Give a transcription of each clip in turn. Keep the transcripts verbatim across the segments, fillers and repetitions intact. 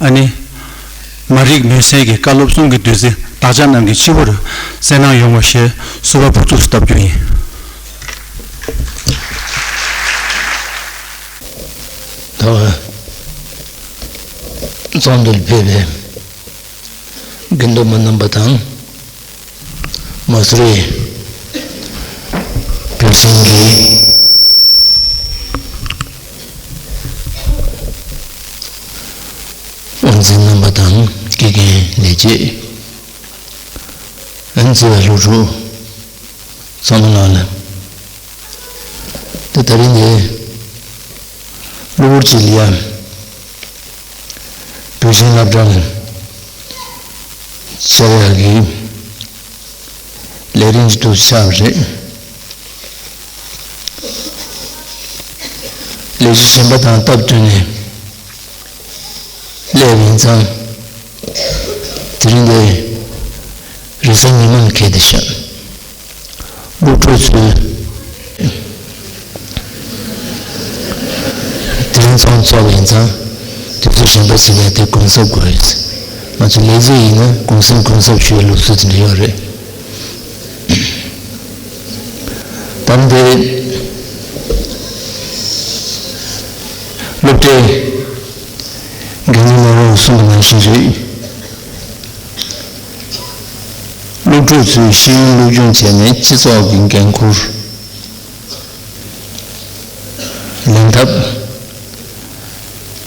ཨ་ནི། མ་རིག་མུན་སེལ་གྱི་བཀའ་སློབ་གསུང་གི་བདུད་རྩི་བདག་ཅག་རྣམས་ཀྱི་སྤྱི་བོར་གསལ་སྣང་ཡོང་བ་ཞེས་བསུ་བ་ཕུར་ཚུགས་སུ་བཏབ་རྒྱུ་ཡིན། ད་བར་ཚོགས་འདུར་ཕེབས་པའི་དགེ་འདུན་པ་རྣམ་པ་དང་། མ་སུ་རི་བོད་གཞུང་གི་དབུ་འཛིན་རྣམ་པ་དང་། དགེ་རྒན་ལས་བྱེད། ཨན་ཙི་བ་སློབ་ཕྲུག་ཚང་མ་ལ། ད་ད་རིང་འདི་གློ་བུར་གྱི་ལི་ཡ་བོད་གཞུང་སློབ་གྲྭ་ལ་བཅར་ཡག་གི་ལས་རིམ་ཞིག་ཏུ་ཆགས་པ་རེད། ལས་གཞི་གཞན་པ་དང་སྟབས་བསྟུན་ནས་སླེབས་ཡིན་ཙང་། དེ་རིང་འདི་རེས་གཟའ་ཉི་མ་ལ་འཁེལ་ཏེ་ཤག་སློབ་ཕྲུག་ཚོས་དེ་རིང་ཚོགས་འཚོགས་པ་ཡིན་ཙང་། དུས་ཚོད་གཞན་པ་ཞིག་ལ་དེ་གུང་གསབ་དགོས་རེད། ང་ཚོ་ལས་བྱེད་ཡིན་ན་གུང་སེང་གུང་གསབ་ཞུ་བའི་ལུགས་སྲོལ་དེ་འདྲ་ཡོད་རེད། ད་ལྟའི་སློབ་གྲྭའི་འགན་འཛིན་ལགས་རང་གསུངས་པ་ནང་བཞིན་རེད། སློབ་ཕྲུག་ཚོས་ཤེས་ཡོན་སློབ་སྦྱོང་བྱས་ནས་སྤྱི་ཚོགས་ཀྱི་འགན་འཁུར་ལེན་ཐབས།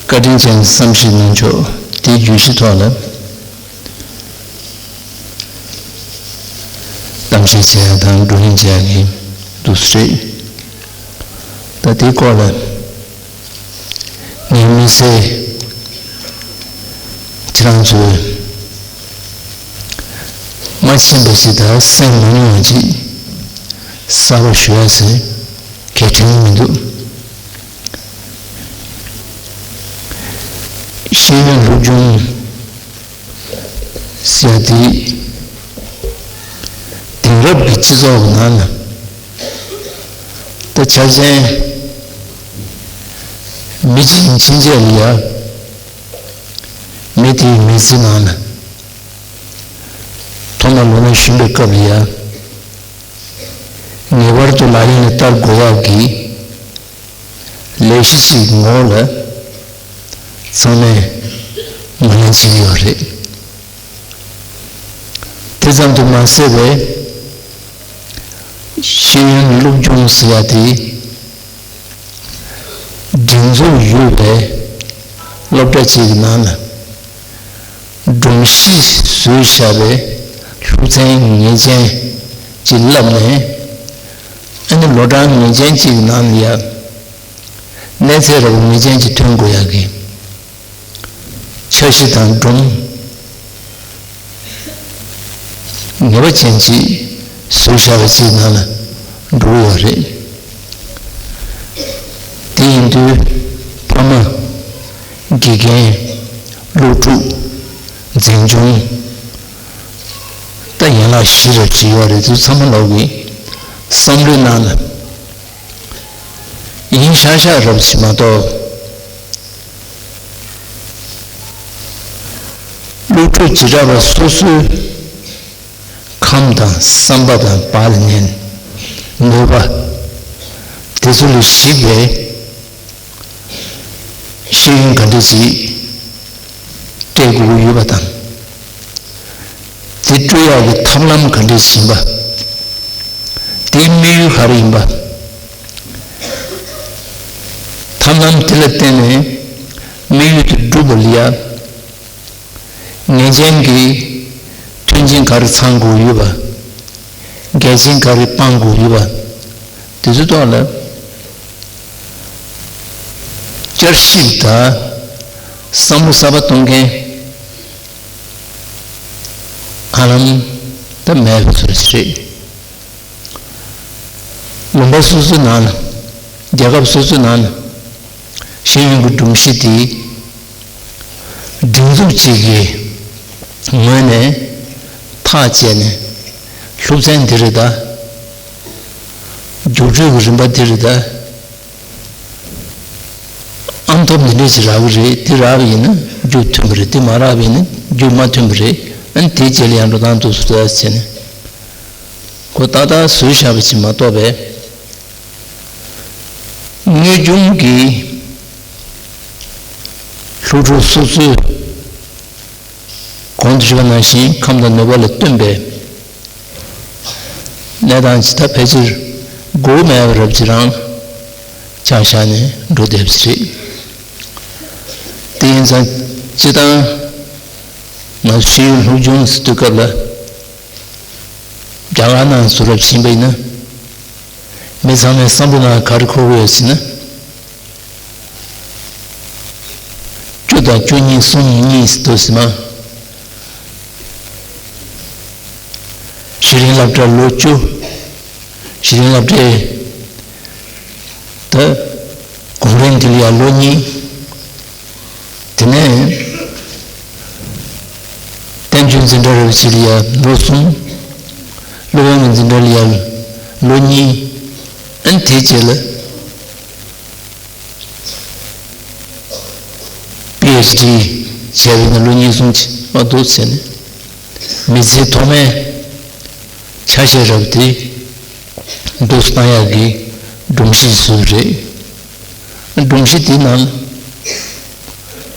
བཀའ་དྲིན་ཅན་གྱི་བསམ་ཤེས་གནང་ཕྱོགས་དེའི་བརྗོད་གཞི་ཐོག་ལ་གཏམ་བཤད་བྱེད་ཡག་དང་བགྲོ་གླེང་བྱེད་ཡག་གི་འདུག་སེ་རེད། ད་དེའི་སྐོར་ལ་ངའི་དམིགས་བསལ་ཁྱེད་རང་ཚོས་མ་མཁྱེན་པ་ཞིག་དང་གསན་མ་མྱོང་བ་ཅིག་གསར་པ་ཞུ་ཡག་ཟེར་གལ་དྲན་མི་འདུག་ཤེས་ཡོན་སློབ་སྦྱོང་ཟེར་ཡག་དེ་དེང་རབས་ཀྱི་སྤྱི་ཚོགས་ཀྱི་ནང་ལ། ད་ཆ་ཅན་མི་གཅིག་ཕྱིན་ཆད་ལ་ཡ། མི་དེའི་མི་ཚེ་ནང་ལ་ཐོག་མར་ལོ་ན་གཞོན་པའི་སྐབས་ལ་ཡ། ངེས་པར་དུ་ལག་ལེན་ལ་བསྟར་དགོས་ཡག་གི་ལས་གཞི་ཞིག་ངོ་ལ་ཚང་མས་ངོས་ལེན་བྱེད་ཀྱི་ཡོད་རེད། དེ་ཙམ་དུ་མ་ཟད་པའི་ཤེས་ཡོན་སློབ་སྦྱོང་ཟེར་ཡ་དེ། སྒྲིག་འཛུགས་ཡོད་པའི་སློབ་གྲྭ་གཅིག་གི་ནང་ལ་སྒྲོམ་གཞི་བཟོས་བཞག་པའི་སློབ་ཚན་ངེས་ཅན་གཅིག་བསླབས་ནས། ཨ་ནི་ལོ་གྲངས་ངེས་ཅན་གཅིག་གི་ནང་ལ་ཡ་གནས་ཚད་ར་བ་ངེས་ཅན་གཅིག་ཐོན་དགོས་ཡག་གི་འཆར་གཞི་དང་སྒྲོམ་ངེས་པ་ཅན་གཅིག་བཟོས་བཞག་པ་ཅིག་ནང་ལ་འགྲོ་གི་ཡོད་རེད། དེ་ཡིན་དུས་ཕ་མ། དགེ་རྒན། སློབ་ཕྲུག་འཛིན་སྐྱོང་། ད་ཡན་ལག་བཞི་རེ་བྲིས་ཡོད་རེད། དེ་ཚང་མ་ལོག་གི་བསམ་བློའི་ནང་ལ་ཡིན་ཤག་ཤག་རབ་བྱེད་མ་གཏོགས། སློབ་ཕྲུག་བྱེ་བྲག་པ་སོ་སོའི་ཁམས་དང་བསམ་པ་དང་བག་ལ་ཉལ་ནུས་པ་དེ་ཚོ་ལ་གཞིགས་པའི་ཤེས་ཡོན་ག་འདྲ་ཅིག་སྤྲད་དགོས་ཀྱི་ཡོད་པ་དང་། དེ་སྤྲོད་ཡག་གི་ཐབས་ལམ་ག་འདྲ་ཞིག་ཡིན་པ། དེའི་དམིགས་ཡུལ་ག་རེ་ཡིན་པ། ཐབས་ལམ་དེ་ལ་བརྟེན་ནས་དམིགས་ཡུལ་དེ་འགྲུབ་པ་ལ་ཡ། ངེས་ཅན་གྱི་མཐུན་རྐྱེན་ག་རེ་ཚང་དགོས་ཡོད་པ། འགལ་རྐྱེན་ག་རེ་སྤང་དགོས་ཡོད་པ། དེ་ཚོའི་ཐོག་ལ་བསྐྱར་ཞིབ་དང་བསམ་བློ་གསར་པ་གཏོང་མཁན་ཧ་ལམ་ད་མེད་པའི་ཚོད་ཅིག་རེད། ལུང་པ་སོ་སོའི་ནང་ལ། རྒྱལ་ཁབ་སོ་སོའི་ནང་ལ་ཤེས་ཡོན་གྱི་སྒྲོམ་གཞི་དེ་སྒྲིག་འཛུགས་གཅིག་གི་ངོས་ནས་ཐག་བཅད་ནས་སློབ་ཚན་འདི་རེད་ད། རྒྱུགས་སྤྲོད་ཀྱི་རིམ་པ་འདི་རེད་ད། ཨང་ཐོབ་འདི་འདྲས་ཅིག་རག་གི་རེད། འདི་རག་པ་ཡིན་ན་ རྒྱུ་མཐུན་པ་རེད། དེ་མ་རག་པས་ནི་རྒྱུ་མ་མཐུན་པ་རེད། ཨ་ནི་དེའི་རྗེས་ལ་ཡང་འགྲོ་སྟངས་འདུག་སེ་བྱས་ནས་ཁོ་ཏག་ཏག་བཟོས་བཞག་པ་ཅིག་མ་གཏོགས་པས། དངོས་བྱུང་གི་ལྷོ་ཕྱོགས་སོ་སོའི་གོང་དུ་ཞུས་པ་ནང་བཞིན་ཁམས་དང་ནུས་པ་ལ་བསྟུན་པའི་གནས་སྟངས་ཇི་ལྟར་ཕལ་ཆེར་དགོས་མེད་པ་རབ་ཅིག་རང་ཆ་བཞག་ནས་འགྲོ་བསྡད་པ་རེད། དེ་ཡིན་ཙང་སྤྱིར་བཏང་ང་ཤེས་ཡོན་སློབ་སྦྱོང་ཟེར་དུས་སྐབས་ལ་རྒྱ་གར་ནང་བཟོ་རབས་ཤེས་པ་ཡིན་ན་མི་ཚང་མའི་བསམ་བློ་ནང་ག་རེ་འཁོར་གྱི་ཡོད་ཟེར་ན། བཅུ་དང་བཅུ་གཉིས་གསུམ་གཉིས་སུ་འདུག་ཟེར་མ། ཤེས་རིག་སློབ་གྲྭར་ལོ་བཅུ། ཤེས་རིག་སློབ་གྲྭའི་ད་གོང་རིམ་དེ་ལ་ཡང་ལོ་གཉིས། དེ་ནས་བསྟན་བཅོས་འཛིན་གྲྭ་རེ་བ་ཅིག་ལ་ཡང་ལོ་གསུམ། སློབ་དཔོན་གྱི་འཛིན་གྲྭ་ལ་ཡང་ལོ་གཉིས། ཨ་ནི་དེའི་རྗེས་ལ། པི་ཨེཆ་ཌི་བྱས་པ་ཡིན་ན་ལོ་གཉིས་གསུམ་ཅིག་མ་གཏོགས་བྱས་ནས་མི་ཚེའི་ཐོག་མའི་ཆ་ཤས་རབ་དེ་འདུག་སེ་བཏང་ཡག་གི་སྒྲོམ་གཞི་བཟོས་རེད། སྒྲོམ་གཞི་དེའི་ནང་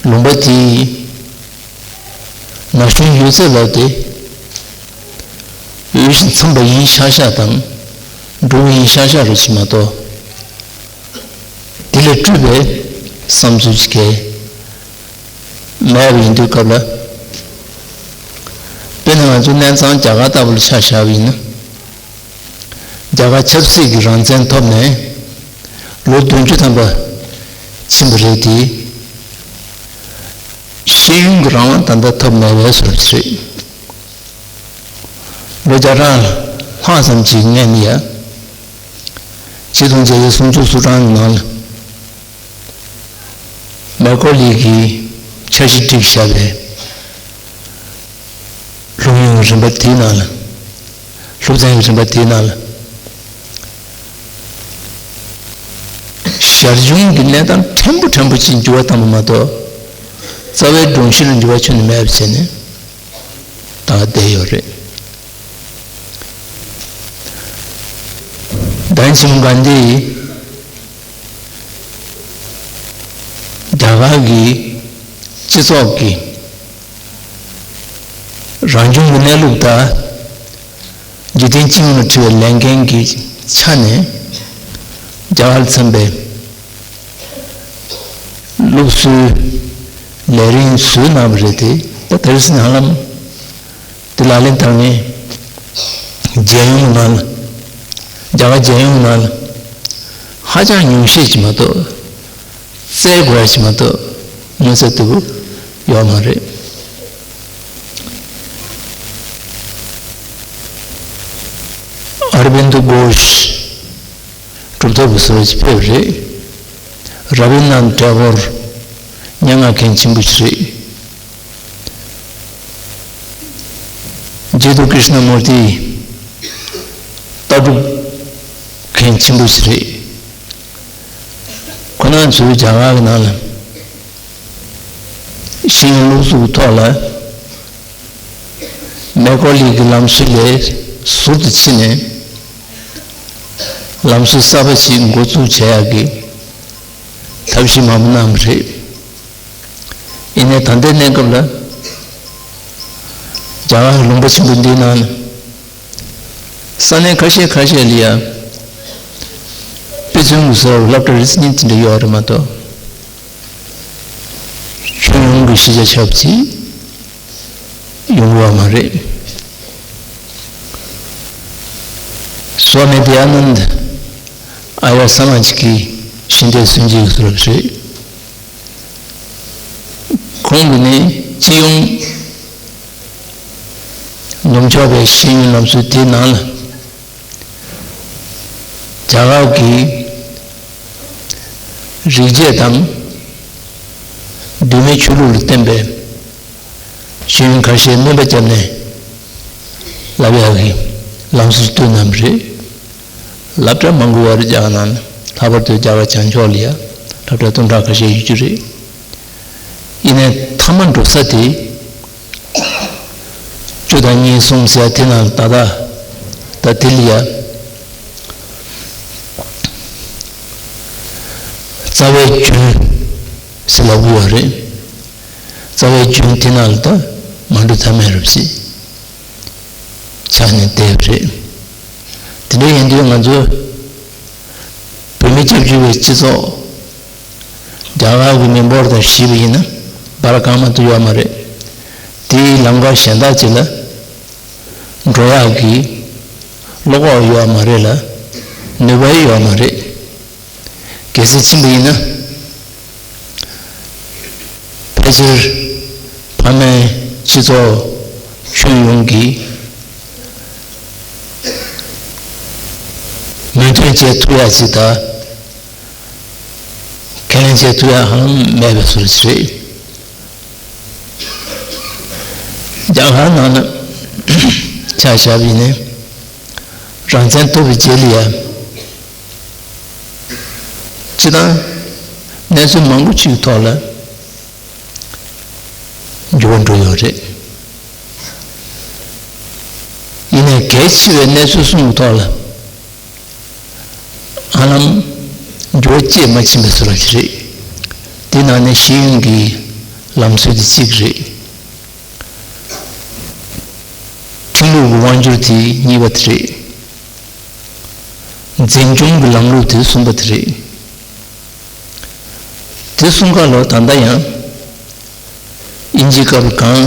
ལུང་པ་དེའི་ན་གཞོན་ཡོད་ཚད་ལ་དེ་འོས་ཤིང་འཚམས་པ་ཡིན་ཤག་ཤག་དང་འགྲོ་བ་ཡིན་ཤག་ཤག་རེད་ཅིག་མ་གཏོགས། དེ་ལས་སྤྲོས་པའི་བསམ་ཚུལ་ཞིག་གས་མེད་པ་ཡིན་དུས་སྐབས་ལ། དཔེར་ན་ང་ཚོ་གནས་ཚང་རྒྱ་གར་ལྟ་བུ་ལ་ཆ་བཞག་པ་ཡིན་ན། རྒྱ་གར་ཆབ་སྲིད་ཀྱི་རང་བཙན་ཐོབ་ནས་ལོ་བདུན་ཅུ་ཐམ་པ་ཕྱིན་པ་རེད་དེ། ཤེས་ཡོན་གྱི་རང་དབང་ད་ལྟ་ཐོབ་མེད་པའི་བཟོ་འདྲ་རེད། ལོ་བརྒྱ་ཕྲག་ལྷག་ཙམ་གྱི་སྔོན་ནས་ཡ། ཆིག་སྟོང་བརྒྱད་བརྒྱ་སུམ་ཅུ་སོ་གྲངས་ཀྱི་ནང་ལ། མེ་ཀོ་ལི་གིས་འཆར་གཞི་བསྒྲིགས་བཞག་པའི་སློབ་ཡོན་རིམ་པ་དེའི་ནང་ལ། སློབ་ཚན་གྱི་རིམ་པ་དེའི་ནང་ལ། ཞར་བྱུང་གི་གནས་སྟངས་ཕྲན་བུ་ཕྲན་བུ་ཅིག་འགྱུར་བ་བཏང་བ་མ་གཏོགས། རྩ་བའི་སྒྲོམ་གཞི་ལ་འགྱུར་བ་ཁྱོན་ནས་མེད་པ་བྱས་ནས། ད་བསྡད་ཡོད་རེད། ཌན་ཆི་མུ་གྷན་དྷི་རྒྱ་གར་གྱི་སྤྱི་ཚོགས་ཀྱི་རང་བྱུང་གི་གནས་ལུགས་དང་། འཇིག་རྟེན་སྤྱི་ཡོངས་ལ་འཁྲི་བའི་ལས་འགན་གྱི་ཆ་ནས་རྒྱ་གར་ལ་འཚམ་པའི་སློབ་གསོའི་ལས་རིམ་བཟོས་གནང་བ་རེད་དེ། ད་དེ་རིང་ནང་ལ་དེ་ལག་ལེན་བསྟར་མཁན་རྒྱལ་ཡོངས་ནང་ལ། རྒྱ་གར་རྒྱལ་ཡོངས་ནང་ལ་ཧ་ཅང་ཉུང་ཤས་ཅིག་མ་གཏོགས། བཙལ་དགོས་ཡ་ཞིག་མ་གཏོགས་མངོན་གསལ་དོད་པོ་ཡོད་མ་རེད། ཨ་ར་བིན་དོ་གྷོཤ་གྲུབ་ཐོབ་ཀྱི་བཟོ་འདྲ་ཅིག་ཕེབས་རེད། ར་བི་ནན་ཐེ་གོར་སྙན་ངག་མཁན་ཆེན་པོ་ཞིག་རེད། རྗེ་བདུད་ཀྲི་ཤ་ན་མུར་ཏི་ལྟ་གྲུབ་མཁན་ཆེན་པོ་ཞིག་རེད། ཁོ་རང་ཚོའི་རྒྱ་གར་གྱི་ནང་ལ་ཤེས་ཡོན་སློབ་གསོའི་ཐོག་ལ་མེ་ཀོ་ལི་གི་ལམ་སྲོལ་ལས་ཟུར་དུ་ཕྱིན་ནས་ལམ་སྲོལ་གསར་པ་ཞིག་འགོ་འཛུགས་བྱ་ཡག་གི་ཐབས་ཤེས་མང་པོ་གནང་བ་རེད། ཡིན་ནའི་ད་ལྟའི་གནས་སྐབས་ལ་རྒྱ་གར་གྱི་ལུང་པ་ཆེན་པོ་འདིའི་ནང་ལ། ས་གནས་ཁ་ཤས་ཁ་ཤས་ལ་ཡང་དཔེ་མཚོན་གྱི་བཟོ་འདྲ་སློབ་གྲྭ་རེ་གཉིས་དེ་འདྲ་ཡོད་རེད་མ་གཏོགས། ཁྱོན་ཡོངས་ཀྱི་གཞིས་ཆགས་ཆགས་པ་ཅིག་ཡོང་གི་ཡོད་མ་རེད། སྭ་མི་དི་ཡ་ནནྡ་ཨ་རྱ་ས་མ་ཇི་ཀའི་ཤེས་ལྡན་སུན་འབྱིན་གྱི་བཟོ་འདྲ་རེད། ཁོང་གིས་ནི་སྤྱི་ཡོངས་ནུབ་ཕྱོགས་པའི་ཤེས་ཡོན་ལམ་སྲོལ་དེའི་ནང་ལ་རྒྱ་གར་གྱི་རིག་བྱེད་དང་གདོད་མའི་ཆོས་ལུགས་ལ་བརྟེན་པའི་ཤེས་ཡོན་ཁ་ཤས་སྣོན་པ་བརྒྱབ་ནས་བསླབ་ཡག་གི་ལམ་སྲོལ་བཏོད་གནང་བ་རེད། སློབ་གྲྭ་མང་པོ་ཡོད་རེད་རྒྱ་གར་ནང་ལ། ལྷག་པར་དུ་རྒྱ་གར་བྱང་ཕྱོགས་ལ་ཡ་སློབ་གྲྭ་སྟོང་ཕྲག་ཁ་ཤས་ཡོད་རྒྱུ་རེད། ཡིན་ནའི་མཐའ་མ་འགྲོ་ས་དེ། བཅུ་དང་གཉིས་གསུམ་ཟེར་དེ་ནང་ད་ལྟ་ད་དེ་ལ་ཡ། རྩ་བའི་རྒྱུན་ཟེར་ལབ་ཀྱི་ཡོད་རེད། རྩ་བའི་རྒྱུན་དེ་ནང་ལ་ད་མ་འགྲོ་ཐབས་མེད་རེད་ཟེར། ཆགས་ནས་བསྡད་པ་རེད། དེ་འདྲ་ཡིན་དུས་ང་ཚོ་བོད་མི་སྐྱབས་བཅོལ་བའི་སྤྱི་ཚོགས་རྒྱ་གར་གྱི་མི་འབོར་དང་བཤད་པ་ཡིན་ན་བར་གང་མ་གཏོགས་ཡོད་མ་རེད། དེའི་ལམ་ཁ་གཞན་དག་ཅིག་ལ་འགྲོ་ཡག་གི་བློ་ཁོག་ཡོད་མ་རེད་ལ་ནུས་པ་ཡོད་མ་རེད། གལ་སྲིད་ཕྱིན་པ་ཡིན་ན། ཕལ་ཆེར་ཕ་མའི་སྤྱི་ཚོགས་ཁྱོན་ཡོངས་ཀྱི་མོས་མཐུན་བྱེད་ཐུབ་ཡ་ཞིག་དང་ཁས་ལེན་བྱེད་ཐུབ་ཡ་ཧ་ལམ་མེད་པའི་བཟོ་འདྲ་ཞིག་རེད། རྒྱ་གར་ནང་ལ་ཆ་བཞག་པ་ཡིན་ན་རང་བཙན་ཐོབ་པའི་རྗེས་ལ་ཡ། སྤྱིར་བཏང་གནས་ཚུལ་མང་པོ་ཅིག་གི་ཐོག་ལ་འགྱུར་བ་འགྲོ་ཡོད་རེད། ཡིན་ནའི་གལ་ཆེ་བའི་གནས་ཚུལ་གསུམ་གྱི་ཐོག་ལ་ཧ་ལམ་འགྱུར་བ་སྐྱེས་མ་ཕྱིན་པའི་བཟོ་འདྲ་ཞིག་རེད། དེ་ནང་ནས་ཤེས་ཡོན་གྱི་ལམ་སྲོལ་དེ་གཅིག་རེད། ཁྲིམས་ལུགས་ཀྱི་དབང་སྒྱུར་དེ་གཉིས་པ་དེ་རེད། འཛིན་སྐྱོང་གི་ལམ་ལུགས་དེ་གསུམ་པ་དེ་རེད། དེ་གསུམ་ཀ་ལ་ད་ལྟ་ཡང་དབྱིན་ཇིའི་སྐབས་གང་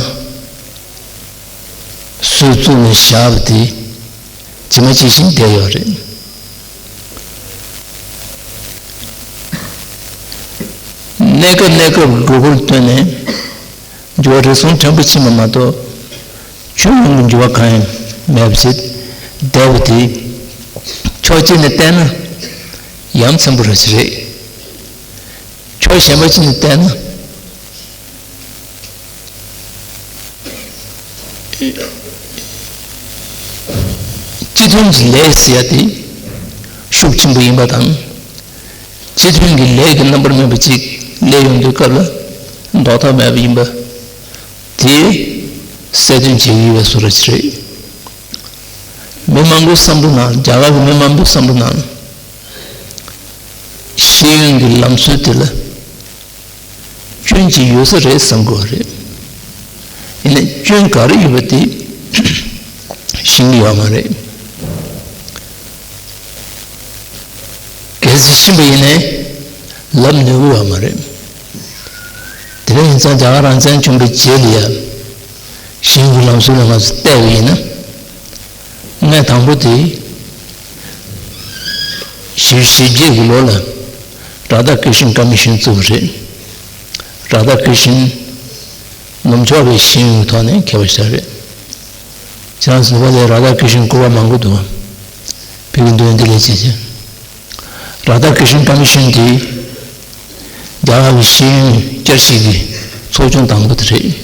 སུས་བཙུགས་ནས་བཞག་པ་དེ་ཇི་མ་ཇི་བཞིན་བསྡད་ཡོད་རེད། གནས་སྐབས་གནས་སྐབས་དགོས་མཁོར་བསྟུན་ནས་འགྱུར་བ་རེ་ཟུང་ཕྲན་བུ་ཕྱིན་པ་མ་གཏོགས་ཁྱོན་ཡོངས་ཀྱི་འགྱུར་བ་གང་ཡང་མེད་པ་ཞིག་བསྡད་པ་དེ་ཕྱོགས་གཅིག་ནས་བལྟས་ན་ཡ་མཚན་པོ་ར་ཞིག་རེད། ཕྱོགས་གཞན་པ་ཅིག་ནས་བལྟས་ན། སྤྱི་མཐུན་གྱི་ལས་ཟེར་ཡ་དེ་ཤུགས་ཆེན་པོ་ཡིན་པ་དང་། སྤྱི་མཐུན་གྱི་ལས་ཀྱི་རྣམ་པར་སྨིན་པ་ཅིག་སླེབས་ཡོང་དུས་སྐབས་ལ་ཟློག་ཐབས་མེད་པ་ཡིན་པ་དེ་གསལ་སྟོན་བྱེད་ཀྱི་ཡོད་པའི་བཟོ་འདྲ་ཞིག་རེད། མི་མང་པོའི་བསམ་བློ་ནང་རྒྱ་གར་གྱི་མི་མང་པོའི་བསམ་བློ་ནང་ཤེས་ཡོན་གྱི་ལམ་སྲོལ་དེ་ལ་སྐྱོན་ཅིག་ཡོད་ས་རེད་བསམ་གྱི་ཡོད་རེད། ཡིན་ནའི་སྐྱོན་ག་རེ་ཡོད་པ་དེ་ཤེས་ཀྱི་ཡོད་མ་རེད། གལ་སྲིད་ཤེས་པ་ཡིན་ནའི་ལབ་ནུས་ཀྱི་ཡོད་མ་རེད། དེ་འདྲ་ཡིན་ཙང་རྒྱ་གར་རང་བཙན་བྱུང་བའི་རྗེས་ལ་ཡང་ཤེས་ཡོན་གྱི་ལམ་སྲོལ་ལ་ང་ཚོ་བལྟས་པ་ཡིན་ན། གནས་དང་པོ་དེ་བཞི་བཅུ་ཞེ་བརྒྱད་ཀྱི་ལོ་ལ་རཱ་དྷ་ཀྲི་ཤན་ཀ་མི་ཤན་བཙུགས་པ་རེད། རཱ་དྷ་ཀྲི་ཤན་ནུབ་ཕྱོགས་པའི་ཤེས་ཡོན་གྱི་ཐོག་ནས་མཁས་པ་ཞིག་རེད། ཁྱེད་རང་ཚོ་ནུབ་པ་ལའི་རཱ་དྷ་ཀྲི་ཤན་སྐུ་པར་མང་པོ་འདུག་ཕ་གི་འདུག་འདི་ལས་བྱེད་ཀྱི་རཱ་དྷ་ཀྲི་ཤན་ཀ་མི་ཤན་དེ་རྒྱ་གར་གྱི་ཤེས་ཡོན་བསྐྱར་ཞིབ་ཀྱི་ཚོགས་ཆུང་དང་པོ་དེ་རེད།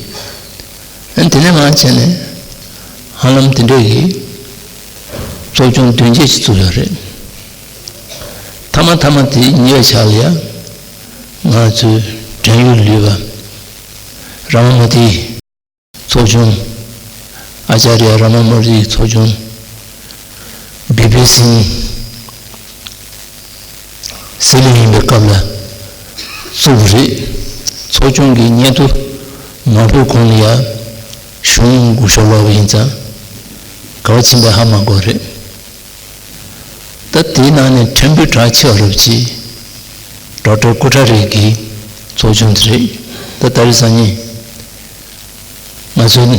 ཨ་ནི་དེ་ནས་མར་བྱས་ནས་ཧ་ལམ་དེ་འདྲ་གི་ཚོགས་ཆུང་བདུན་བརྒྱད་ཅིག་བཙུགས་ཡོད་རེད། མཐའ་མ་མཐའ་མ་དེ་ཉེ་བའི་ཆར་ལ་ཡ་ང་ཚོའི་བྲན་གཡོག་ལུས་པ་ར་མ་མུ་ཏི་ཚོགས་ཆུང་། ཨ་ཅཱརྱ་ར་མ་མུ་ཏི་ཚོགས་ཆུང་། བི་པི་སིང་སྲིད་བློན་ཡིན་པའི་སྐབས་ལ་བཙུགས་པ་རེད། ཚོགས་ཆུང་གི་སྙན་ཐོ་མ་ཕུལ་གོང་ལ་ཡ་གཞུང་སྒུག་ཤོག་ལོག་པ་ཡིན་ཙང་ག་བ་ཕྱིན་པའི་ཧ་མ་གོ་རེད། ད་དེའི་ནང་ནས་ཕྲན་བུ་གྲགས་ཆེ་བ་རབ་ཆེ་ཌོག་ཊར་ཀུ་ཊ་རི་གི་ཚོགས་ཆུང་དེ་རེད། ད་ད་རེས་སང་ཉིན་ང་ཚོའི་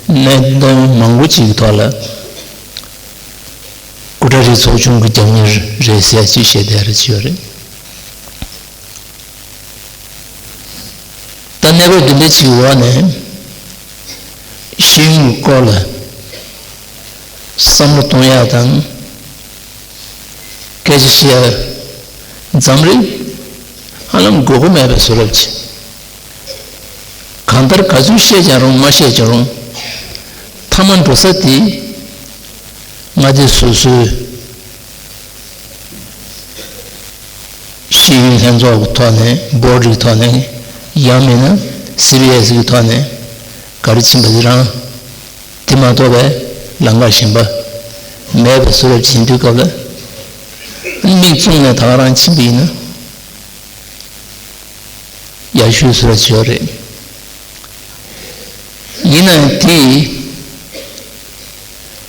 གནད་དོན་མང་པོ་ཅིག་གི་ཐོག་ལ་ཀུ་ཊ་རི་ཚོགས་ཆུང་གི་རྒྱབ་གཉེར་རེད་ཟེར་ཅིག་བཤད་བསྡད་རེད་ཅིག་ཡོད་རེད། ད་གནས་བབ་འདི་འདྲ་ཅིག་འོག་ནས་ཤེས་ཡོན་གྱི་སྐོར་ལ་བསམ་བློ་གཏོང་ཡག་དང་སྐད་ཆ་བཤད་ཡག་འཛམ་རིག་ཧ་ལམ་དགོས་མཁོ་མེད་པའི་བཟོ་འདྲ་ཅིག་གང་ལྟར་ག་ཚོད་བཤད་ཀྱང་རུང་མ་བཤད་ཀྱང་རུང་། མཐའ་མ་འགྲོ་ས་དེ་མངའ་སྡེ་སོ་སོའི་ཤེས་ཡོན་ལྷན་ཚོགས་ཀྱི་ཐོག་ནས་བོར་ཌི་གི་ཐོག་ནས་ཡང་མིན་ན་ སི་བི་ཨེ་སི་གི་ཐོག་ནས་ག་རེ་ཕྱིན་པ་དེ་རང་། དེ་མ་གཏོགས་པའི་ལམ་ཁ་གཞན་པ་མེད་པའི་བཟོ་འདྲ་ཅིག་ཡིན་དུས་སྐབས་ལ། མིག་བཙུམས་ནས་ད་ག་རང་ཕྱིན་པ་ཡིན་ན། ཡག་ཤོས་བཟོ་འདྲ་ཅིག་ཡོད་རེད། ཡིན་ནའང་དེ་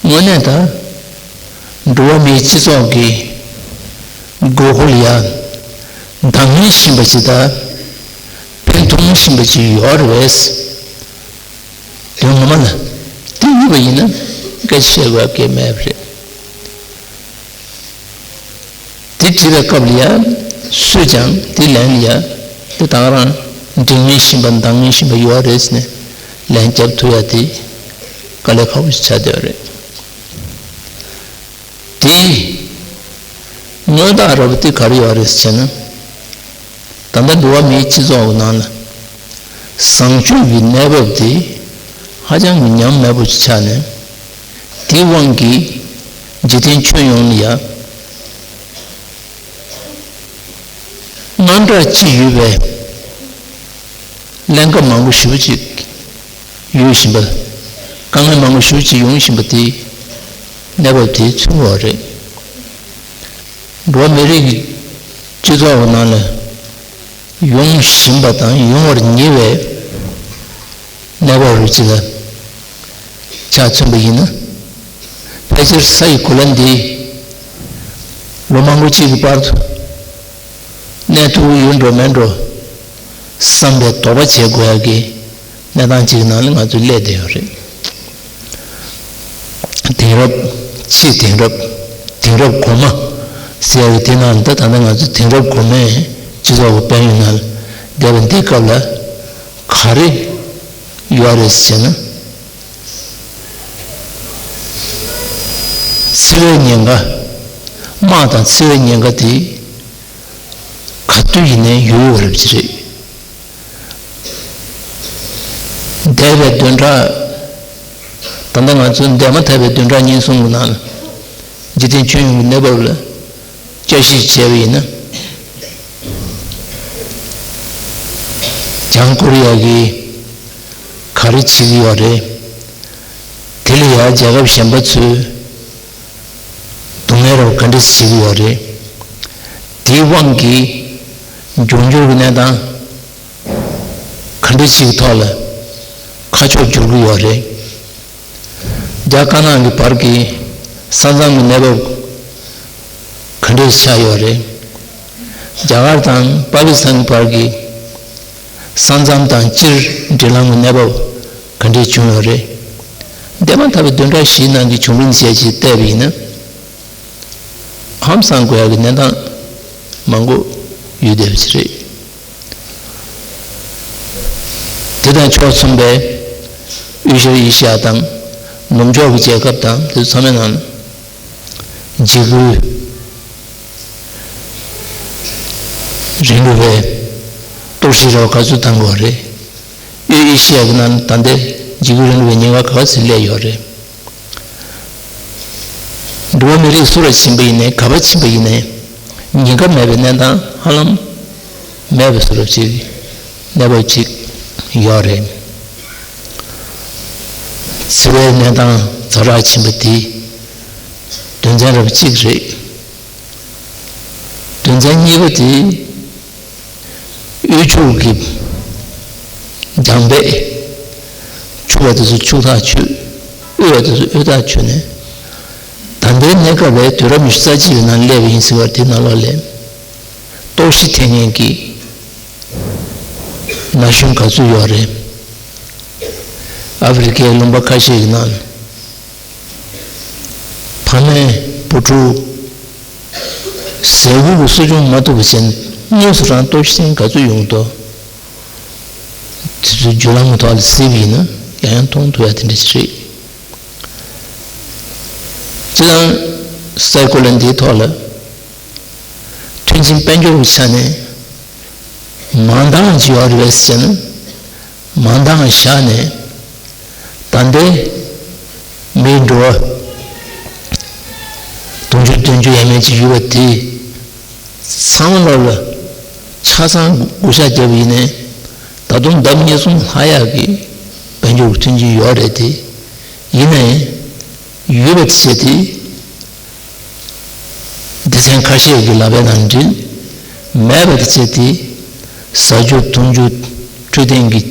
དངོས་གནས་ད་འགྲོ་བ་མིའི་སྤྱི་ཚོགས་ཀྱི་དགོས་མཁོ་ལ་ཡ་འདང་ངེས་བཞིན་པ་ཅིག་དང་། ཕན་ཐོགས་བཞིན་པ་ཅིག་ཡོད་རེད། དོན་ངོ་མ་ལ་དེ་ཡོད་པ་ཡིན་ན་སྐད་ཆ་བཤད་དགོས་ཀྱི་མེད་པ་རེད། དེ་བྲིས་པའི་སྐབས་ལ་ཡ། སུས་ཀྱང་དེ་ལན་ལ་ཡ། དེ་ད་ག་རང་འགྲིག་མིན་བཞིན་པ་འདང་ངེས་བཞིན་པ་ཡོད་རེད་ཟེར་ནས་ལན་རྒྱབ་ཐུབ་ཡ་དེ་དཀའ་ལས་ཁག་པོ་ཞིག་ཆགས་བསྡད་ཡོད་རེད། དེ་དངོས་བདག་ར་བ་དེ་ག་རེ་ཡོད་རེད་ཟེར་ན། ད་ལྟ་འགྲོ་བ་མིའི་སྤྱི་ཚོགས་ཀྱི་ནང་ལ་བཟང་སྤྱོད་ཀྱི་གནས་བབ་དེ་ཧ་ཅང་གི་ཉམས་དམས་པོ་ཞིག་ཆགས་ནས། དེའི་དབང་གིས་འཇིག་རྟེན་ཁྱོན་ཡོངས་ལ་ཡ་དངངས་སྐྲག་ཅིག་ཡོད་པའི་ཀླན་ཀ་མང་པོ་ཞེ་པོ་ཅིག་ཡོད་བཞིན་པ། དཀའ་ངལ་མང་པོ་ཞེ་པོ་ཅིག་ཡོང་བཞིན་པ་དེ་གནས་བབ་དེ་མཚོན་པ་རེད། འགྲོ་བ་མི་རིགས་ཀྱི་སྤྱི་ཚོགས་ཀྱི་ནང་ལ་ཡོང་བཞིན་པ་དང་ཡོང་བར་ཉེ་བའི་གནས་བབ་རེད་ཅེས་ལ་ཆ་མཚོན་པ་ཡིན་ན། ཕལ་ཆེར་ས་ཡི་གོ་ལ་འདི་ལོ་མང་པོ་གཅིག་གི་བར་དུ་གནས་ཐུབ་ཡོད་འགྲོ་མེད་འགྲོ་བསམ་པའི་དོགས་པ་བྱེད་དགོས་ཡག་གི་གནས་སྟངས་ཅིག་ནང་ལ་ང་ཚོ་སླེབས་བསྡད་ཡོད་རེད། དེང་རབས། ཕྱི་དེང་རབས། དེང་རབས་གོང་མ་ཟེར་ཡག་གི་དེ་ནང་ད་ད་ལྟ་ང་ཚོ་དེང་རབས་གོང་མའི་སྤྱི་ཚོགས་ཀྱི་དཔལ་ཡོན་ནང་བསྡད་པ་འདི་སྐབས་ལ་ག་རེ་ཡོད་རེད་ཟེར་ན། འཚེ་བའི་ཉེན་ཁ། དམག་དང་འཚེ་བའི་ཉེན་ཁ་དེ་ག་དུས་ཡིན་ནའི་ཡོད་ཡོད་རེད་ཅེས་རེད། འདས་པའི་བདུན་ཕྲག་ད་ལྟ་ང་ཚོ་འདས་མ་ཐག་པའི་བདུན་ཕྲག་ཉིན་གསུམ་གྱི་ནང་ལ་འཇིག་རྟེན་ཁྱོན་ཡོངས་ཀྱི་གནས་བབ་ལ་དཔྱད་ཞིབ་བྱས་པ་ཡིན་ན། བྱང་ཀོ་རི་ཡ་གིས་ག་རེ་བྱེད་ཀྱི་ཡོད་རེད། དེ་ལ་ཡང་རྒྱལ་ཁབ་གཞན་པ་ཚོས་སྡུག་བསྔལ་རབ་ག་འདྲ་བྱེད་ཀྱི་ཡོད་རེད། དེའི་དབང་གིས་འབྱུང་འགྱུར་གྱི་གནས་སྟངས་ག་འདྲ་ཞིག་གི་ཐོག་ལ་ཁ་ཕྱོགས་འགྱུར་གྱི་ཡོད་རེད། རྒྱ་དཀར་ནག་གི་བར་གྱི་ས་མཚམས་ཀྱི་གནས་བབ་ག་འདྲ་ཆགས་ཡོད་རེད། རྒྱ་གར་དང་པ་ཀི་སི་ཐན་གྱི་བར་གྱི་ས་མཚམས་དང་སྤྱིར་འབྲེལ་ལམ་གྱི་གནས་བབ་ག་འདྲ་བྱུང་ཡོད་རེད། འདས་མ་ཐག་པའི་བདུན་ཕྲག་བཞིའི་ནང་གི་བྱུང་རིམ་བཅས་ཀྱིས་བལྟས་པ་ཡིན་ན། ཧང་སང་དགོས་ཡག་གི་གནས་སྟངས་མང་པོ་ཡོད་བསྡད་པ་ཞིག་རེད། དེ་དང་ཕྱོགས་མཚུངས་པའི་དབུས་ཤར་ཨེ་ཤི་ཡ་དང་ནུབ་ཕྱོགས་ཀྱི་རྒྱལ་ཁབ་དང་དེ་ཚོ་ཚང་མའི་ནང་འཇིགས་སྐུལ་རིང་ལུགས་པའི་གཏོར་བཤིག་ར་བ་ག་ཚོད་བཏང་དགོས་རེད། དབུས་ཨེ་ཤི་ཡ་གི་ནང་ད་ལྟའི་འཇིགས་སྐུལ་རིང་ལུགས་པའི་ཉེན་ཁ་ག་ཚོད་སླེབས་ཡོད་རེད། འགྲོ་བ་མི་རིགས་སུ་ལ་ཕྱིན་པ་ཡིན་ནའི་ག་པར་ཕྱིན་པ་ཡིན་ནའི་ཉེན་ཁ་མེད་པའི་གནས་སྟངས་ཧ་ལམ་མེད་པའི་བཟོ་འདྲ་ཅིག་གནས་བབ་ཅིག་ཡོད་རེད། འཚེ་བའི་གནས་སྟངས་ཛ་དྲག་ཕྱིན་པ་དེ་དོན་ཚན་རབ་གཅིག་རེད། དོན་ཚན་གཉིས་པ་དེ། དབུལ་ཕྱུག་གི་རྒྱང་འབེད། ཕྱུག་པ་དེ་ཚོ་ཕྱུག་ཐག་ཆོད། དབུལ་བ་དེ་ཚོ་དབུལ་ཐག་ཆོད་ནས། ད་ལྟའི་གནས་སྐབས་ལ་དུས་རབས་ཉི་ཤུ་རྩ་གཅིག་པའི་ནང་སླེབས་པ་ཡིན་ཟེར་བ་དེ་ནང་ལོགས་ལ་ལྟོགས་ཤི་ཐེབས་མཁན་གྱི་ན་གཞོན་ག་ཚོད་ཡོད་རེད། ཨ་ཧྥེ་རི་ཁའི་ལུང་པ་ཁ་ཤས་ཀྱི་ནང་ལ། ཕ་མས་བུ་ཕྲུག་ཟས་གོས་ཀྱི་གསོ་སྐྱོང་མ་ཐུབ་པ་བྱས་ནས་དངོས་སུ་རང་ལྟོགས་ཤི་ག་ཚོད་ཡོང་འདུག་དེ་ཚོའི་བརྒྱུད་ལམ་གྱི་ཐོག་ལ་གཟིགས་པ་ཡིན་ན་ཡང་ཡང་མཐོང་ཐུབ་ཡ་དེ་འདྲ་ཞིག་རེད། སྤྱིར་བཏང་སའི་གོ་ལ་འདིའི་ཐོག་ལ་མཐུན་རྐྱེན་དཔལ་འབྱོར་གྱི་ཆ་ནས་མང་དག་ཅིག་ཡོད་རེད་པས་ཟེར་ན། མང་དག་བཞག་ནས་ད་ལྟའི་མིའི་འགྲོ་བ་དུང་ཕྱུར་བདུན་ཅུ་ཡས་མས་ཅིག་ཡོད་པ་དེ་ཚང་མ་ལོག་ལ་ཆ་ཚང་བགོ་བཤའ་བརྒྱབ་པ་ཡིན་ནའི་ ད་དུང་ལྡབ་གཉིས་གསུམ་ལྷག་ཡག་གི་དཔལ་འབྱོར་གྱི་མཐུན་རྐྱེན་ཡོད་རེད་དེ། ཡིན་ནའི་ཡོད་པ་དེ་བྱས་ཏེ། སྡེ་ཚན་ཁ་ཤས་ཀྱི་ལབ་པ་དང་འབྲེལ། མེད་པ་དེ་བྱས་ཏེ། ཟ་རྒྱུ་འཐུང་རྒྱུ། འཕྲོད་བསྟེན་གྱི་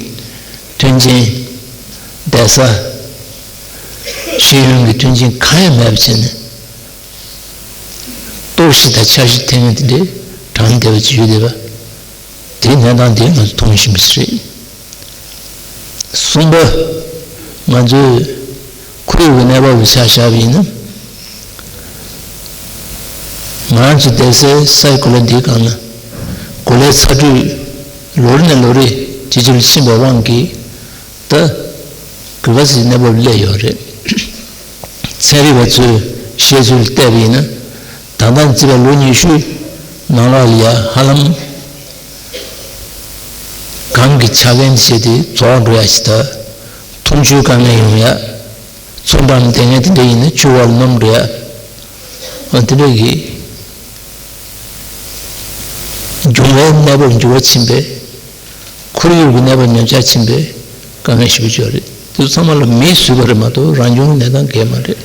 མཐུན་རྐྱེན། བསྡད་ས། ཤེས་ཡོན་གྱི་མཐུན་རྐྱེན་གང་ཡང་མེད་པ་བྱས་ནས། གཏོར་བཤིག་དང་འཆར་གཞི་འཐེན་མཁན་དེ་འདྲའི་གྲངས་བསྡད་པ་ཅིག་ཡོད་བསྡད་པ། དེའི་གནས་སྟངས་དེ་ང་ཚོ་མཐོང་བཞིན་པ་ཞིག་རེད། གསུམ་པ། ང་ཚོས་ཁོར་ཡུག་གི་གནས་བབ་ལ་ཆ་བཞག་པ་ཡིན་ན། ང་རང་ཚོ་བསྡད་སའི་ས་ཡི་གོ་ལ་འདིའི་སྒང་ལ་གོ་ལའི་ཚ་དྲོད་ལོ་རེ་ནས་ལོ་རེ་ཇེ་ཆེ་རུ་ཕྱིན་པའི་དབང་གིས། ད་གུས་པ་ཟེར་གནས་བབ་སླེབས་ཡོད་རེད། ཚན་རིག་པ་ཚོས་བཤད་ཚུལ་བལྟས་པ་ཡིན་ན། ད་ལྟ་བརྩིས་པའི་ལོ་ཉི་ཤུའི་ནང་ལོགས་ལ་ཡ་ཧ་ལམ་གངས་ཀྱི་ཆག་རྐྱེན་བྱས་ཏེ་རྫོགས་འགྲོ་ཡ་ཞིག་དང་། འཐུང་ཆུའི་དཀའ་ངལ་ཡོང་ཡ། མཚོ་འགྲམ་དེ་ངས་དེ་འདྲ་ཡིན་ན་ཆུ་བར་ནུབ་འགྲོ་ཡ། ཨ་དེ་འདྲ་གི་འབྱུང་བའི་གནས་བབ་འགྱུར་བ་ཕྱིན་པས། ཁོར་ཡུག་གི་གནས་བབ་ཉམས་ཆག་ཕྱིན་པས་དཀའ་ངལ་ཞེ་པོ་ཅིག་ཡོད་རེད། དེ་ཚང་མ་ལ་མིས་བཟོས་པ་རེད་མ་གཏོགས་རང་བྱུང་གི་གནས་སྟངས་འགལ་མ་རེད།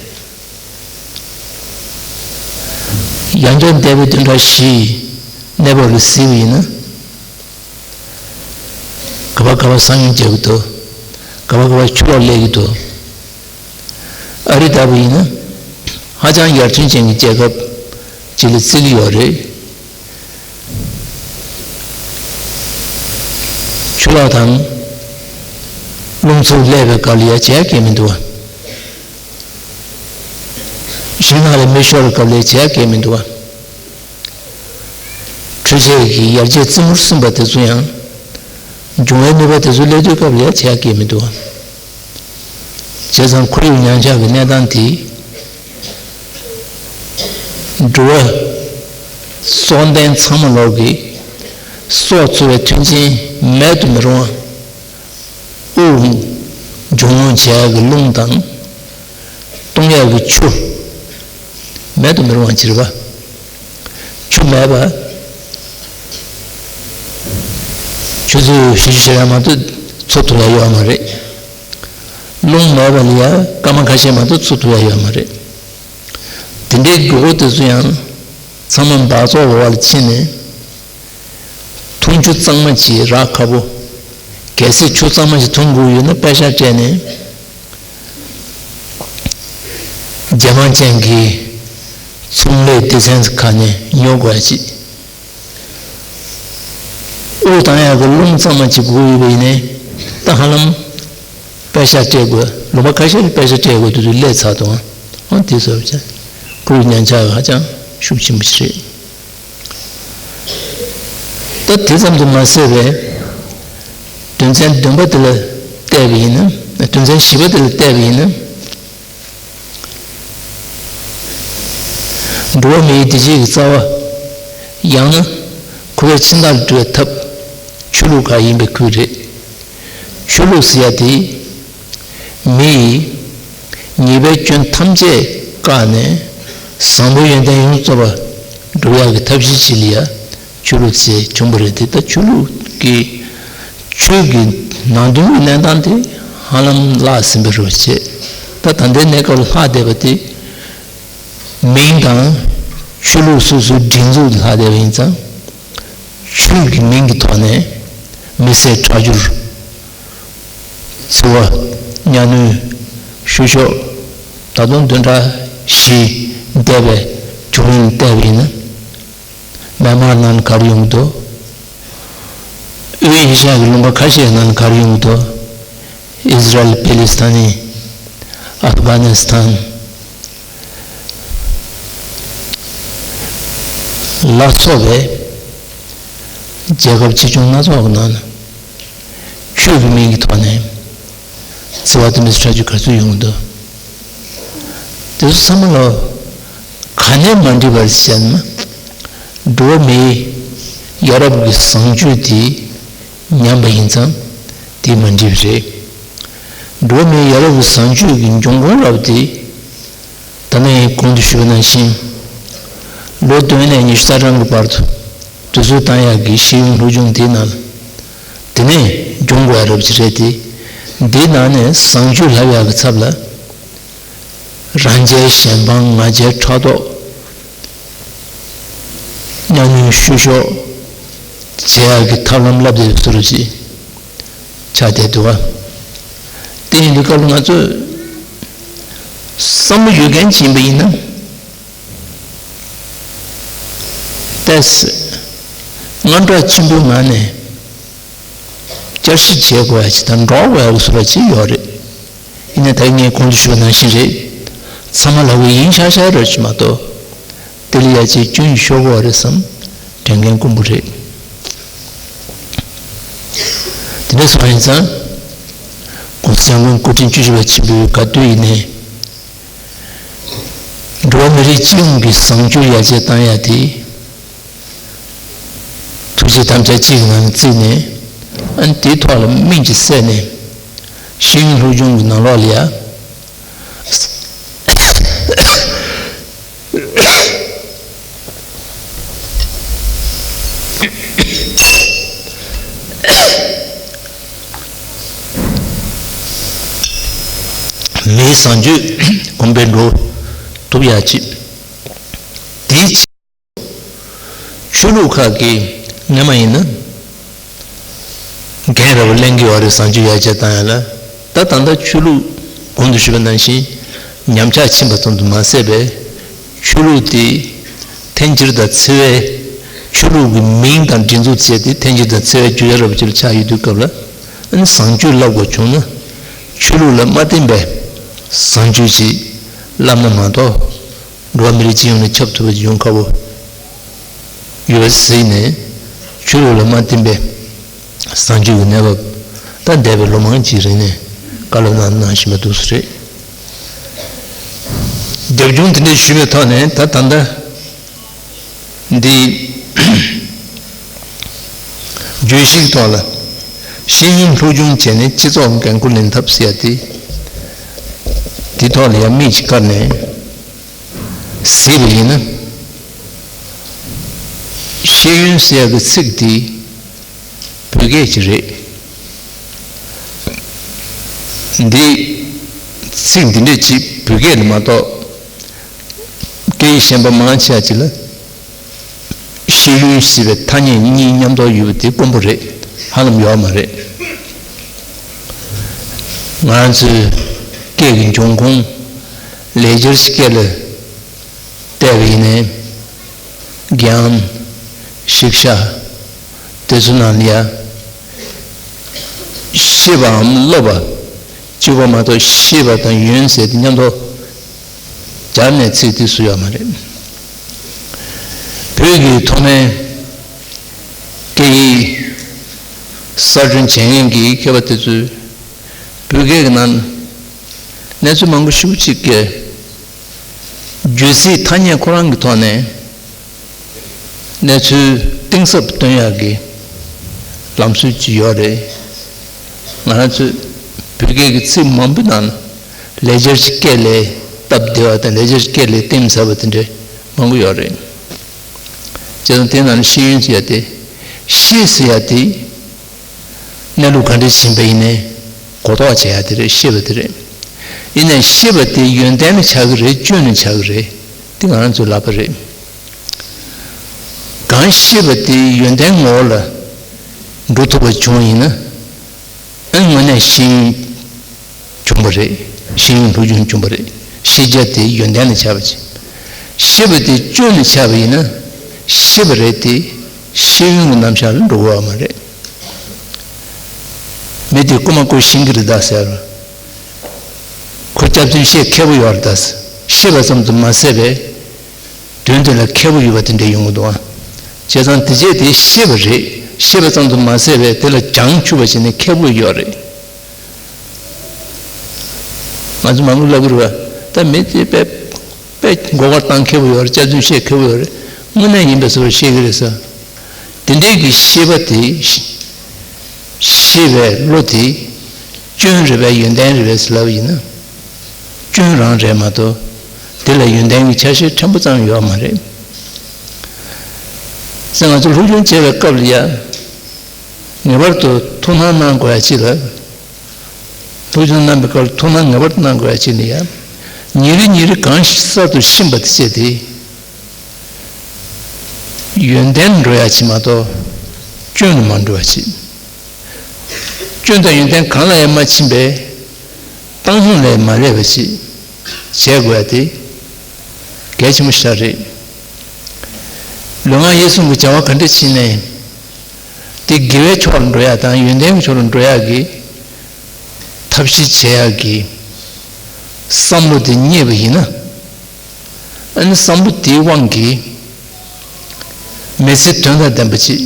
ཡང་བསྐྱར་འདས་པའི་བདུན་ཕྲག་བཞིའི་གནས་བབ་ལ་གཟིགས་པ་ཡིན་ན། ག་པར་ག་པར་ས་ཉུལ་རྒྱག་གི་འདུག་ག་པར་ག་པར་ཆུ་ལོག་སླེབས་ཀྱི་འདུག་ཨ་རི་ལྟ་བུ་ཡིན་ན། ཧ་ཅང་ཡར་ཐོན་ཅན་གྱི་རྒྱལ་ཁབ་ཅིག་ལ་བརྩི་གི་ཡོད་རེད། ཆུ་ལོག་དང་རླུང་འཚུབ་སླེབས་པའི་སྐབས་ལ་ཡ་བྱེད་ཡ་གང་ཡང་མི་འདུག་བ། ཤིང་ནགས་ལ་མེ་ཤོར་བའི་སྐབས་ལ་ཡ་བྱེད་ཡ་གང་ཡང་མི་འདུག་བ། འཕྲུལ་ཆས་ཀྱི་ཡར་རྒྱས་རྩེ་མོར་སོན་པ་དེ་ཚོ་ཡང་། འབྱུང་བའི་ནུས་པ་དེ་ཚོ་སླེབས་དུས་སྐབས་ལ་ཡ་བྱེད་ཡ་གང་ཡང་མི་འདུག་བ། བྱས་ཙང་ཁོར་ཡུག་ཉམས་ཆག་གི་གནས་སྟངས་དེ། འགྲོ་བ་སྲོག་ལྡན་ཚང་མ་ལོག་གི་སྲོག་འཚོ་བའི་མཐུན་རྐྱེན་མེད་དུ་མི་རུང་བ། དབུགས་འབྱུང་རྔུབ་བྱེད་ཡག་གི་རླུང་དང་། བཏུང་ཡག་གི་ཆུ་མེད་དུ་མི་རུང་བ་ཅིག་རེད་པ། ཆུ་མེད་པ། ཆུ་ཚོད་བཞི་བཅུ་ཞེ་ལྔ་མ་གཏོགས་འཚོ་ཐུབ་ཡག་ཡོད་མ་རེད། རླུང་མེད་པ་ལ་ཡ་སྐར་མ་ཁ་ཤས་མ་གཏོགས་འཚོ་ཐུབ་ཡག་ཡོད་མ་རེད། དེ་འདྲའི་དགོས་མཁོ་དེ་ཚོ་ཡང་ཚང་མ་འབག་བཙོག་འོག་ལ་ཕྱིན་ནས། འཐུང་ཆུ་གཙང་མ་ཅིག་རག་ཁག་པོ། གལ་སྲིད་ཆུ་གཙང་མ་ཞིག་འཐུང་དགོས་ཡོད་ན་པད་ཤག་སྤྲད་ནས། རྒྱལ་ཕམ་ཅན་གྱི་ཚོང་ལས་སྡེ་ཚན་ཁག་ནས་ཉོ་དགོས་ཡ་ཅིག་དབུགས་གཏོང་ཡག་གི་རླུང་གཙང་མ་ཅིག་དགོས་ཡོད་པ་ཡིན་ནའི། ད་ཧ་ལམ་པད་ཤག་སྤྲད་དགོས། ལུང་པ་ཁ་ཤས་ལ་པད་ཤག་སྤྲད་དགོས་དུས་དུས་སླེབས་ཚར་འདུག་ཨང་། དེ་ཚོ་བྱས། ཁོར་ཡུག་ཉམས་ཆག་ཧ་ཅང་ཤུགས་ཆེན་པོ་ཞིག་རེད། ད་དེ་ཙམ་དུ་མ་ཟད་པའི་དོན་ཚན་བདུན་པ་དེ་ལ་བལྟས་པ་ཡིན་ན། དོན་ཚན་བཞི་པ་དེ་ལ་བལྟས་པ་ཡིན་ན། འགྲོ་བ་མིའི་བདེ་སྐྱིད་ཀྱི་རྩ་བ། ཡང་ན་ཁོ་པའི་ཕྱི་མཐའ་ལ་འགྲོ་བའི་ཐབས། ཆོས་ལུགས་ཁག་ཡིན་པའི་ཁུལ་རེད། ཆོས་ལུགས་ཟེར་ཡ་དེ། མི་ཡིས་ཉེས་པའི་སྐྱོན་ཐམས་ཅད་བཀག་ནས་བཟང་པོའི་ཡོན་ཏན་ཡོངས་རྫོགས་པ་སྒྲུབ་ཡག་གི་ཐབས་ཤེས་ཅིག་ལ་ཡ་ཆོས་ལུགས་ཅེས་བྱུང་བ་རེད་དེ། ད་ཆོས་ལུགས་ཀྱི་ཆོས་ཀྱི་ནང་དོན་གྱི་གནས་སྟངས་དེ་ཧ་ལམ་བརླག་ཟིན་པ་རེད་བྱས། ད་ད་ལྟའི་གནས་སྐབས་ལ་ལྷག་བསྡད་པ་དེ། མིང་དང་ཆོས་ལུགས་སོ་སོའི་སྒྲིག་འཛུགས་ལ་ལྷག་བསྡད་པ་ཡིན་ཙང་། ཆོས་ཀྱི་མིང་གི་ཐོག་ནས་མི་བསད་ཁྲག་སྦྱོར། འཚེ་བ། གཉའ་གནོན། བཤུ་གཞོག་ད་དུང་བདུན་ཕྲག་བཞི་འདས་པའི་བྱུང་རིམ་བལྟས་པ་ཡིན་ན། མེན་མར་ནང་ག་རེ་ཡོང་གི་འདུག་དབུས་ཨེ་ཤ་ཡ་གི་ལུང་པ་ཁ་ཤས་ནང་ག་རེ་ཡོང་གི་འདུག་ཨི་ཟི་རལ། པེ་ལི་སི་ཐན། ཨབ་གྷ་ནི་སི་ཐན་ལ་སོགས་པའི་རྒྱལ་ཁབ་ཆེ་ཆུང་སྣ་ཚོགས་ཀྱི་ནང་ན། ཆོས་ཀྱི་མིང་གི་ཐོག་ནས་འཚེ་བ་དང་མི་གསོད་ཁྲག་སྦྱོར་ག་ཚོད་ཡོང་གི་འདུག་དེ་ཚོ་ཚང་མ་ལ་ག་ནས་མ་འགྲིག་པར་བཤད་ན། འགྲོ་བ་མིའི་ཡ་རབས་ཀྱི་བཟང་སྤྱོད་དེ་ཉམས་པ་ཡིན་ཙང་དེ་མ་འགྲིག་པ་རེད། འགྲོ་བ་མིའི་ཡ་རབས་ཀྱི་བཟང་སྤྱོད་ཀྱི་འབྱུང་ཁུངས་རབ་དེ། ད་ནས་གོང་དུ་ཞུས་པ་ནང་བཞིན། ལོ་བདུན་ནས་ཉི་ཤུ་རྩ་གྲངས་ཀྱི་བར་དུ་དུས་ཚོད་བཏང་ཡག་གི་ཤེས་ཡོན་སློབ་སྦྱོང་དེའི་ནང་ལ། དེ་ནས་ སྦྱོང་དགོས་ཡ་རབ་ཅིག་རེད་དེ། འདི་ནང་ནས་བཟང་སྤྱོད་ལབ་ཡག་གི་ཚབ་ལ། རང་རྒྱལ་གཞན་ཕམ་ང་རྒྱལ་ཕྲག་དོག་གཉའ་གནོན་བཤུ་གཞོག་བྱེད་ཡག་གི་ཐབས་ལམ་བསླབ་བསྡད་པའི་བཟོ་འདྲ་ཅིག་ཆགས་བསྡད་འདུག་ག་དེ་ཡིན་དུས་སྐབས་ལ་ང་ཚོས་བསམ་བློ་ཡོད་མཁན་ཅིག་ཡིན་པ་ཡིན་ན། ཏོག་ཙམ་དངངས་སྐྲག་ཆེན་པོའི་ངང་ནས་བསྐྱར་ཞིབ་བྱེད་དགོས་ཡ་ཅིག་དང་འགྲོགས་དགོས་ཡ་གི་བཟོ་འདྲ་ཅིག་ཡོད་རེད། ཡིན་ནའི་ད་ངས་གོང་དུ་ཞུས་པ་ནང་བཞིན་རེད། ཚང་མ་ལབ་གི་ཡིན་ཤག་ཤག་རེད་ཅིག་མ་གཏོགས། དེ་ལ་ཡ་ཅིག་སྐྱོན་ཤོར་གི་ཡོད་རེད་བསམ་དྲན་མཁན་དཀོན་པོ་རེད། དེ་འདྲ་སོང་ཡིན་ཙང་། ༸གོང་ས་༸སྐྱབས་མགོན་སྐུ་ཕྲེང་བཅུ་བཞི་པ་ཆེན་པོའི་ག་དུས་ཡིན་ནའི། འགྲོ་བ་མི་རིགས་སྤྱི་ཡོངས་ཀྱི་བཟང་སྤྱོད་ཡར་རྒྱས་བཏང་ཡ་དེ། ཐུགས་བཞེད་དམ་བཅའ་གཅིག་གི་ནང་བརྩིས་ནས། ཨ་ནི་དེའི་ཐོག་ལ་སྨིན་ཅིག་བསལ་ནས། ཤེས་ཡོན་སློབ་སྦྱོང་གི་ནང་ལོགས་ལ་ཡ། མིའི་བཟང་སྤྱོད་གོང་འཕེལ་འགྲོ་ཐུབ་ཡ་ཆེད། དེའི་ཆེད། ཆོས་ལུགས་ཁག་གིས་སྔོན་མ་ཡིན་ན། འགན་རེ་བ་ལེན་གྱི་ཡོད་རེད། བཟང་སྤྱོད་ཡར་རྒྱས་བཏང་ཡ་ལ། ད་ད་ལྟ་ཆོས་ལུགས་གོང་དུ་ཞུས་པ་ནང་བཞིན་ཉམས་ཆག་ཕྱིན་པ་ཙམ་དུ་མ་ཟད་པའི། ཆོས་ལུགས་དེ་འཐེན་འཁྱེར་དང་འཚེ་བའི། ཆོས་ལུགས་ཀྱི་མིང་དང་སྒྲིག་འཛུགས་བྱས་ཏེ་འཐེན་འཁྱེར་དང་འཚེ་བའི་རྒྱུ་ཆ་རེ་བ་ཅིག་ལ་ཆགས་ཡོད་དུས་སྐབས་ལ། ཨ་ནི་བཟང་སྤྱོད་བསླབ་དགོས་བྱུང་ན། ཆོས་ལུགས་ལ་མ་བརྟེན་པའི་བཟང་སྤྱོད་ཅིག་བསླབ་ན་མ་གཏོགས། འགྲོ་བ་མི་རིགས་སྤྱི་ཡོངས་ནས་ཁྱབ་ཐུབ་པ་ཅིག་ཡོང་ཁག་པོ་ཡོད་པ་གཟིགས་ནས། ཆོས་ལུགས་ལ་མ་བརྟེན་པའི་བཟང་སྤྱོད་ཀྱི་གནས་བབ་ད་འདས་པའི་ལོ་མང་ཅིག་རིང་ནས་བཀའ་སློབ་གནང་གནང་བཞིན་པ་འདུག་སེ་རེད། རྒྱབ་ལྗོངས་དེ་འདྲ་ཞུས་པའི་ཐོག་ནས། ད་ད་ལྟ་འདི་བརྗོད་གཞིའི་ཐོག་ལ། ཤེས་ཡོན་སློབ་སྦྱོང་བྱས་ནས་སྤྱི་ཚོགས་འགན་ཁུར་ལེན་ཐབས་ཟེར་ཡ་དེ། དེའི་ཐོག་ལ་ཡང་མིག་ཅིག་བཀར་ནས་གཟིགས་པ་ཡིན་ན། ཤེས་ཡོན་ཟེར་ཡ་གི་ཚིག་དེ་བོད་སྐད་ཅིག་རེད། འདི་ཚིག་འདི་འདྲ་ཅིག་བོད་སྐད་ལ་མ་གཏོགས། སྐད་ཡིག་གཞན་པ་མང་ཆེ་བ་ཅིག་ལ། ཤེས་ཡོན་ཟེར་བའི་ཐ་སྙད་གཉིས་མཉམ་དུ་ཡོད་པ་དེ་དཀོན་པོ་རེད། ཧ་ལམ་ཡོད་མ་རེད། ང་རང་ཚོའི་སྐད་ཀྱི་འབྱུང་ཁུངས་ལེགས་སྦྱར་གྱི་སྐད་ལ་བལྟས་པ་ཡིན་ནའི། གྱམ། ཤིག་ཤ། དེ་ཚོ་ནང་ལ་ཡ། ཤེས་པའམ་སློབ་པ་གཅིག་པོ་མ་གཏོགས། ཤེས་པ་དང་ཡོན་ཟེར་དེ་མཉམ་དུ་སྦྱར་ནས་ཚིག་དེ་བཟོས་ཡོད་མ་རེད། བོད་ཀྱི་ཐོག་མའི་སྐད་ཡིག་གསར་སྐྲུན་བྱེད་མཁན་གྱི་མཁས་པ་དེ་ཚོས་བོད་སྐད་ཀྱི་ནང་གནས་ཚུལ་མང་པོ་ཞིག་ཅིག་གི་བརྗོད་ཚིག་ཐ་སྙད་ཁོ་རང་གི་ཐོག་ནས། གནས་ཚུལ་གཏིང་ཟབ་སྟོན་ཡག་གི་ལམ་སྲོལ་ཅིག་ཡོད་རེད། ང་རང་ཚོས་བོད་སྐད་ཀྱི་ཚིག་མང་པོའི་ནང་ན་ལེགས་སྦྱར་གྱི་སྐད་ལས་སྟབས་བདེ་བ་དང་། ལེགས་སྦྱར་གྱི་སྐད་ལས་གཏིང་ཟབ་པ་དེ་འདྲ་མང་པོ་ཡོད་རེད། བྱས་ཙང་དེ་ནང་ནས་ཤེས་ཡོན་ཟེར་ཡ་དེ། ཤེས་ཟེར་ཡ་དེ། གནས་ལུགས་ག་འདྲ་ཞིག་ཡིན་པ་ཡིན་ནའི་གོ་རྟོགས་བྱེད་ཡ་དེ་རེད། ཤེས་པ་དེ་རེད། ཡིན་ནའི་ཤེས་པ་དེ་ཡོན་ཏན་ལ་ཆགས་ཀྱི་རེད། སྐྱོན་ལ་ཆགས་ཀྱི་རེད། དེ་ང་རང་ཚོའི་ལག་པ་རེད། གང་ཤེས་པ་དེ་ཡོན་ཏན་ངོ་བོ་ལ་འགྲོ་ཐུབ་པ་བྱུང་བ་ཡིན་ན། ཨ་ནི་དངོས་གནས་ཤེས་ཡོན་བྱུང་བ་རེད། ཤེས་ཡོན་སློབ་སྦྱོང་བྱུང་བ་རེད། ཤེས་བྱ་དེ་ཡོན་ཏན་ལ་ཆགས་པ་ཅིག་ཤེས་པ་དེ་སྐྱོན་ལ་ཆགས་པ་ཡིན་ན། ཤེས་པ་རེད་དེ་ཤེས་ཡོན་གྱི་རྣམ་གཞག་ལ་འགྲོ་གི་ཡོད་མ་རེད། མི་དེ་རྐུ་མ་རྐུ་ཤེས་ཀྱི་རེད་ད་ཟེར། ཁོ་སྐྱག་རྫུན་བཤད་མཁས་པོ་ཡོད་རེད་ད་ཟེར། ཤེས་པ་ཙམ་དུ་མ་ཟད་པའི་དོན་དེ་ལ་མཁས་པོ་ཡོད་པ་དེ་འདྲ་ཡོང་གི་འདུག་ཨ། བྱས་ཙང་དེ་བྱས་དེ་ཤེས་པ་རེད། ཤེས་པ་ཙམ་དུ་མ་ཟད་པའི་དེ་ལ་བྱང་ཆུབ་པ་བྱས་ནས་མཁས་པོ་ཡོད་རེད། ང་ཚོ་མང་པོ་ལབ་ཀྱི་རེད་བ། ད་མི་དེ་དཔེ་དཔེ་མགོ་སྐོར་བཏང་མཁས་པོ་ཡོད་རེད། སྐྱག་རྫུན་བཤད་མཁས་པོ་ཡོད་རེད། དངོས་གནས་ཡིན་པའི་བཟོ་འདྲ་བཤད་ཀྱི་རེད་ཟེར། དེ་འདྲའི་གི་ཤེས་པ་དེ། ཤེས་པའི་བློ་དེ་སྐྱོན་རེད་པས་ཡོན་ཏན་རེད་པས་ལབ་ཡིན་ན། སྐྱོན་རང་རེད་མ་གཏོགས། དེ་ལ་ཡོན་ཏན་གྱི་ཆ་ཤས་ཕྲན་བུ་ཙམ་ཡོད་མ་རེད། ཟེར་ང་ཚོ་སློབ་སྦྱོང་བྱེད་པའི་སྐབས་ལ་ཡ། ངེས་པར་དུ་ཐུགས་སྣང་གནང་དགོས་ཡ་གཅིག་ལ། ཐུགས་སྣང་གནང་བའི་སྐབས་ལ་ཐུགས་སྣང་ངེས་པར་དུ་གནང་དགོས་ཡ་གཅིག་ནི་ཡ། ཉིན་རེ་ཉིན་རེ་གང་གསར་དུ་ཤེས་པ་དེ་བྱས་ཏེ། ཡོན་ཏན་འགྲོ་ཡ་གཅིག་མ་གཏོགས་སྐྱོན་ལ་མ་འགྲོ་བ་གཅིག། སྐྱོན་དང་ཡོན་ཏན་གང་ལ་ཡང་མ་ཕྱིན་པའི་བཏང་སྙོམས་ལ་མ་སླེབས་པ་ཅིག་བྱེད་དགོས་ཡ་དེ་གལ་ཆེན་པོ་ཞིག་རེད། ལུས་ངག་ཡིད་གསུམ་གྱི་བྱ་བ་ག་འདྲ་བྱས་ནའི། དེ་དགེ་བའི་ཕྱོགས་ལ་འགྲོ་ཡ་དང་ཡོན་ཏན་གྱི་ཕྱོགས་ལ་འགྲོ་ཡ་གི་ཐབས་ཤེས་བྱེད་ཡག་གི་བསམ་བློ་དེ་རྙེད་པ་ཡིན་ན། ཨ་ནི་བསམ་བློ་དེའི་དབང་གིས་མི་ཚེ་དོན་དང་ལྡན་པ་ཅིག་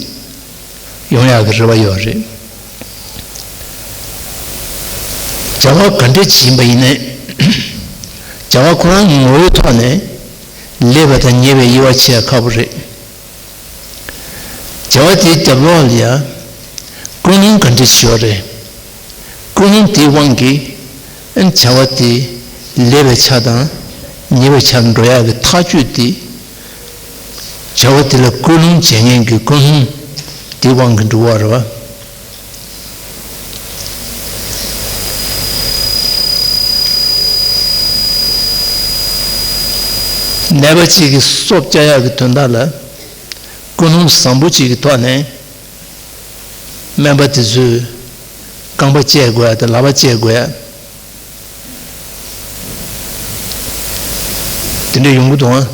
ཡོང་ཡག་གི་རེ་བ་ཡོད་རེད། བྱ་བ་ག་འདྲ་ཅིག་ཡིན་པ་ཡིན་ནའི། བྱ་བ་ཁོ་རང་གི་ངོ་བོའི་ཐོག་ནས་ལེགས་པ་དང་ཉེས་པའི་དབྱེ་བ་ཕྱེ་ཡ་ཁག་པོ་རེད། བྱ་བ་དེའི་རྒྱབ་ལོགས་ལ་ཡང་ཀུན་སློང་ག་འདྲ་ཞིག་ཡོད་རེད། ཀུན་སློང་དེའི་དབང་གིས་ཨ་ནི་བྱ་བ་དེ་ལེགས་པའི་ཆ་དང་ཉེས་པའི་ཆར་འགྲོ་ཡག་གི་ཐག་གཅོད་དེ། བྱ་བ་དེ་ལ་སྐུལ་སློང་བྱེད་མཁན་གྱི་ཀུན་སློང་དེའི་དབང་གིས་འགྲོ་བ་རེད་བ། ནད་པ་གཅིག་གི་སྲོག་བསྐྱབ་ཡག་གི་དོན་དག་ལ་ཀུན་སློང་བཟང་པོ་གཅིག་གི་ཐོག་ནས། སྨན་པ་དེ་ཚོས་རྐང་པ་བཅད་དགོས་ཡ་དང་ལག་པ་བཅད་དགོས་ཡ། དེ་འདྲ་ཡོང་གི་འདུག་ཨང་།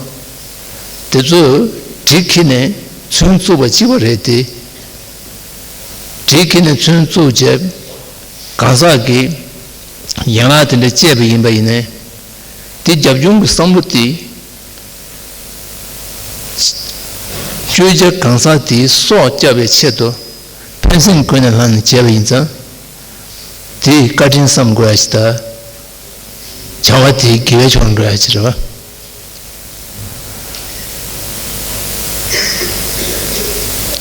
དེ་ཚོས་གྲི་འཁྱེར་ནས་ཚོན་བཙུགས་པ་གཅིག་པ་རེད་དེ། གྲི་འཁྱེར་ནས་ཚོན་བཙུགས་རྗེས་གང་ཟག་གི་ཡན་ལག་དེ་འདྲ་བཅད་པ་ཡིན་པ་ཡིན་ནའི། དེ་རྒྱབ་ལྗོངས་ཀྱི་བསམ་བློ་དེ། བཅོས་བསྒྱུར་གང་ཟག་དེའི་སྲོག་བསྐྱབ་པའི་ཆེད་དུ་ཕན་སེམས་ཀུན་ནས་བསླངས་ནས་བྱས་པ་ཡིན་ཙང་། དེས་བཀའ་དྲིན་བསམ་དགོས་ཡ་ཞིག་དང་། བྱ་བ་དེའི་དགེ་བའི་ཕྱོགས་འགྲོ་ཡ་ཞིག་རེད་བ།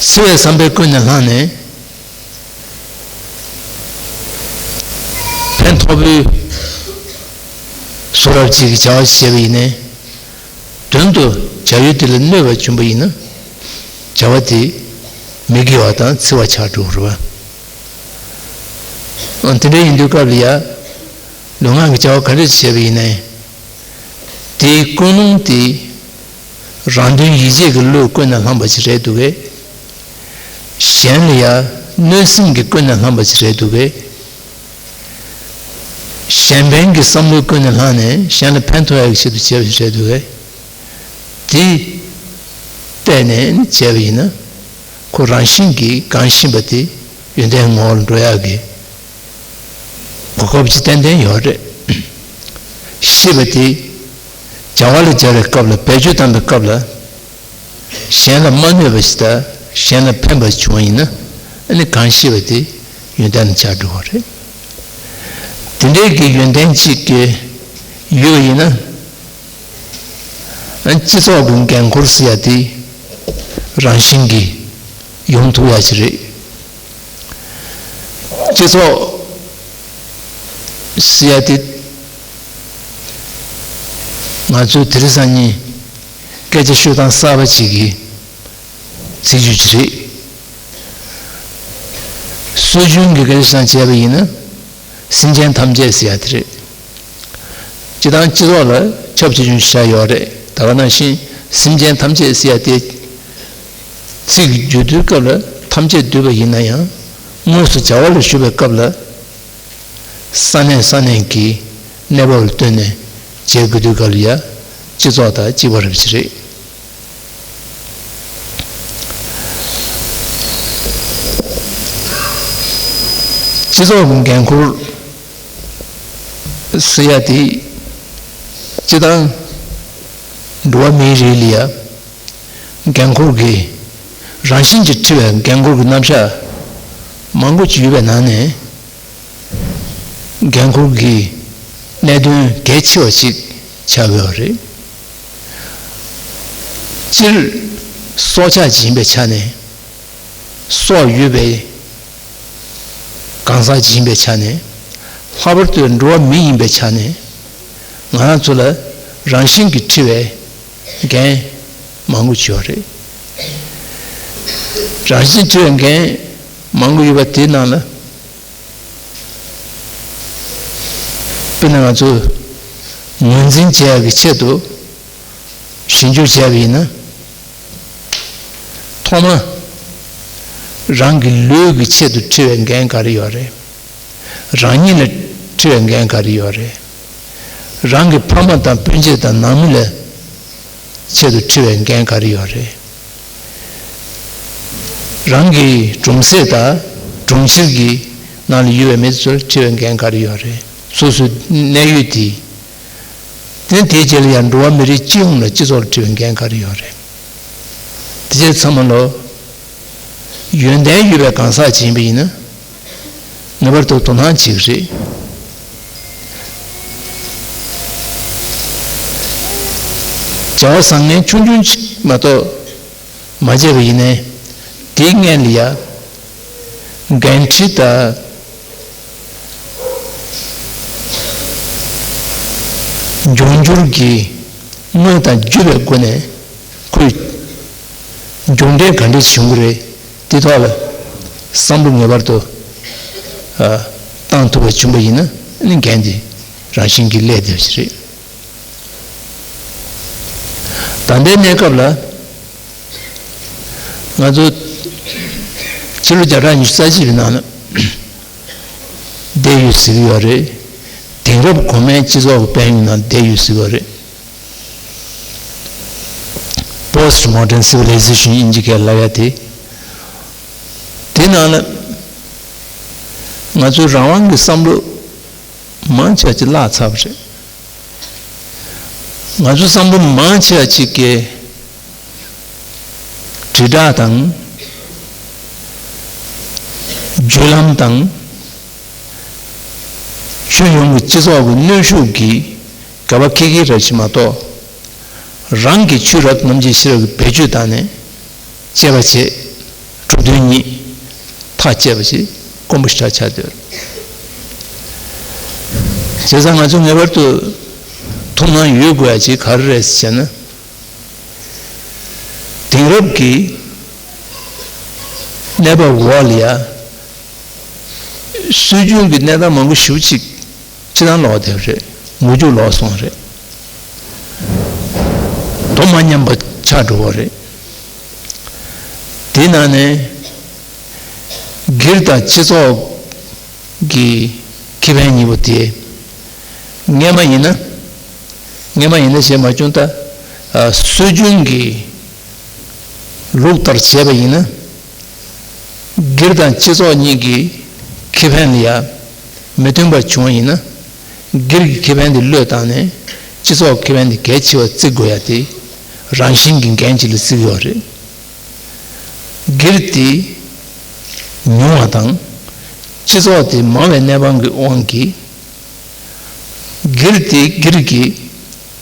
འཚེ་བའི་བསམ་པས་ཀུན་ནས་བསླངས་ནས། ཕན་ཐོགས་པོའི་བཟོ་འདྲ་ཅིག་གི་བྱ་བ་ཞིག་བྱས་པ་ཡིན་ནའི། དོན་དུ་བྱ་ཡུལ་དེ་ལ་གནོད་པ་བྱུང་བ་ཡིན་ན། བྱ་བ་དེ་མི་དགེ་བ་དང་འཚེ་བ་ཆགས་འགྲོ་གི་རེད་བ། ཨང་། དེ་འདྲ་ཡིན་དུས་སྐབས་ལ་ཡ། ལུས་ངག་གི་བྱ་བ་ག་འདྲ་ཞིག་བྱས་པ་ཡིན་ནའི། དེའི་ཀུན་སློང་དེ། རང་དོན་ཡིད་བྱེད་ཀྱི་བློས་ཀུན་ནས་བསླངས་པ་ཞིག་རེད་འདུག་གས། གཞན་ལ་ཡང་གནོད་སེམས་ཀྱིས་ཀུན་ནས་བསླངས་པ་ཞིག་རེད་འདུག་གས། གཞན་ཕན་གྱི་བསམ་བློས་ཀུན་ནས་བསླངས་ནས་གཞན་ལ་ཕན་ཐོགས་ཡག་གི་ཆེད་དུ་བྱས་པ་ཞིག་རེད་འདུག་གས། དེ་བལྟས་ནས་བྱས་པ་ཡིན་ན། ཁོ་རང་བཞིན་གྱིས་གང་ཤེས་པ་དེ་ཡོན་ཏན་ངོ་བོར་འགྲོ་ཡག་གི་གོ་སྐབས་ཅིག་ཏན་ཏན་ཡོད་རེད། ཤེས་པ་དེ་བྱ་བ་ལ་སྦྱར་བའི་སྐབས་ལ། བེད་སྤྱོད་བཏང་བའི་སྐབས་ལ། གཞན་ལ་མ་གནོད་པ་ཞིག་དང་གཞན་ལ་ཕན་པ་བྱུང་བ་ཡིན་ན། ཨ་ནི་གང་ཤེས་པ་དེ་ཡོན་ཏན་ལ་ཆགས་འགྲོ་བ་རེད། དེ་འདྲའི་གི་ཡོན་ཏན་ཅིག་གི་ཡོད་པ་ཡིན་ན། ཨ་ནི་སྤྱི་ཚོགས་ཀྱི་འགན་ཁུར་ཟེར་ཡ་དེ་རང་བཞིན་གྱིས་ཡོང་ཐུབ་ཡ་ཅིག་རེད། སྤྱི་ཚོགས་ཟེར་ཡ་དེ་ང་ཚོའི་དེ་རིང་སང་ཉིན་སྐད་ཆ་ཤོད་སྟངས་གསར་པ་ཅིག་གི་ཚིག་སྦྱོར་ཅིག་རེད། སྲོལ་རྒྱུན་གྱི་སྐད་ཆ་བྱས་པ་ཡིན་ན། སེམས་ཅན་ཐམས་ཅད་ཟེར་ཡ་དེ་རེད། སྤྱིར་བཏང་སྤྱི་ཚོགས་ལ་ཁྱབ་ཆེ་ཆུང་ཞེ་དྲག་ཡོད་རེད། ད་ག་ནང་བཞིན་སེམས་ཅན་ཐམས་ཅད་ཟེར་ཡ་དེ། ཚིག་བརྗོད་དུས་སྐབས་ལ་ཐམས་ཅད་འདུས་པ་ཡིན་ན་ཡང་། དངོས་སུ་བྱ་བ་ལ་ཞུགས་པའི་སྐབས་ལ། ས་གནས་ས་གནས་ཀྱི་གནས་བབ་ལ་ལྟོས་ནས་བྱེད་དགོས་དུས་སྐབས་ལ་ཡ། སྤྱི་ཚོགས་དང་གཅིག་པ་རེད་པ་ཅིག་རེད། སྤྱི་ཚོགས་ཀྱི་འགན་ཁུར་ཟེར་ཡ་དེ། སྤྱིར་བཏང་འགྲོ་བ་མིའི་རིགས་ལ་ཡ། འགན་ཁུར་གྱི། རང་བཞིན་གྱིས་འཁྲི་བའི་འགན་ཁུར་གྱི་རྣམ་གཞག་མང་པོ་ཅིག་ཡོད་པའི་ནང་ནས། འགན་ཁུར་གྱི་གནད་དོན་གལ་ཆེ་བ་ཞིག་ཆགས་ཡོད་རེད། སྤྱིར་སྲོག་ཆགས་ཅིག་ཡིན་པའི་ཆ་ནས། སྲོག་ཡོད་པའི་གང་ཟག་ཅིག་ཡིན་པའི་ཆ་ནས། ལྷག་པར་དུ་འགྲོ་བ་མི་ཡིན་པའི་ཆ་ནས། ང་རང་ཚོ་ལ་རང་བཞིན་གྱིས་འཁྲི་བའི་འགན་མང་པོ་ཅིག་ཡོད་རེད། རང་བཞིན་འཁྲི་བའི་འགན་ མང་པོ་ཡོད་པ་དེའི་ནང་ལ། དཔེར་ན་ང་ཚོས་ངོས་འཛིན་བྱེད་ཡག་གི་ཆེད་དུ་ཞིབ་འཇུག་བྱས་པ་ཡིན་ན། ཐོག་མ། རང་གི་ལུས་ཀྱི་ཆེད་དུ་འཁྲི་བའི་འགན་ག་རེ་ཡོད་རེད། རང་ཉིད་ལ་འཁྲི་བའི་འགན་ག་རེ་ཡོད་རེད། རང་གི་ཕ་མ་དང་སྤུན་མཆེད་དང་ནང་མི་ལ་ཆེད་དུ་འཁྲི་བའི་འགན་ག་རེ་ཡོད་རེད། རང་གི་གྲོང་གསེབ་དང་གྲོང་ཁྱེར་གྱི་ནང་ལ་ཡོད་པའི་མི་ཚོར་འཁྲི་བའི་འགན་ག་རེ་ཡོད་རེད། སོ་སོའི་གནས་ཡུལ་དེ། དེ་དེའི་རྗེས་ལ་ཡང་འགྲོ་བ་མི་རིགས་སྤྱི་ཡོངས་ལ་སྤྱི་ཚོགས་ལ་འཁྲི་བའི་འགན་ག་རེ་ཡོད་རེད། དེ་ཚོ་ཚང་མ་ལོ། ཡོན་ཏན་ཡོད་པའི་གང་ཟག་ཅིག་ཡིན་པ་ཡིན་ན། ངེས་པར་དུ་དོ་སྣང་བྱེད་ཀྱི་རེད། བྱ་བ་བཟང་ངན་ཆུང་ཆུང་ཅིག་མ་གཏོགས་མ་བྱས་པ་ཡིན་ནའི། དེའི་སྔོན་ལ་ཡ། འགན་འཁྲི་དང་། འབྱུང་འགྱུར་གྱི་དངོས་དང་བརྒྱུད་པའི་སྒོ་ནས་ཁོས་མཇུག་འབྲས་ག་འདྲས་བྱུང་གི་རེད། དེ་ཐོག་ལ་བསམ་བློ་ངེས་པར་དུ་ཨ་བཏང་ཐུབ་པ་བྱུང་བ་ཡིན་ན་ནི་འགན་དེ་རང་བཞིན་གྱིས་སླེབས་བསྡད་པ་ཞིག་རེད། ད་ལྟའི་གནས་སྐབས་ལ་ང་ཚོ་ཕྱི་ལོ་བརྒྱ་ཕྲག་ཉི་ཤུ་རྩ་གཅིག་པའི་ནང་ལ་བསྡད་ཡོད་ཟེར་གྱི་ཡོད་རེད། དེང་རབས་གོང་མའི་སྤྱི་ཚོགས་ཀྱི་དཔལ་ཡོན་ནང་བསྡད་ཡོད་ཟེར་གྱི་ཡོད་རེད། Post Modern Civilization དབྱིན་ཇི་སྐད་ལབ་ཡ་དེ། དེ་ནང་ལ་ང་ཚོའི་རང་དབང་གི་བསམ་བློ་མང་ཆེ་བ་ཅིག་བརླག་ཚར་བ་རེད། ང་ཚོའི་བསམ་བློ་མང་ཆེ་བ་ཅིག་གིས་དྲིལ་བསྒྲགས་དང་བརྒྱུད་ལམ་དང་ཁྱོན་ཡོངས་ཀྱི་སྤྱི་ཚོགས་ཀྱི་གནོན་ཤུགས་ཀྱིས་ག་བ་ཁེ་ཁེ་ར་ཞིག་མ་གཏོགས། རང་གི་ཆོས་རབ་ཏུ་རྣམ་འབྱེད་ཤེས་རབ་ཀྱི་བེད་སྤྱོད་བཏང་ནས་དཔྱད་པ་བྱེད། གྲུབ་དོན་ཉིད་ཐག་བཅད་པ་ཞིག་དཀོན་པོ་ཞེ་དྲག་ཆགས་བསྡད་ཡོད་རེད། བྱས་ཙང་ང་ཚོ་ངེས་པར་དུ་ཐུགས་སྣང་ཡོད་དགོས་ཡ་ཅིག་ག་རེ་རེད་ཟེར་ན། དེང་རབས་ཀྱི་གནས་བབ་འོག་ལ་ཡ། སྲོལ་རྒྱུན་གྱི་གནས་སྟངས་མང་པོ་ཞེ་པོ་ཅིག་ཕྱི་ནང་ལོག་བསྡད་པ་རེད། མུ་མཐུད་ལོག་སོང་བ་རེད། དོ་མ་མཉམ་པ་ཆགས་འགྲོ་བ་རེད། དེའི་ནང་ནས་སྒེར་དང་སྤྱི་ཚོགས་ཀྱི་ཁེ་ཕན་གཉིས་པོ་དེ། སྔས་མ་ཡིན་ན། སྔས་མ་ཡིན་ན་ཞེས་མ་བྱུང་ད། ཨ། སྲོལ་རྒྱུན་གྱི་ལུགས་ལྟར་བྱས་པ་ཡིན་ན། སྒེར་དང་སྤྱི་ཚོགས་གཉིས་ཀྱི་ཁེ་ཕན་ལ་ཡ་མི་མཐུན་པ་བྱུང་བ་ཡིན་ན། སྒེར་གྱི་ཁེ་ཕན་དེ་བློས་བཏང་ནས་སྤྱི་ཚོགས་ཀྱི་ཁེ་ཕན་དེ་གལ་ཆེ་བ་བརྩི་དགོས་ཡ་དེ་རང་བཞིན་གྱི་འགན་ཅིག་ལ་བརྩི་གི་ཡོད་རེད། སྒེར་དེ་ཉུང་བ་དང་། སྤྱི་ཚོགས་དེ་མང་བའི་གནས་སྟངས་ཀྱི་དབང་གིས། སྒེར་དེ་སྒེར་གྱིས་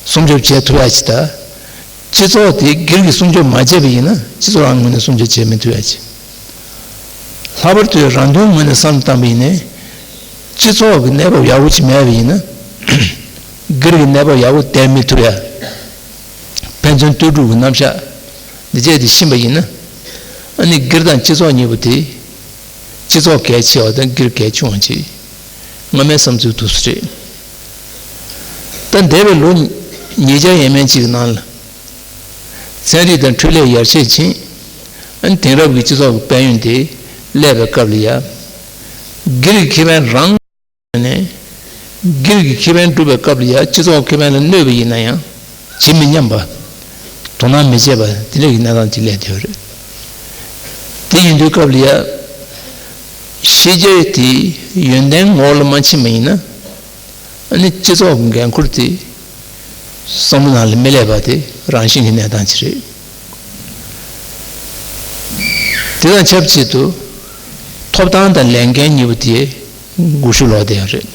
སྲུང་སྐྱོབ་བྱེད་ཐུབ་ཡ་ཅིག་དང་། སྤྱི་ཚོགས་དེ་སྒེར་གྱིས་སྲུང་སྐྱོབ་མ་བྱས་པ་ཡིན་ན་སྤྱི་ཚོགས་རང་ངོས་ནས་སྲུང་སྐྱོབ་བྱེད་མི་ཐུབ་ཡ་ཅིག་ལྷག་པར་དུ་རང་དོན་ངོས་ནས་བསམ་བློ་བཏང་པ་ཡིན་ན། སྤྱི་ཚོགས་ཀྱི་གནས་བབ་ཡག་པོ་ཅིག་མེད་པ་ཡིན་ན། སྒེར་གྱི་གནས་བབ་ཡག་པོ་བསྡད་མི་ཐུབ་ཡ། ཕན་ཚུན་ལྟོས་གྲུབ་ཀྱི་རྣམ་གཞག་འདི་བྱས་ཏེ་ཕྱིན་པ་ཡིན་ན། ཨ་ནི་སྒེར་དང་སྤྱི་ཚོགས་གཉིས་པོ་དེ། སྤྱི་ཚོགས་གལ་ཆེ་བ་དང་སྒེར་གལ་ཆུང་བ་ཅིག་སྔ་མའི་བསམ་ཚུལ་འདུག་སེ་རེད། ད་འདས་པའི་ལོ་ཉིས་བརྒྱ་ཡས་མས་ཅིག་གི་ནང་ལ། ཚན་རིག་དང་འཕྲུལ་ལས་ཡར་རྒྱས་ཕྱིན། ཨ་ནི་དེང་རབས་ཀྱི་སྤྱི་ཚོགས་ཀྱི་དཔལ་ཡོན་དེ་སླེབས་པའི་སྐབས་ལ་ཡ། སྒེར་གྱི་ཁེ་ཕན་རང་ནས། སྒེར་གྱི་ཁེ་ཕན་སྒྲུབ་པའི་སྐབས་ལ་ཡ་སྤྱི་ཚོགས་ཁེ་ཕན་ལ་གནོད་པ་ཡིན་ན་ཡང་ཇི་མི་སྙམ་པ། དོ་སྣང་མི་བྱེད་པ་དེ་འདྲ་གི་གནས་སྟངས་ཅིག་སླེབས་བསྡད་ཡོད་རེད། དེ་ཡིན་དུས་སྐབས་ལ་ཡ། ཤེས་བྱ་དེ་ཡོན་ཏན་ངོ་བོ་ལ་མ་ཕྱིན་པ་ཡིན་ན། ཨ་ནི་སྤྱི་ཚོགས་ཀྱི་འགན་ཁུར་དེ་བསམ་བློ་ནང་ལ་མི་སླེབས་པ་དེ་རང་བཞིན་གྱི་གནས་སྟངས་ཅིག་རེད། དེ་དང་ཆབས་ཅིག་ཏུ་ཐོབ་ཐང་དང་ལས་འགན་གཉིས་པོ་དེ་འགུལ་ཤུགས་ལོག་བསྡད་ཡོད་རེད།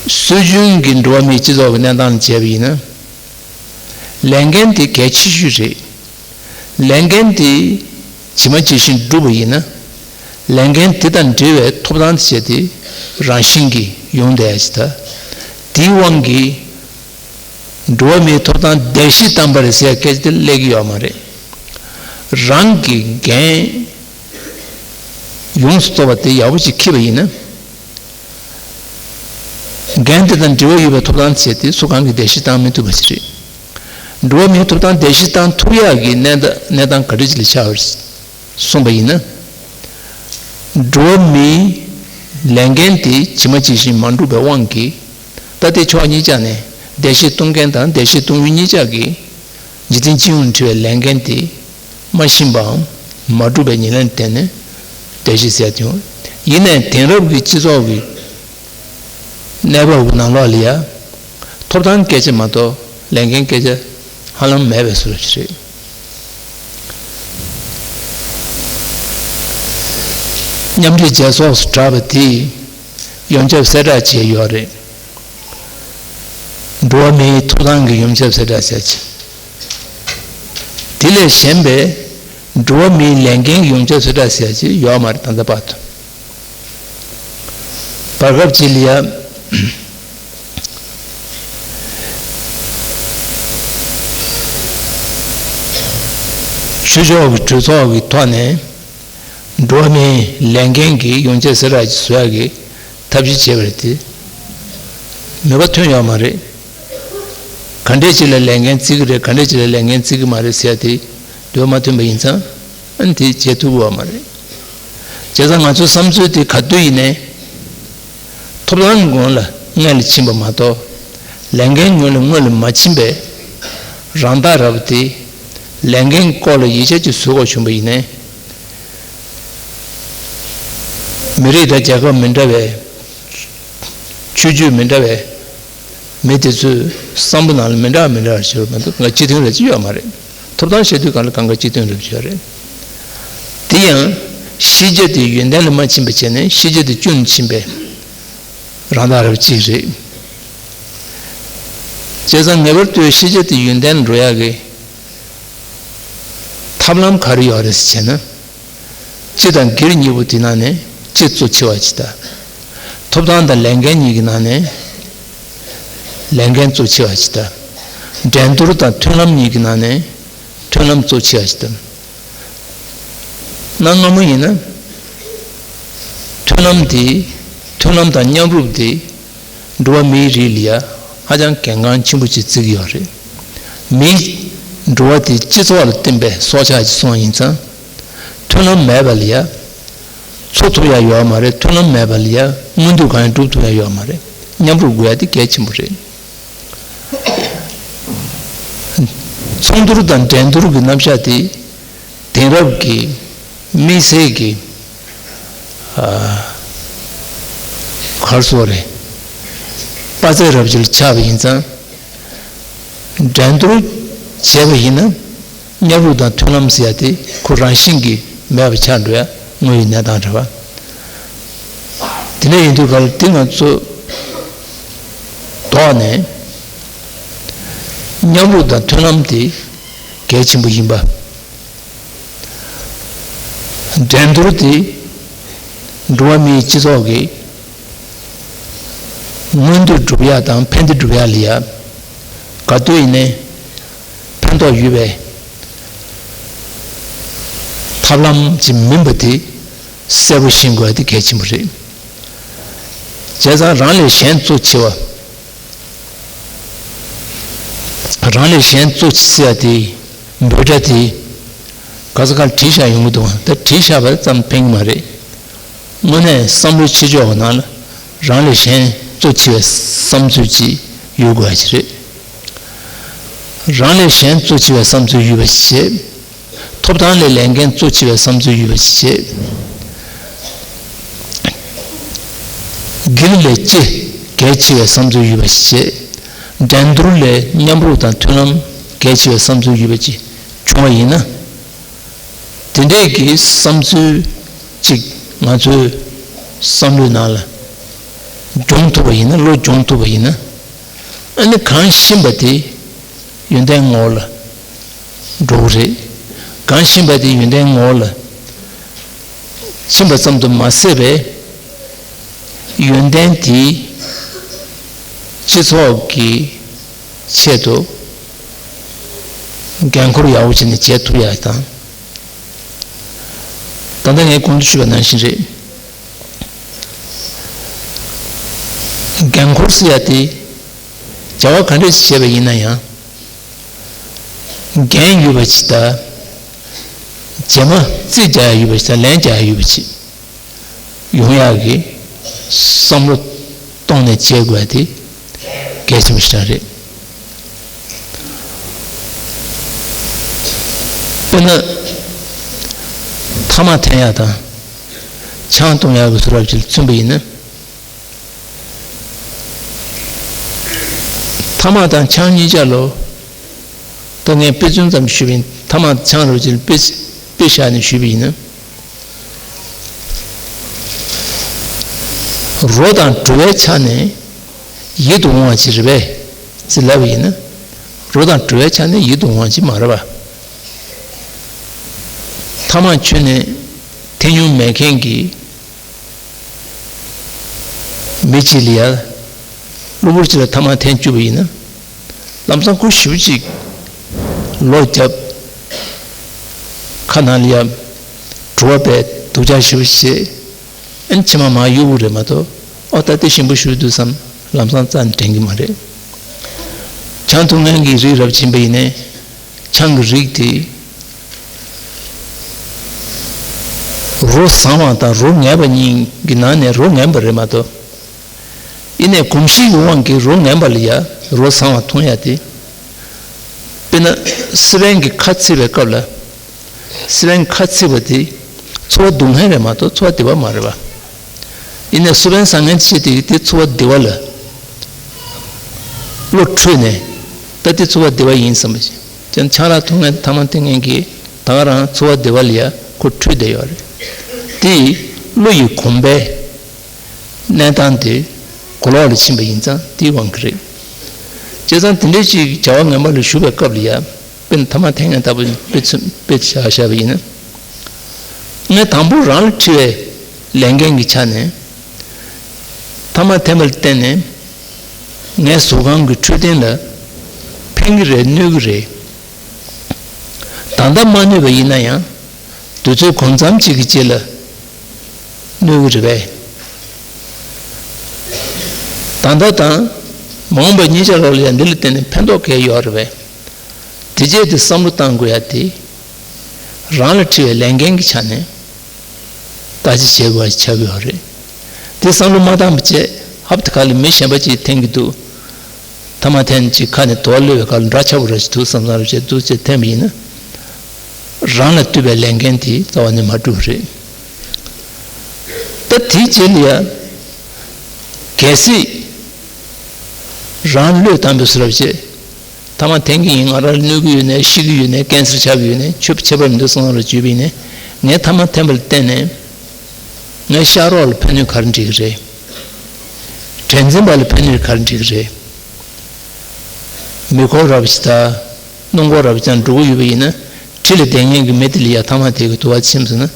སྲོལ་རྒྱུན་གྱི་འགྲོ་བ་མིའི་སྤྱི་ཚོགས་ཀྱི་གནས་སྟངས་ལ་བྱས་པ་ཡིན་ན། ལས་འགན་དེ་གལ་ཆེ་ཤོས་རེད། ལས་འགན་དེ་ཇི་མ་ཇི་བཞིན་བསྒྲུབས་པ་ཡིན་ན། ལས་འགན་དེ་དང་འབྲེལ་བའི་ཐོབ་ཐང་དེ་བྱས་ཏེ་རང་བཞིན་གྱིས་ཡོང་བསྡད་ཡ་ཅིག་དང་། དེའི་དབང་གིས་འགྲོ་བ་མིའི་ཐོབ་ཐང་བརྡལ་བཤིག་བཏང་པ་རེད་ཟེར་ཡ་སྐད་ཆ་དེ་སླེབས་ཀྱི་ཡོད་མ་རེད། རང་གི་འགན་ ཡོངས་སུ་རྫོགས་པ་དེ་ཡག་པོ་ཅིག་འཁྱེར་བ་ཡིན་ན། འགན་དེ་དང་འབྲེལ་བ་ཡོད་པའི་ཐོབ་ཐང་བྱས་ཏེ་སུ་གང་གིས་བརྡལ་བཤིག་བཏང་མི་ཐུབ་པ་ཞིག་རེད། འགྲོ་བ་མིའི་ཐོབ་ཐང་བརྡལ་བཤིག་བཏང་ཐུབ་ཡག་གི་གནས་སྟངས་གནས་སྟངས་ག་འདྲ་ཅིག་ལ་ཆགས་པ་རེད་གསུངས་པ་ཡིན་ན། འགྲོ་བ་མིའི་ལས་འགན་དེ་ཇི་མ་ཇི་བཞིན་མ་འགྲུབ་པའི་དབང་གིས། ད་ལྟའི་ཕྱོགས་གཉིས་ཆ་ནས་བརྡལ་བཤིག་གཏོང་མཁན་དང་བརྡལ་བཤིག་གཏོང་མཁན་གཉིས་ཆ་གིས་འཇིག་རྟེན་སྤྱི་ཡོངས་ལ་འཁྲི་བའི་ལས་འགན་དེ་མ་ཤེས་པའམ་མ་འགྲུབ་པའི་ཉེར་ལེན་བརྟེན་ནས་བརྡལ་བཤིག་ཟེར་ཡ་དེ་ཡོང་། ཡིན་ནའི་དེང་རབས་ཀྱི་སྤྱི་ཚོགས་ཀྱི་གནས་བབ་ཀྱི་ནང་ལོགས་ལ་ཡ། ཐོབ་ཐང་སྐད་ཆ་མ་གཏོགས་ལས་འགན་སྐད་ཆ་ཧ་ལམ་མེད་པའི་བཟོ་འདྲ་ཞིག་རེད། མཉམ་འབྲེལ་རྒྱལ་ཚོགས་སུ་གྲགས་པ་དེས་ཡོངས་ཁྱབ་གསལ་བསྒྲགས་བྱས་ཡོད་རེད། འགྲོ་བ་མིའི་ཐོབ་ཐང་གི་ཡོངས་ཁྱབ་གསལ་བསྒྲགས་ཟེར་ཅིག་དེ་ལས་གཞན་པའི་འགྲོ་བ་མིའི་ལས་འགན་གྱི་ཡོངས་ཁྱབ་གསལ་བསྒྲགས་ཟེར་ཅིག་ཡོད་མ་རེད། ད་ལྟ་བར་དུ། བར་སྐབས་ཅིག་ལ་ཡ། ཆོས་ཕྱོགས་ཀྱི་གྲོས་ཚོགས་ཀྱི་ཐོག་ནས་འགྲོ་བ་མིའི་ལས་འགན་གྱི་ཡོངས་ཁྱབ་གསལ་བསྒྲགས་ཅིག་བཟོ་ཡག་གི་ཐབས་ཤེས་བྱས་པ་རེད་དེ། མོས་པ་ཐོན་ཡོད་མ་རེད། ག་འདྲས་ཅིག་ལ་ལས་འགན་བརྩི་གི་རེད། ག་འདྲས་ཅིག་ལ་ལས་འགན་བརྩི་གི་མ་རེད་ཟེར་ཡ་དེ་འདོད་མ་ཐོན་པ་ཡིན་ཙང་། ཨ་ནི་དེ་བྱེད་ཐུབ་ཀྱི་ཡོད་མ་རེད། བྱས་ཙང་ང་ཚོའི་བསམ་ཚུལ་དེ་ག་དུས་ཡིན་ནའི། ཐོབ་ཐང་གི་ངོས་ལ་སྔོན་ལ་ཕྱིན་པ་མ་གཏོགས། ལས་འགན་ངོས་ལ་སྔོན་ལ་མ་ཕྱིན་པའི་རང་བདག་ར་བ་དེ་ལས་འགན་སྐོར་ལ་ཡིག་ཆ་ཅིག་བཟོ་དགོས་བྱུང་པ་ཡིན་ནའི། མི་རིགས་དང་རྒྱལ་ཁབ་མི་འདྲ་བའི། ཆོས་བརྒྱུད་མི་འདྲ་བའི་མི་དེ་ཚོའི་བསམ་བློ་ནང་ལ་མི་འདྲ་བ་མི་འདྲ་བ་ཞིག་ཡོད་མ་གཏོགས་ང་གཅིག་མཐུན་རེ་ཅིག་ཡོད་མ་རེད། ཐོབ་ཐང་བཤད་དུས་གང་ལ་གང་ག་གཅིག་མཐུན་རེ་ཅིག་ཡོད་རེད། དེ་ཡང་ཤེས་བྱ་དེ་ཡོན་ཏན་ལ་མ་ཕྱིན་པ་བྱས་ནས་ཤེས་བྱ་དེ་བཅུ་ལ་ཕྱིན་པའི་རང་བདག་རབ་གཅིག་རེད། བྱས་ཙང་ངེས་པར་དུ་ཤེས་བྱ་དེ་ཡོན་ཏན་འགྲོ་ཡག་གི་ཐབས་ལམ་ག་རེ་ཡོད་རེད་ཟེར་བྱས་ན། སྤྱི་དང་སྒེར་གཉིས་པོ་དེ་ནང་ནས་སྤྱི་གཙོ་ཆེ་བ་ཅིག་དང་། ཐོབ་ཐང་དང་ལས་འགན་གཉིས་ཀྱི་ནང་ནས་ལས་འགན་གཙོ་ཆེ་བ་ཅིག་དང་། འགྲན་བསྡུར་དང་མཐུན་ལམ་གཉིས་ཀྱི་ནང་ནས་མཐུན་ལམ་གཙོ་ཆེ་བ་ཅིག་དང་། གནའ་སྔ་མོ་ཡིན་ན། མཐུན་ལམ་དེ། མཐུན་ལམ་དང་མཉམ་རུབ་དེ། འགྲོ་བ་མིའི་རིགས་ལ་ཡ་ཧ་ཅང་གལ་འགངས་ཆེན་པོ་ཅིག་བརྩི་གི་ཡོད་རེད། མི། འགྲོ་བ་དེ་སྤྱི་ཚོགས་ལ་བརྟེན་པའི་སྲོག་ཆགས་ཅིག་སོང་ཡིན་ཙང་། མཐུན་ལམ་མེད་པ་ལ་ཡ། འཚོ་ཐུབ་ཡ་ཡོད་མ་རེད། མཐུན་ལམ་མེད་པ་ལ་ཡ་མངོན་འདོད་གང་ཡང་སྒྲུབ་ཐུབ་ཡ་ཡོད་མ་རེད། མཉམ་རུབ་དགོས་ཡ་དེ་གལ་ཆེན་པོ་རེད། ཚོགས་འདུར་དང་འགྲན་བསྡུར་གྱི་རྣམ་གཞག་དེ། དེང་རབས་ཀྱི་དམིགས་བསལ་གྱི། ཨ། ག་རེ་ཟེར་དགོས་རེད། དཔའ་རྩལ་རབ་ཅིག་ལ་ཆགས་པ་ཡིན་ཙང་། འགྲན་བསྡུར་བྱས་པ་ཡིན་ན། མཉམ་རུབ་དང་མཐུན་ལམ་ཟེར་ཡ་དེ་ཁོ་རང་བཞིན་གྱིས་མེད་པ་ཆགས་འགྲོ་ཡ་དངོས་ཡོད་གནས་སྟངས་རེད་པ། དེ་འདྲ་ཡིན་དུས་ག་ལ་དེ་ང་ཚོ་ཐོག་ནས་མཉམ་རུབ་དང་མཐུན་ལམ་དེ་གལ་ཆེན་པོ་ཡིན་པ། འགྲན་བསྡུར་དེ་འགྲོ་བ་མིའི་སྤྱི་ཚོགས་ཀྱི་མངོན་འདོད་སྒྲུབ་ཡ་དང་ཕན་བདེ་སྒྲུབ་ཡ་ལ་ཡ་ག་དུས་ཡིན་ནའི་ཕན་ཐོགས་ཡོད་པའི་ཐབས་ལམ་ཅིག་མིན་པ་དེ་གསལ་པོ་ཤེས་དགོས་ཡ་དེ་གལ་ཆེན་པོ་རེད། བྱས་ཙང་རང་ལས་གཞན་གཙོ་ཆེ་བ། རང་ལས་གཞན་གཙོ་ཆེ་ཟེར་ཡ་དེ་འབོད་སྒྲ་དེ་ག་ས་ག་ལ་བྲིས་བཞག་ཡོང་གི་འདུག་ད་བྲིས་བཞག་པ་ཙམ་ཕན་གྱི་མ་རེད། དངོས་གནས་བསམ་བློའི་ཆེ་ཕྱོགས་ཀྱི་ནང་ལ་རང་ལས་གཞན་གཙོ་ཆེ་བའི་བསམ་ཚུལ་ཅིག་ཡོད་དགོས་ཡ་ཅིག་རེད། རང་ལས་གཞན་གཙོ་ཆེ་བའི་བསམ་ཚུལ་ཡོད་པ་ཞིག་བྱེད། ཐོབ་ཐང་ལས་ལས་འགན་གཙོ་ཆེ་བའི་བསམ་ཚུལ་ཡོད་པ་ཞིག་བྱེད། སྒེར་ལས་སྤྱི་གལ་ཆེ་བའི་བསམ་ཚུལ་ཡོད་པ་ཞིག་བྱེད། འགྲན་བསྡུར་ལས་མཉམ་རུབ་དང་མཐུན་ལམ་གལ་ཆེ་བའི་བསམ་ཚུལ་ཡོད་པ་ཅིག་བྱུང་བ་ཡིན་ན། དེ་འདྲས་ཀྱི་བསམ་ཚུལ་ཅིག་ང་ཚོའི་བསམ་བློའི་ནང་ལ་སྦྱོང་ཐུབ་པ་ཡིན་ན། བློ་སྦྱོང་ཐུབ་པ་ཡིན་ན། ཨ་ནི་གང་ཤེས་པ་དེ་ཡོན་ཏན་ངོ་བོ་ལ་འགྲོ་གི་རེད། གང་ཤེས་པ་དེ་ཡོན་ཏན་ངོ་བོ་ལ་ཕྱིན་པ་ཙམ་དུ་མ་ཟད་པའི་ཡོན་ཏན་དེའི་སྤྱི་ཚོགས་ཀྱི་ཆེད་དུ་འགན་འཁུར་ཡག་པོ་བྱས་ནས་བྱེད་ཐུབ་ཡག་དང་། ད་ལྟ་ངས་གོང་དུ་ཞུས་པ་ནང་བཞིན་རེད། འགན་འཁུར་ཟེར་ཡ་དེ་བྱ་བ་ག་འདྲ་ཞིག་བྱས་པ་ཡིན་ན་ཡང་། འགན་ཡོད་པ་ཅིག་དང་། རྗེས་མ་རྩིས་རྒྱག་ཡ་ཡོད་པ་ཅིག་དང་ལན་རྒྱག་ཡ་ཡོད་པ་ཅིག་ཡོང་ཡག་གི་བསམ་བློ་གཏོང་ནས་བྱེད་དགོས་ཡ་དེ་གལ་ཆེན་པོ་ཞིག་རེད། དཔེར་ན། ཐ་མག་འཐེན་ཡག་དང་། ཆང་འཐུང་ཡག་གི་བཟོ་འདྲ་ཅིག་ལ་མཚོན་པ་ཡིན་ན། ཐ་མག་དང་ཆང་གཉིས་ཆ་ལོ། ད་ངས་དཔེ་མཚོན་ཙམ་ཞུས་པ་ཡིན། ཐ་མག་ཆང་རུ་ཅིག་ལ་དཔེ་དཔེ་བཞག་ནས་ཞུས་པ་ཡིན་ན། རོ་དང་བྲོ་བའི་ཆ་ནས་ཡིད་དུ་འོང་བ་ཅིག་རེད་པས་ཟེར་ལབ་པ་ཡིན་ན། རོ་དང་བྲོ་བའི་ཆ་ནས་ཡིད་དུ་འོང་བ་ཅིག་མ་རེད་པ། ཐ་མག་མཆོད་ནས་འཐེན་མྱོང་མེད་མཁན་གྱི་མི་གཅིག་ལ་ཡ། གློ་བུར་གཅིག་ལ་ཐ་མག་འཐེན་བཅུག་པ་ཡིན་ན། ལམ་སང་ཁོ་ཞེ་པོ་ཅིག་ལོག་རྒྱབ། ཁ་ནང་ལ་ཡ་བྲོ་བ་བས་སྡུག་ཅག་ཞེ་པོ་བྱེད། ཨ་ནི་མཆི་མ་མར་གཡུག་གི་རེད་མ་གཏོགས། ཨོ་ད་དེ་ཞིམ་པོ་ཞིག་འདུག་བསམ། ལམ་སང་རྩ་ནས་དྲན་གྱི་མ་རེད། ཆང་འཐུང་མཁན་གྱི་རིགས་རབ་ཕྱིན་པ་ཡིན་ནའི། ཆང་གི་རིགས་དེ། རོ་བཟང་བ་དང་རོ་ངན་པ་གཉིས་ཀྱི་ནང་ནས་རོ་ངན་པ་རེད་མ་གཏོགས། ཡིན་ནའི་གོམས་གཤིས་ཀྱི་དབང་གིས་རོ་ངན་པ་ལ་ཡ་རོ་བཟང་བ་འཐུང་ཡ་དེ། དཔེར་ན་སི་པན་གྱི་ཁ་ཚིག་པའི་སྐབས་ལ། སི་པན་ཁ་ཚིག་པ་དེ་ཚོར་བ་སྡུག་བསྔལ་རེད་མ་གཏོགས་ཚོར་བ་བདེ་བ་མ་རེད་པ། ཡིན་ནའི་སི་པན་ཟ་མཁན་ཆེ་དེ་དེ་ཚོར་བ་བདེ་བ་ལ་བློ་འཁྲུལ་ནས། ད་དེ་ཚོར་བ་བདེ་བ་ཡིན་བསམ་པ་ཞིག་ཀྱང་ཆང་རག་འཐུང་མཁན་ཐ་མག་འཐེན་མཁན་གྱིས་ད་ག་རང་ཚོར་བ་བདེ་བ་ལ་ཡ་ཁོ་འཁྲུལ་བསྡད་ཡོད་རེད། དེ་བློ་ཡི་གོམས་པའི་གནས་སྟངས་དེ་གོ་ལོག་ལ་ཕྱིན་པ་ཡིན་ཙང་དེའི་དབང་གིས་རེད། བྱས་ཙང་དེ་འདྲའི་ཅིག་བྱ་བ་ངན་པ་ལ་ཞུགས་པའི་སྐབས་ལ་ཡ། དཔེར་ན་ཐ་མག་འཐེན་མཁན་ལྟ་བུ་དཔེ་མཚོན་དཔེ་བཞག་བཞག་པ་ཡིན་ན། ངས་དང་པོ་རང་ལ་འཁྲི་བའི་ལས་འགན་གྱི་ཆ་ནས། ཐ་མག་འཐེན་པ་ལ་བརྟེན་ནས་ངའི་གཟུགས་ཁམས་ཀྱི་འཕྲོད་བསྟེན་ལ་ཕན་གྱི་རེད་གནོད་ཀྱི་རེད། ད་ལྟ་མ་གནོད་པ་ཡིན་ན་ཡང་དུས་ཚོད་གང་འཚམ་ཅིག་གི་རྗེས་ལ་གནོད་ཀྱི་རེད་པས། ད་ལྟ་དང་མ་འོངས་པ་གཉིས་ཆ་ལོག་ལ་ཡང་འདི་ལ་བརྟེན་ནས་ཕན་ཐོགས་གང་ཡོད་རེད་པས། དེ་རྗེས་དེ་བསམ་བློ་བཏང་དགོས་ཡ་དེ། རང་ལ་འཁྲི་བའི་ལས་འགན་གྱི་ཆ་ནས་ལྟ་ཅི་བྱེད་དགོས་པ་ཆགས་ཀྱི་ཡོད་རེད། དེ་བསམ་བློ་མ་བཏང་བ་བྱས་ཧབ་ཏེ་ཁ་ལ་མི་གཞན་པ་ཅིག་འཐེན་གྱི་འདུག་ཐ་མག་འཐེན་ཅིག་ཁ་ནས་དུ་བ་གློད་པའི་ཁ་ལ་འདྲ་ཆགས་པོ་ར་ཞིག་འདུག་བསམ་བསམ་ར་བྱས་འདུག་ཅེས་འཐེན་པ་ཡིན་ན། རང་ལ་ལྟོས་པའི་ལས་འགན་དེ་རྩ་བ་ནས་མ་འགྲུབ་རེད། ད་དེའི་རྗེས་ལ་ཡ། གལ་སྲིད་རང་བློས་བཏང་པའི་བཟོ་འདྲ་བྱས། ཐ་མག་འཐེན་གྱི་ཡིན། ང་རང་ལ་གནོད་ཀྱི་ཡོད་ནའི་ཤི་གི་ཡོད་ནའི་ཀན་སར་ཆགས་ཀྱི་ཡོད་ནའི་ཆོས་ཁྱད་པར་མི་འདུག་བསམ་ར་བརྗོད་པ་ཡིན་ནའི། ངས་ཐ་མག་འཐེན་པ་ལ་བརྟེན་ནས་ངའི་ཤག་རོགས་ལ་ཕན་གནོད་ག་རེ་འགྲིག་གི་རེད། འགྲན་འཛིན་པ་ལ་ཕན་གནོད་ག་རེ་འགྲིག་གི་རེད། མེ་འཁོར་ར་བ་ཅིག་དང་སྣུམ་འཁོར་ར་བ་ཅིག་འགྲོ་གི་ཡོད་པ་ཡིན་ན། འཁྲིས་ལ་བསྡད་མཁན་གྱི་མི་དེ་ལ་ཡ་ཐ་མག་དེ་གི་དུ་བ་ཆིམས་སོང་ན།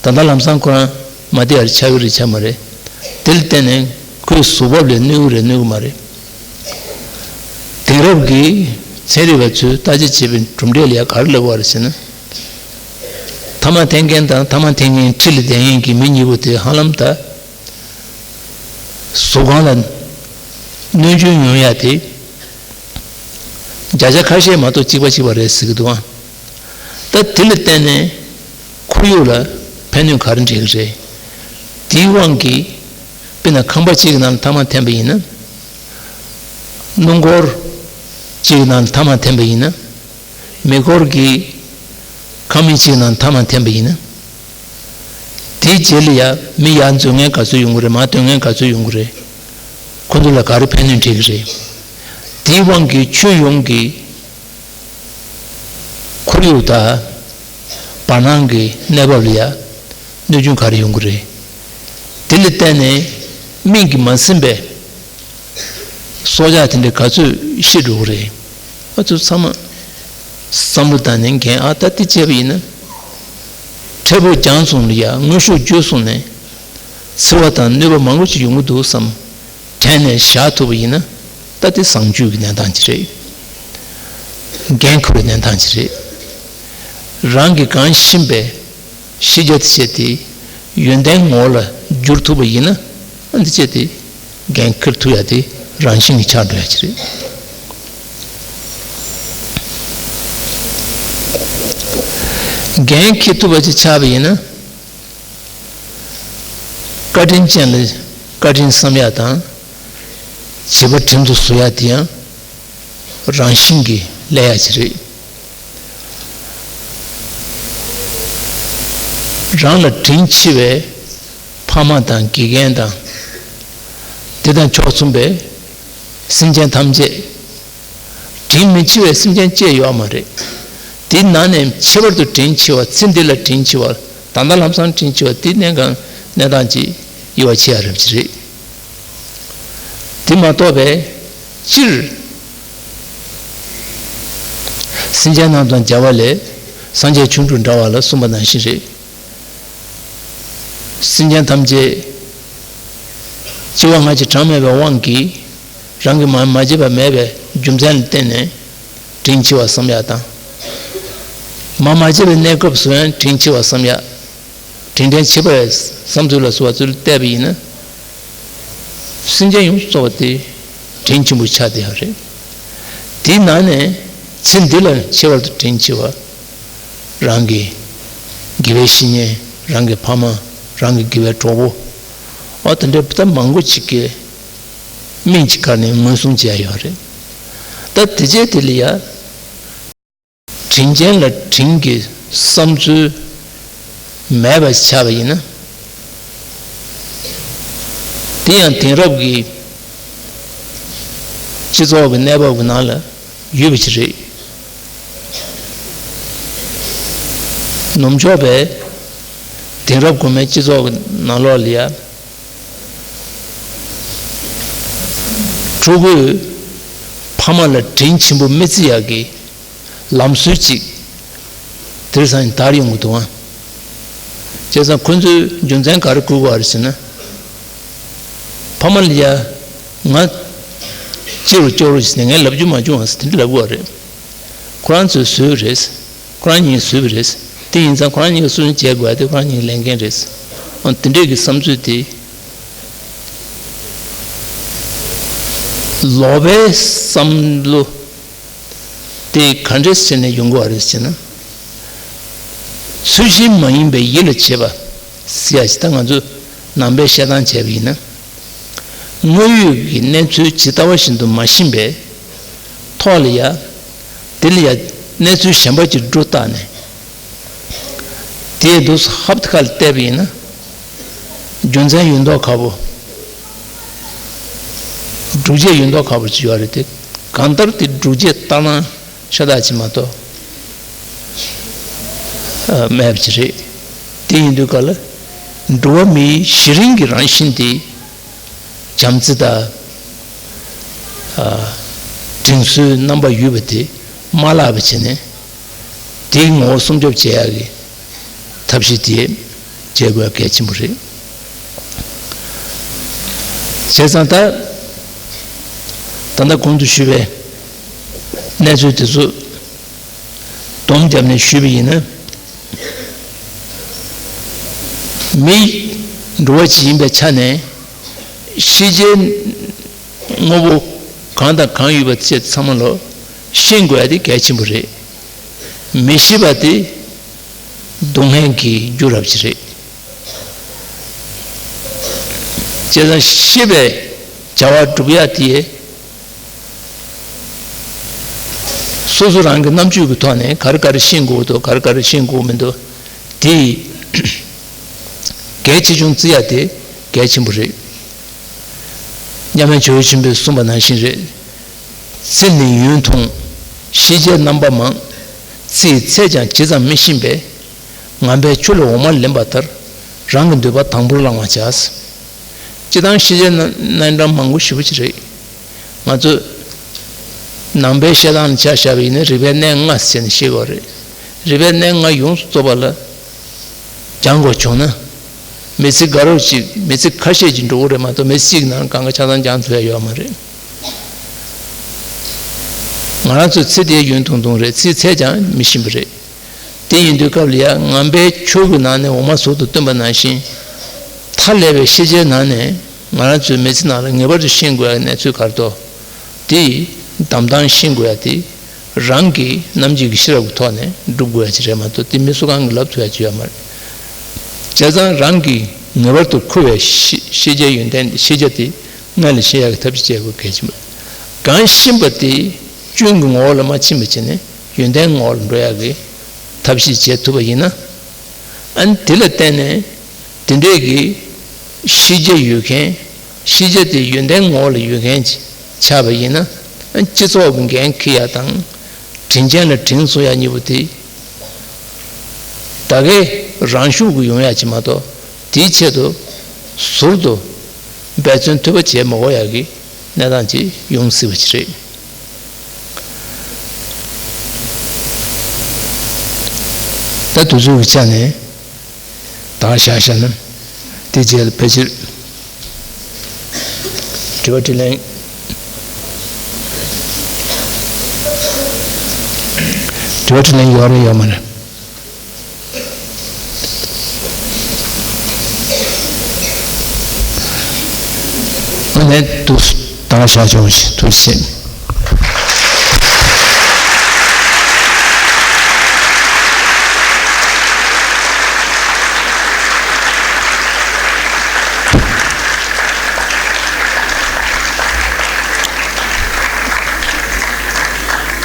ད་ལྟ་ལམ་སང་ཁོ་རང་མ་བདེ་བ་ཆགས་ཀྱི་རེད་ཆགས་མ་རེད། དེ་ལ་བརྟེན་ནས་ཁོའི་གཟུགས་བབ་ལ་གནོད་ཀྱི་རེད་གནོད་ཀྱི་མ་རེད། དེང་རབས་ཀྱི་ཚན་རིག་པ་ཚོས་བརྟག་དཔྱད་བྱས་པའི་གྲུབ་འབྲས་ལ་ཡ་ག་རེ་ལབ་པ་རེད་ཟེར་ན། ཐ་མག་འཐེན་མཁན་དང་ཐ་མག་འཐེན་མཁན་འཁྲིས་ལ་བསྡད་མཁན་གྱི་མི་གཉིས་པོ་དེ་ཧ་ལམ་ད། གཟུགས་ཁམས་ལ་གནོད་སྐྱོན་ཡོང་ཡ་དེ་བརྒྱ་ཆ་ཁ་ཤས་མ་གཏོགས་གཅིག་པ་གཅིག་པ་རེད་ཟེར་གྱི་འདུག་ཨང་། ད་དེ་ལ་བརྟེན་ནས་ཁོར་ཡུག་ལ་ཕན་གནོད་ག་རེ་འཕྲད་ཀྱི་རེད། དེའི་དབང་གིས་དཔེར་ན་ཁང་པ་གཅིག་གི་ནང་ལ་ཐ་མག་འཐེན་པ་ཡིན་ན། སྣུམ་འཁོར་གཅིག་གི་ནང་ལ་ཐ་མག་འཐེན་པ་ཡིན་ན། མེ་འཁོར་གྱི་ཁང་མིག་གཅིག་ནང་ཐ་མག་འཐེན་པ་ཡིན་ན། དེའི་རྗེས་ལ་ཡ་མི་ཡར་འཛུལ་མཁན་ག་ཚོད་ཡོང་གི་རེད། མར་ཐོན་མཁན་ག་ཚོད་ཡོང་གི་རེད། ཁོ་ཚོ་ལ་ག་རེ་ཕན་གནོད་འཕྲད་ཀྱི་རེད། དེའི་དབང་གིས་ཁྱོན་ཡོངས་ཀྱི་ཁོར་ཡུག་དང་བར་སྣང་གི་གནས་བབ་ལ་ཡ་གནོད་སྐྱོན་ག་རེ་ཡོང་གི་རེད། དེ་ལ་བརྟེན་ནས་སྨན་གྱིས་མ་ཟིན་པའི་སྲོག་ཆགས་དེ་འདྲ་ག་ཚོད་ཤི་འགྲོ་གི་རེད། ཨ་ཚོ་ཚང་མ་བསམ་བློ་བཏང་ནས་འགན་ཨ་ད་དེ་བྱས་པ་ཡིན་ན། འཕྲལ་ཕུགས་རྒྱང་སོང་ལ་ཡ་དངོས་ཤུགས་བརྒྱུད་སོང་ནས་འཚེ་བ་དང་གནོད་པ་མང་པོ་ཞིག་ཡོང་གི་འདུག་བསམ་དྲན་ནས་བཞག་ཐུབ་པ་ཡིན་ན། ད་དེ་བཟང་སྤྱོད་ཀྱི་གནས་སྟངས་ཅིག་རེད། འགན་འཁུར་བའི་གནས་སྟངས་ཅིག་རེད། རང་གིས་གང་ཤེས་པའི་ ཤེས་བྱ་དེ་བྱས་ཏེ་ཡོན་ཏན་ངོ་བོ་ལ་བསྒྱུར་ཐུབ་པ་ཡིན་ན། ཨ་འདི་བྱས་ཏེ་འགན་འཁྱེར་ཐུབ་ཡ་དེ་རང་བཞིན་གྱིས་ཆགས་འགྲོ་ཡ་ཅིག་རེད། འགན་འཁྱེར་ཐུབ་པ་ཅིག་ཆགས་པ་ཡིན་ན། བཀའ་དྲིན་ཅན་ལ་བཀའ་དྲིན་བསམ་ཡ་དང་། བྱིས་པ་དྲིན་དུ་གཟོ་ཡ་དེ་ཡང་རང་བཞིན་གྱིས་སླེབས་ཡ་ཅིག་རེད། རང་ལ་དྲིན་ཆེ་བའི་ཕ་མ་དང་དགེ་རྒན་དང་། དེ་དང་ཕྱོགས་མཚུངས་པའི་སེམས་ཅན་ཐམས་ཅད། དྲིན་མི་ཆེ་བའི་སེམས་ཅན་ཅི་ཡོད་མ་རེད། དེའི་ནང་ནས་ཁྱད་པར་དུ་དྲིན་ཆེ་བ། ཚེ་འདི་ལ་དྲིན་ཆེ་བ། ད་ལྟ་ལམ་སང་དྲིན་ཆེ་བ་དེ་གནས་སྟངས་གནས་སྟངས་ཀྱི་དབྱེ་བ་ཕྱེ་ཡ་རབ་ཅིག་རེད། དེ་མ་གཏོགས་པའི་སྤྱིར་སེམས་ཅན་རྣམས་དང་མཇལ་བ་ལས་སངས་རྒྱས་ཆོ་འཕྲུལ་འདྲ་བ་ལ་གསུངས་པ་ནང་བཞིན་རེད། སེམས་ཅན་ཐམས་ཅད་སྐྱེ་བ་སྔ་ཕྱི་གྲངས་མེད་པའི་དབང་གིས་རང་གིས་མ་མ་བྱས་པ་མེད་པའི་རྒྱུ་མཚན་ལ་བརྟེན་ནས་དྲིན་ཆེ་བ་བསམ་ཡ་དང་། མ་མ་བྱས་པའི་གནས་སྐབས་སུ་ཡང་དྲིན་ཆེ་བ་བསམ་ཡ། དྲིན་དྲན་བྱེད་པའི་བསམ་ཚུལ་ལ་སོགས་པ་ཚུར་བལྟས་པ་ཡིན་ན། སེམས་ཅན་ཡོངས་སུ་རྫོགས་པ་དེ་དྲིན་ཆེན་པོ་ཆགས་བསྡད་ཡོད་རེད། དེའི་ནང་ནས་ཚེ་འདི་ལ་ཁྱད་པར་དུ་དྲིན་ཆེ་བ། རང་གི་དགེ་བའི་བཤེས་གཉེན། རང་གི་ཕ་མ། རང་གི་དགེ་བའི་གྲོགས་པོ། ཨ་དེ་འདྲའི་ད་མང་པོ་ཅིག་གིས་སྨན་གྱི་ཁ་ནས་ངོས་བཟུང་བྱས་ཡོད་རེད། ད་དེ་རྗེས་དེ་ལ་ཡ། དྲིན་ཅན་ལ་དྲིན་གྱི་བསམ་ཚུལ་མེད་པ་ཆགས་པ་ཡིན་ན། དེ་ཡང་དེང་རབས་ཀྱི་སྤྱི་ཚོགས་ཀྱི་གནས་བབ་ཀྱི་ནང་ལ་ཡོད་པ་ཞིག་རེད། ནུབ་ཕྱོགས་པའི་དེང་རབས་གོང་མའི་སྤྱི་ཚོགས་ཀྱི་ནང་ལོགས་ལ་ཡ། ཕྲུ་གུས་ཕ་མ་ལ་དྲིན་ཆེན་པོ་མི་བརྩི་ཡག་གི་ལམ་སྲོལ་ཅིག་དེང་སང་དར་ཡོང་གི་འདུག་ཨང་། བྱས་ཙང་ཁོ་ཚོས་རྒྱུ་མཚན་ག་རེ་བཀོད་དགོས་པ་རེད་ཟེར་ན། ཕ་མ་ལ་ཡ། ང་སྐྱིད་རུ་སྐྱོ་རུ་ཟེར་ནས་ངས་ལབ་རྒྱུ་མ་བྱུང་བ་ཟེར་དེ་འདྲ་ལབ་དགོས་པ་རེད། ཁོ་རང་ཚོས་བཟོས་པ་རེད། ཁོ་རང་གཉིས་བཟོས་པ་རེད། དེ་ཡིན་ཙང་ཁོ་རང་གཉིས་ཀྱིས་སུ་ཡིན་བྱེད་དགོས་ཡ་དེ་ཁོ་རང་གཉིས་ཀྱི་ལས་འགན་རེད། འོ་དེ་འདྲས་ཀྱི་བསམ་ཚུལ་དེ། ལོག་པའི་བསམ་བློ་དེ་ག་འདྲས་བྱས་ནས་ཡོང་གི་ཡོད་རེད་ཟེར་ན། ཚུལ་བཞིན་མ་ཡིན་པའི་ཡིད་ལ་བྱེད་པ་ཟེར་ཡ་ཞིག་ད་ང་ཚོས་ནང་པའི་བཤད་སྟངས་བྱས་པ་ཡིན་ན། དངོས་ཡོད་ཀྱི་གནས་ཚུལ་ཇི་ལྟ་བ་བཞིན་དུ་མ་ཤེས་པའི་ཐོག་ལ་ཡ། དེ་ལ་ཡ་གནས་ཚུལ་གཞན་པ་ཅིག་སྒྲོ་བཏགས་ནས། དེའི་དུས་སུ་ཧབ་ཏེ་ཁ་ལ་བལྟས་པ་ཡིན་ན། རྒྱུ་མཚན་ཡོད་མདོག་ཁ་པོ། སྒྲུབ་བྱེད་ཡོད་མདོག་ཁ་པོ་ཅིག་ཡོད་རེད་དེ། གང་ལྟར་དེ་སྒྲུབ་བྱེད་ལྟར་སྣང་ཤ་སྟག་ཅིག་མ་གཏོགས་ཨ་མེད་པ་ཅིག་རེད། དེ་ཡིན་དུས་ག་ལ་འགྲོ་བ་མིའི་གཞི་རིམ་གྱི་རང་བཞིན་དེ། བྱམས་བརྩེ་དང་། ཨ། དྲིན་གཟོའི་རྣམ་པ་ཡོད་པ་དེ་མ་བརླག་པ་བྱས་ནས། དེའི་ངོ་བོ་སྲུང་སྐྱོབ་བྱེད་ཡག་གི་ཐབས་ཤེས་དེ་བྱེད་དགོས་གལ་ཆེན་པོ་རེད། བྱས་ཙང་ད། ད་ལྟ་གོང་དུ་ཞུས་པའི་གནས་ཚུལ་དེ་ཚོ་སྡོམ་བརྒྱབ་ནས་ཞུས་པ་ཡིན་ན། མི་འགྲོ་བ་ཅིག་ཡིན་པའི་ཆ་ནས། ཤེས་བྱའི་དངོས་པོ་གང་དང་གང་ཡོད་པ་བཅས་ཚང་མ་ལོ་ཤེས་དགོས་ཡ་དེ་གལ་ཆེན་པོ་རེད། མི་ཤེས་པ་དེ་སྡུག་བསྔལ་གྱི་རྒྱུ་རབ་ཅིག་རེད། བྱས་ཙང་ཤེས་པའི་བྱ་བ་སྒྲུབ་ཡ་དེ། སོ་སོ་རང་གི་རྣམ་དཔྱོད་ཀྱི་ཐོག་ནས་ག་རེ་ག་རེ་ཤེས་དགོས་འདུག་ག་རེ་ག་རེ་ཤེས་དགོས་མི་འདུག་དེ་གལ་ཆེ་ཆུང་བརྩི་ཡ་དེ་གལ་ཆེན་པོ་རེད། མཉམ་མེད་ཇོ་བོ་ཆེན་པོས་གསུངས་པ་ནང་བཞིན་རེད། ཚེ་ནི་ཡུན་ཐུང་། ཤེས་བྱའི་རྣམ་པ་མང་། རྩིས་ཚད་ཀྱང་ཇི་ཙམ་མི་ཤེས་པས། ངན་པའི་ཆུ་ལ་འོ་མ་ལེན་པ་ལྟར། རང་གི་འདོད་པ་དང་པོར་བླང་བར་བྱ། སྤྱིར་བཏང་ཤེས་བྱའི་རྣམ་གྲངས་མང་པོ་ཞེ་པོ་ཅིག་རེད། ང་ཚོས་ནང་པའི་བཤད་སྟངས་ལ་ཆ་བཞག་པ་ཡིན་ན་རིག་པའི་གནས་ལྔ་ཟེར་ནས་བཤད་ཀྱི་ཡོད་རེད། རིག་པའི་གནས་ལྔ་ཡོངས་སུ་རྫོགས་པ་ལ་སྦྱང་དགོས་བྱུང་ན། མི་ཚེ་དགའ་རབ་ཅིག་མི་ཚེ་ཁ་ཤས་ཅིག་འགྲོ་གི་རེད་མ་གཏོགས་མི་ཚེ་གཅིག་ནང་གང་ག་ཆ་ཚང་སྦྱང་ཐུབ་ཡ་ཡོད་མ་རེད། ང་རང་ཚོའི་ཚེ་འདི་ཡུན་ཐུང་ཐུང་རེད། རྩིས་ཚད་ཀྱང་མི་ཤེས་པ་རེད། དེ་ཡིན་དུས་སྐབས་ལ་ཡ་ངན་པའི་ཆོས་ཀྱི་ནང་ནས་འོ་མ་ཟུར་དུ་བཏོན་པ་ནང་བཞིན། མཐའ་ཀླས་པའི་ཤེས་བྱའི་ནང་ནས་ང་རང་ཚོའི་མི་ཚེ་ནང་ལ་ངེས་པར་དུ་ཤེས་དགོས་ཡ་གནས་ཚུལ་ག་རེ་འདུག་དེ་གདམ་སྟངས་ཤེས་དགོས་ཡ་དེ་རང་གི་རྣམ་འབྱེད་ཀྱི་ཤེས་རབ་ཀྱི་ཐོག་ནས་སྒྲུབ་དགོས་ཡ་ཅིག་རེད་མ་གཏོགས། དེ་མི་སུ་གང་གིས་ལབ་ཐུབ་ཡ་ཅིག་ཡོད་མ་རེད། བྱས་ཙང་རང་གིས་ངེས་པར་དུ་འཁུར་བའི་ཤེས་ཤེས་བྱའི་ཡོན་ཏན་ཤེས་བྱ་དེ་སྔ་ལ་ཤེས་ཡག་གི་ཐབས་ཤེས་བྱེད་དགོས་གལ་ཆེན་པོ་རེད། གང་ཤེས་པ་དེ་སྐྱོན་གྱི་ངོ་བོ་ལ་མ་ཕྱིན་པ་བྱས་ནས་ཡོན་ཏན་ངོ་བོ་ལ་འགྲོ་ཡག་གི་ཐབས་ཤེས་བྱེད་ཐུབ་པ་ཡིན་ན། ཨ་ནི་དེ་ལ་བརྟེན་ནས་དེ་འདྲས་ཀྱི་ཤེས་བྱ་ཡོད་མཁན། ཤེས་བྱ་དེ་ཡོན་ཏན་ངོ་བོ་ལ་ཡོད་མཁན་ཅིག་ཆགས་པ་ཡིན་ན། ཨ་ནི་སྤྱི་ཚོགས་ཀྱི་འགན་འཁྱེར་ཡག་དང་། དྲིན་ཅན་ལ་དྲིན་གཟོ་ཡག་གཉིས་པོ་དེ། ད་གའི་རང་ཤུགས་ཀྱིས་ཡོང་ཡ་ཅིག་མ་གཏོགས། དེའི་ཆེད་དུ་ཟུར་དུ་འབད་བརྩོན་དུད་པ་བྱེད་མ་དགོས་ཡ་གི་གནས་སྟངས་ཅིག་ཡོང་སྲིད་པ་ཅིག་རེད། ད་དུས་ཚོད་ཀྱི་ཆ་ནས་ད་བཞག་བཞག་ན། དེ་རྗེས་ལ་ཕལ་ཆེར་དྲི་བ་དྲིས་ལན། དྲི་བ་དྲིས་ལན་ཡོད་རེད་ཡོད་མ་རེད། ཨ་ནེ་དུ་ད་བཞག་ཆོག་ཞེས་ཐུགས་རྗེ་ཆེ།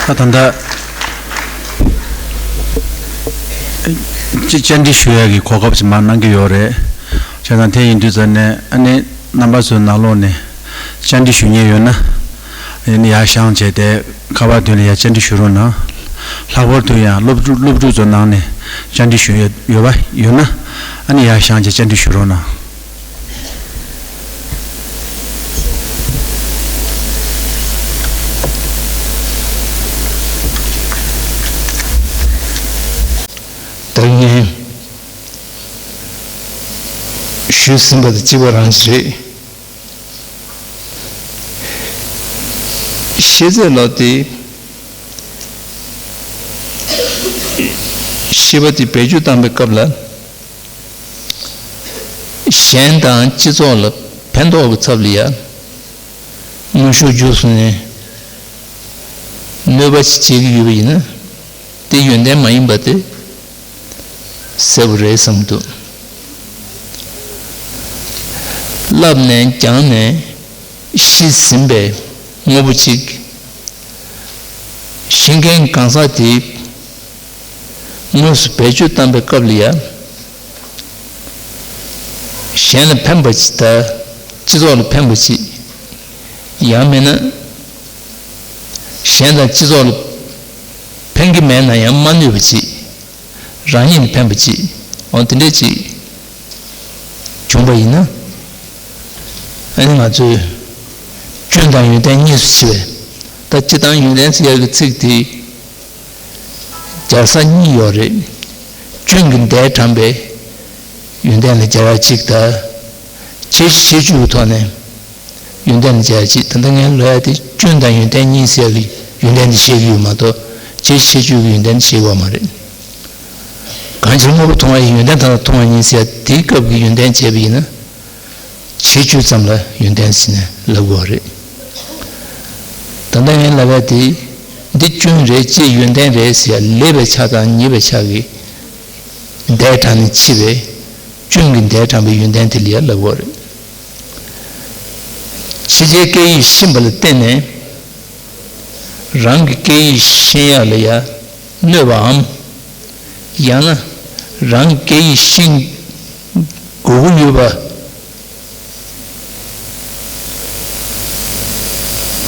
ད་ད་ལྟ་བཅར་འདྲི་ཞུ་ཡག་གི་གོ་སྐབས་ཅིག་མར་གནང་གི་ཡོད་རེད། བྱས་ཙང་དེ་ཡིན་དུས་ཙམ་ནས་ཨ་ནི་རྣམ་པ་ཚོའི་ནང་ལོགས་ནས་བཅར་འདྲི་ཞུ་མཁན་ཡོད་ན། ཨ་ནི་ཡར་བཞེངས་བྱས་ཏེ་ཁ་པར་མདུན་ལ་ཡར་བཅར་འདྲི་ཞུ་རོགས་གནང་། ལྷག་པར་དུ་ཡང་སློབ་ཕྲུག་སློབ་ཕྲུག་ཚོའི་ནང་ནས་བཅར་འདྲི་ཞུ་ཡ་ཡོད་པ་ཡོད་ན། ཨ་ནི་ཡར་བཞེངས་བྱས་བཅར་འདྲི་ཞུ་རོགས་གནང་། ད་ངས་ཞུས་ཟིན་པ་དང་གཅིག་པ་རང་ཞིག་རེད། ཤེས་ཚད་ལོ་དེ་ཤེས་པ་དེ་བེད་སྤྱོད་བཏང་པའི་སྐབས་ལ། གཞན་དང་སྤྱི་ཚོགས་ལ་ཕན་ཐོགས་ཀྱི་ཚབ་ལ་ཡ། དངོས་ཤུགས་བརྒྱུད་སོང་ནས་གནོད་པ་ཞིག་བྱེད་ཀྱི་ཡོད་པ་ཡིན་ན། དེ་ཡོན་ཏན་མ་ཡིན་པ་དེ་གསལ་པོ་རེད་བསམ་གྱི་འདུག་བསླབས་ནས་སྦྱངས་ནས་ཤེས་ཟིན་པའི་དངོས་པོ་ཅིག་ཤེས་མཁན་གང་ཟག་དེ་དངོས་སུ་བེད་སྤྱོད་བཏང་པའི་སྐབས་ལ་ཡ། གཞན་ལ་ཕན་པ་ཅིག་དང་སྤྱི་ཚོགས་ལ་ཕན་པ་ཅིག་ཡང་མིན་ན་གཞན་དང་སྤྱི་ཚོགས་ལ་ཕན་གྱི་མེད་ན་ཡང་མ་གནོད་པ་ཅིག་རང་ཉིད་ལ་ཕན་པ་ཅིག་འོ་དེ་འདྲས་ཅིག་བྱུང་པ་ཡིན་ན། ཨ་ནི་ང་ཚོས་སྐྱོན་དང་ཡོན་ཏན་གཉིས་སུ་ཕྱེ་བས། ད་སྤྱིར་བཏང་ཡོན་ཏན་ཟེར་ཡག་གི་ཚིག་དེ་སྦྱར་ས་གཉིས་ཡོད་རེད། སྐྱོན་གྱི་མདས་དྲངས་པའི་ཡོན་ཏན་ལ་སྦྱར་ཡག་གཅིག་དང་། བྱེད་བྱེད་སྤྱོད་ཀྱི་ཐོག་ནས་ཡོན་ཏན་ལ་སྦྱར་ཡག་གཅིག་ད་ལྟ་ངས་ལབ་ཡག་དེ་སྐྱོན་དང་ཡོན་ཏན་གཉིས་ཟེར་ཡག་གི་ཡོན་ཏན་དེ་བཤད་ཀྱི་ཡོད་མ་གཏོགས། བྱེད་བྱེད་སྤྱོད་ཀྱི་ཡོན་ཏན་དེ་བཤད་ཀྱི་ཡོད་མ་རེད། གང་ཕྱིར་དངོས་པོ་མཐོང་བ་ཡི་ཡོན་ཏན་དང་མཐོང་བ་ཉིད་ཟེར་ཡག་དེའི་སྐབས་ཀྱི་ཡོན་ཏན་བྱས་པ་ཡིན་ན། བྱེད་སྤྱོད་ཙམ་ལ་ཡོན་ཏན་ཟེར་ནས་ལབ་དགོས་པ་རེད། ད་ལྟ་ངས་ལབ་ཡག་དེ་འདི་སྐྱོན་རེད་ཅེས་ཡོན་ཏན་རེད་ཟེར་ཡག་ལེགས་པའི་ཆ་དང་ཉེས་པའི་ཆ་གི་མདས་དྲངས་ནས་ཕྱེ་བས། སྐྱོན་གྱི་མདས་དྲངས་པའི་ཡོན་ཏན་དེ་ལ་ཡ་ལབ་དགོས་རེད། ཕྱི་རྒྱལ་སྐད་ཡིག་ཤེས་པ་ལ་བརྟེན་ནས་རང་གི་སྐད་ཡིག་ཤེས་ཡག་ལ་ཡ་གནོད་པའམ། ཡང་ན་རང་གི་སྐད་ཡིག་ཤེས་དགོས་ཀྱི་ཡོད་པ་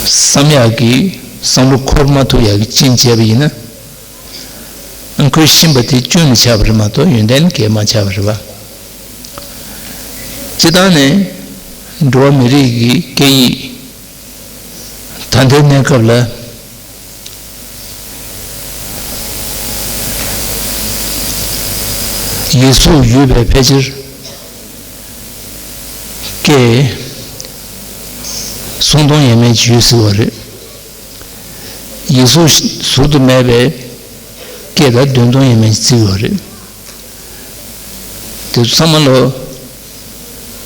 བསམ་ཡག་གི་བསམ་བློ་འཁོར་མ་ཐུབ་ཡག་གི་རྐྱེན་བྱས་པ་ཡིན་ན། ཨ་ཁོས་ཤེས་པ་དེ་སྐྱོན་ལ་ཆགས་པ་རེད་མ་གཏོགས་ཡོན་ཏན་གྱིས་མ་ཆགས་པ་རེད་པ། སྤྱིར་བཏང་ནས་འགྲོ་བ་མི་རིགས་ཀྱི་སྐད་ཡིག་ད་ལྟའི་གནས་སྐབས་ལ་ཡིག་གཟུགས་ཡོད་པའི་ཕལ་ཆེར་སྐད་སུམ་སྟོང་ཡས་མས་ཅིག་ཡོད་སྲིད་པ་རེད། ཡིག་གཟུགས་ཟུར་དུ་མེད་པའི་ སྐད་དང་བདུན་སྟོང་ཡས་མས་བརྩི་གི་ཡོད་རེད། དེ་ཚོ་ཚང་མ་ལོ་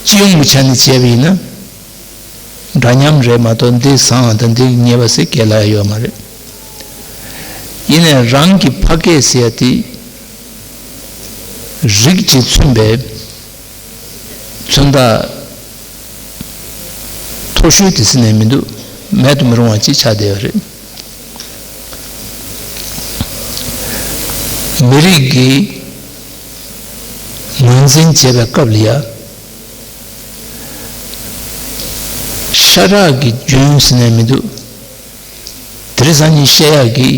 སྤྱི་ཡོངས་ཀྱི་ཆ་ནས་བྱས་པ་ཡིན་ན། འདྲ་མཉམ་རེད་མ་གཏོགས་འདི་བཟང་བ་དང་འདི་ཉེས་པ་ཟེར་སྐད་ལ་ཡོད་མ་རེད། ཡིན་ནའི་རང་གི་ཕ་སྐད་ཟེར་ཡ་དེ་རིགས་ཀྱིས་མཚོན་པའི་མཚོན་རྟགས་མཐོ་ཤོས་དེ་ཟེར་ནས་མི་འདུག་མེད་དུ་མི་རུང་བ་ཅིག་ཆགས་བསྡད་ཡོད་རེད། མི་རིགས་ཀྱི་ངོས་འཛིན་བྱེད་པའི་སྐབས་ལ་ཡ། ཤ་ཁྲག་གི་རྒྱུན་ཟེར་ནས་མི་འདུག་དེ་རིང་སང་ཉིན་བཤད་ཡག་གི་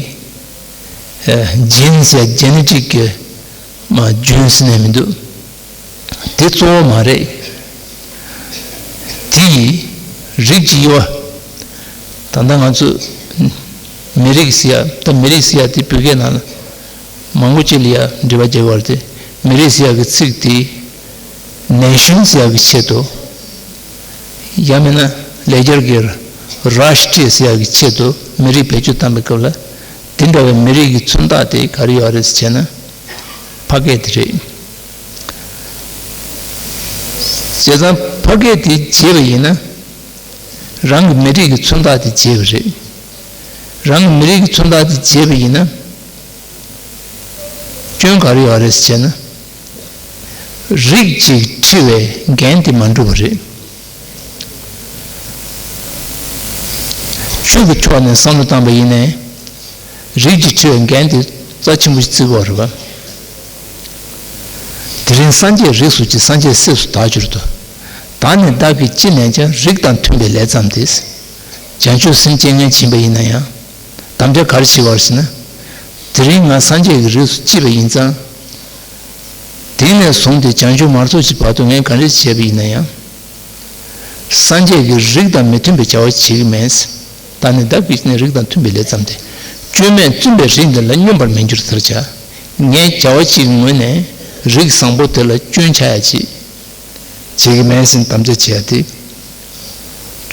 ཨ་ཇིན་ཟེར་ཇེ་ནེ་ཊིག་གི་མ་རྒྱུན་ཟེར་ནས་མི་འདུག་དེ་གཙོ་བོ་མ་རེད། དེ་ཡི་རིགས་ཀྱི་དབྱེ་བ། ད་ལྟ་ང་ཚོ་མི་རིགས་ཟེར་ཡ། ད་མི་རིགས་ཟེར་ཡ་དེ་བོད་སྐད་ནང་ལ་མང་པོ་ཅིག་ལ་ཡ་འབྲེལ་བ་རྒྱག་གི་ཡོད་རེད་དེ། མི་རིགས་ཟེར་ཡ་གི་ཚིག་དེ་ནེ་ཤན་ཟེར་ཡ་གི་ཆེད་དུ། ཡང་མིན་ན་ལེགས་སྦྱར་གྱི་རཱཤ་ཊྲི་ཡ་ཟེར་ཡག་གི་ཆེད་དུ་མི་རིགས་བེད་སྤྱོད་བཏང་པའི་སྐབས་ལ། དེ་འདྲ་བའི་མི་རིགས་ཀྱི་མཚོན་རྟགས་དེ་ག་རེ་ཡོད་རེད་ཟེར་བྱས་ན། ཕ་སྐད་དེ་རེད། བྱས་ཙང་ཕ་སྐད་དེ་བརྗེད་པ་ཡིན་ན། རང་གི་མི་རིགས་ཀྱི་མཚོན་རྟགས་དེ་བརྗེད་པ་རེད། རང་གི་མི་རིགས་ཀྱི་མཚོན་རྟགས་དེ་བརྗེད་པ་ཡིན་ན། སྐྱོན་ག་རེ་ཡོད་རེད་ཟེར་བྱས་ན། རིགས་གཅིག་འཁྲི་བའི་འགན་དེ་མ་འགྲུབ་པ་རེད། ཆོས་ཀྱི་ཕྱོགས་ནས་བསམ་བློ་བཏང་པ་ཡིན་ནའི། རིགས་ཀྱིས་འཁྲི་བའི་འགན་དེ་རྩ་ཆེན་པོ་ཞིག་བརྩི་དགོས་རེད་པ། དེ་རིང་སངས་རྒྱས་རིགས་སུ་སྐྱེས། སངས་རྒྱས་སྲས་སུ་བདག་གྱུར་ཏོ། བདག་ནི་བདག་གིས་ཅི་ལེན་ཀྱང་། རིགས་དང་མཐུན་པའི་ལས་བརྩམས་ཏེ། བྱང་ཆུབ་སེམས་བསྐྱེད་མཁན་ཡིན་པ་ཡིན་ན་ཡང་། དམ་བཅའ་ག་རེ་བྱེད་དགོས་ཟེར་ན། དེ་རིང་ང་སངས་རྒྱས་ཀྱི་རིགས་སུ་སྐྱེས་པ་ཡིན་ཙང་། དེ་ནས་བཟུང་སྟེ་བྱང་ཆུབ་མ་རྟོགས་ཀྱི་བར་དུ་ངས་ག་རེ་བྱས་པ་ཡིན་ན་ཡང་། སངས་རྒྱས་ཀྱི་རིགས་དང་མི་མཐུན་པའི་བྱ་བ་བྱེད་ཀྱི་མེད། བདག་ནི་བདག་གིས་ནི་རིགས་དང་མཐུན་པའི་ལས་བརྩམས་ཏེ། སྐྱོན་མེད་བཙུན་པའི་རིགས་འདི་ལ། སྙོམས་པར་མི་འགྱུར་ཟེར་བྱ། ངས་བྱ་བ་གཅིག་གི་ངོས་ནས་རིགས་བཟང་པོ་དེ་ལ་སྐྱོན་ཆགས་ཡ་གཅིག་བྱེད་ཀྱི་མེད་ཟེར་དམ་བཅའ་བྱེད་ཡ་དེ།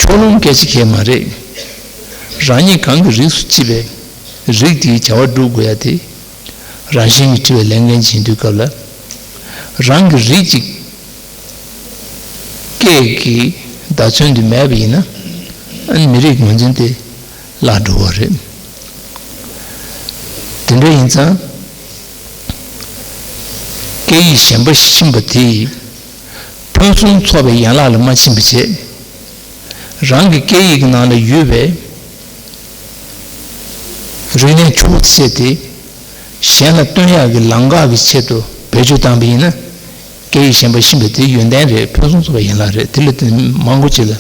ཕྱོགས་ལྷུང་སྐད་ཆ་གང་ཡང་མ་རེད། རང་ཉིད་གང་གི་རིགས་སུ་སྐྱེས་པའི་རིགས་དེའི་བྱ་བ་སྒྲུབ་དགོས་ཡ་དེ། རང་བཞིན་གྱིས་འཁྲི་བའི་ལས་འགན་བྱེད་དུས་སྐབས་ལ། རང་གི་རིགས་ཀྱི་སྐད་ཀྱི་བརྡ་མཚོན་དེ་མེད་པ་ཡིན་ན། ཨ་ནི་མི་རིགས་ངོས་འཛིན་དེ་བརླག་འགྲོ་བ་རེད། དེ་འདྲ་ཡིན་ཙང་། སྐད་ཡིག་གཞན་པ་ཤེས་པ་དེས་ཕུན་སུམ་ཚོགས་པའི་ཡན་ལག་ལ་མ་ཕྱིན་པ་བྱས། རང་གི་སྐད་ཡིག་གི་ནང་ལ་ཡོད་པའི་རིག་གནས་ཕྱུག་པོ་བྱས་ཏེ། གཞན་ལ་སྟོན་ཡག་གི་ལམ་ཁ་གི་ཆེད་དུ་བེད་སྤྱོད་བཏང་པ་ཡིན་ན། སྐད་ཡིག་གཞན་པ་ཤེས་པ་དེ་ཡོན་ཏན་རེད། ཕུན་སུམ་ཚོགས་པའི་ཡན་ལག་རེད། དེ་ལས་དེ་མང་པོ་ཅིག་ལ།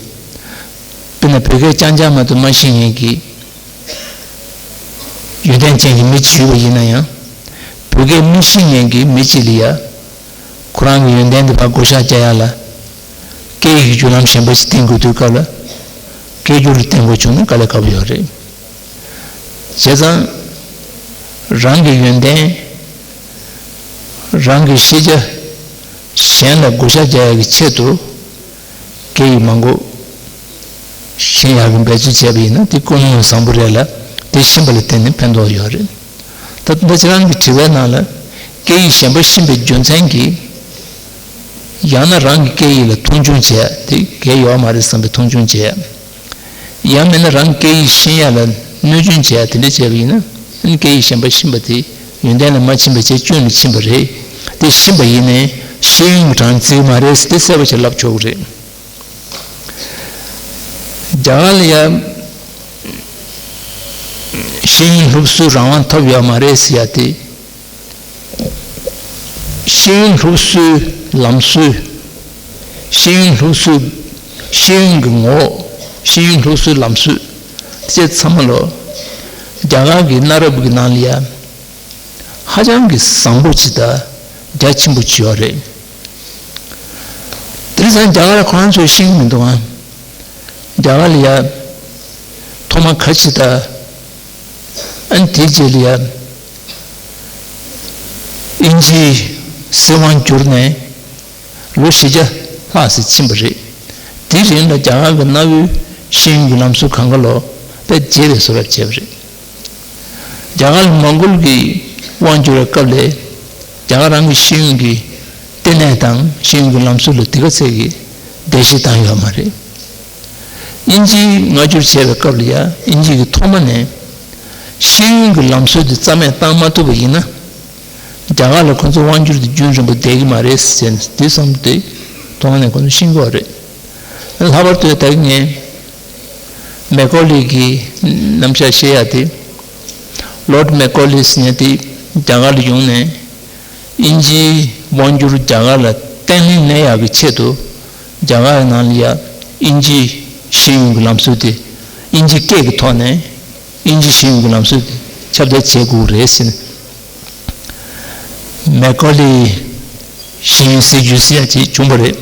དཔེར་ན་བོད་སྐད་རྐྱང་རྐྱང་མ་གཏོགས་མ་ཤེས་མཁན་གྱི་ཡོན་ཏན་ཅན་གྱི་མི་གཅིག་ཡོད་པ་ཡིན་ན་ཡང་། བོད་སྐད་མི་ཤེས་མཁན་གྱི་མི་གཅིག་ལ་ཡ། ཁོ་རང་གི་ཡོན་ཏན་དེ་ཕར་བགོ་བཤའ་རྒྱག་ཡ་ལ། སྐད་ཡིག་གི་བརྒྱུད་ལམ་གཞན་པ་ཞིག་བསྟེན་དགོས་དུས་སྐབས་ལ། སྐད་སྒྱུར་ལ་བརྟེན་དགོས་བྱུང་ན་དཀའ་ལས་ཁག་པོ་ཡོད་རེད། བྱས་ཙང་། རང་གི་ཡོན་ཏན། རང་གི་ཤེས་བྱ། གཞན་ལ་བགོ་བཤའ་རྒྱག་ཡ་གི་ཆེད་དུ། སྐད་ཡིག་མང་པོ་ཤེས་ཡག་གི་འབད་རྩོལ་བྱས་པ་ཡིན་ན། དེ་ཀུན་སློང་བཟང་པོ་རེད་ལ། དེ་ཤེས་པ་ལ་བརྟེན་ནས་ཕན་ཐོགས་ཡོད་རེད། ད་ལྟ་ཁྱེད་རང་གི་དྲི་བའི་ནང་ལ། སྐད་ཡིག་གཞན་པ་ཤེས་པའི་རྒྱུ་མཚན་གྱིས། ཡང་ན་རང་གི་སྐད་ཡིག་ལ་མཐོང་ཆུང་བྱས་ཡ་དེ་གལ་ཡོད་མ་རེད་བསམ་པའི་མཐོང་ཆུང་བྱས་ཡ། ཡང་མིན་ན་རང་སྐད་ཡིག་ཤེས་ཡ་ལ་གནོད་སྐྱོན་བྱས་ཡ་དེ་འདྲ་བྱས་པ་ཡིན་ན། ཨ་ནི་སྐད་ཡིག་གཞན་པ་ཤེས་པ་དེ་ཡོན་ཏན་ལ་མ་ཕྱིན་པ་བྱས་སྐྱོན་ལ་ཕྱིན་པ་རེད། དེ་ཤེས་པ་ཡིན་ནའི་ཤེས་ཡོན་གྱི་གྲངས་བརྩི་གི་མ་རེད། དེ་གསལ་པོ་ཞིག་ལབ་ཆོག་གི་རེད། རྒྱ་གར་ལ་ཡ། ཤེས་ཡོན་སློབ་གསོའི་རང་དབང་ཐོབ་ཡོད་མ་རེད་ཟེར་ཡ་དེ། ཤེས་ཡོན་སློབ་གསོའི་ལམ་སྲོལ། ཤེས་ཡོན་སློབ་གསོའི། ཤེས་ཡོན་གྱི་ངོ་བོ། ཤེས་ཡོན་སློབ་གསོའི་ལམ་སྲོལ། དེ་ཚང་མ་ལོ། རྒྱ་གར་གྱི་གནའ་རབས་ཀྱི་ནང་ལ་ཡ། ཧ་ཅང་གི་བཟང་པོ་ཅིག་དང་རྒྱ་ཆེན་པོ་ཅིག་ཡོད་རེད། དེ་རིང་སང་རྒྱ་གར་ཁོ་རང་ཚོས་ཤེས་ཀྱི་མི་འདུག་ཨང་། རྒྱ་གར་ལ་ཡ། ཐོག་མ་ཁ་ཆེ་དང་། ཨ་ནི་དེའི་རྗེས་ལ་ཡ། དབྱིན་ཇིའི་སྲིད་དབང་བསྒྱུར་ནས་ལོ་བཞི་བརྒྱ་ལྷག་ཙམ་ཕྱིན་པ་རེད། དེའི་རིང་ལ་རྒྱ་གར་གྱི་གནའ་བོའི་ཤེས་ཡོན་གྱི་ལམ་སྲོལ་གང་ག་ལོ་དཔེ་རྒྱས་པའི་བཟོ་འདྲ་བྱས་པ་རེད། རྒྱ་གར་ལ་མོང་གོལ་གྱི་ དབང་བསྒྱུར་བའི་སྐབས་ལ་རྒྱ་གར་རང་གི་ཤེས་ཡོན་གྱི་ལྟེ་གནས་དང་ཤེས་ཡོན་གྱི་ལམ་སྲོལ་ལ་དེ་ག་ཚད་ཀྱི་འགྲེལ་བཤད་བཏང་ཡོད་མ་རེད། དབྱིན་ཇིའི་སྔ་འགྱུར་བྱས་པའི་སྐབས་ལ་ཡང་དབྱིན་ཇི་གིས་ཐོག་མ་ནས་ཤེས་ཡོན་གྱི་ལམ་སྲོལ་དེ་རྩ་མེད་བཏང་མ་ཐུབ་པ་ཡིན་ན། རྒྱ་གར་ལ་ཁོ་ཚོ་དབང་བསྒྱུར་དེ་རྒྱུན་རིང་པོ་བསྡད་ཀྱི་མ་རེད་ཟེར་ནས་དེ་བསམ་དེ་ཐོག་མ་ནས་ཁོ་ཚོ་ཤེས་ཀྱི་ཡོད་རེད། ལྷག་པར་དུ་ད་གིན་ངས་མེ་ཀོ་ལི་གི་རྣམ་གཞག་བཤད་ཡ་དེ། Lord Macaulay ཟེར་མཁན་དེ་རྒྱ་གར་ལ་ཡོང་ནས་དབྱིན་ཇིའི་དབང་བསྒྱུར་རྒྱ་གར་ལ་བརྟན་ལྷིང་གནས་ཡག་གི་ཆེད་དུ་རྒྱ་གར་ནང་ལ་ཡ་དབྱིན་ཇིའི་ཤེས་ཡོན་གྱི་ལམ་སྲོལ་དེ་དབྱིན་ཇི་སྐད་ཀྱི་ཐོག་ནས་དབྱིན་ཇི་ཤེས་ཡོན་གྱི་ལམ་སྲོལ་དེ་ཁྱབ་གདལ་བྱེད་དགོས་རེད་ཟེར་ནས། མེ་ཀོ་ལི་ཤེས་ཡོན་སྲིད་བྱུས་ཟེར་ཡ་ཅིག་བྱུང་བ་རེད།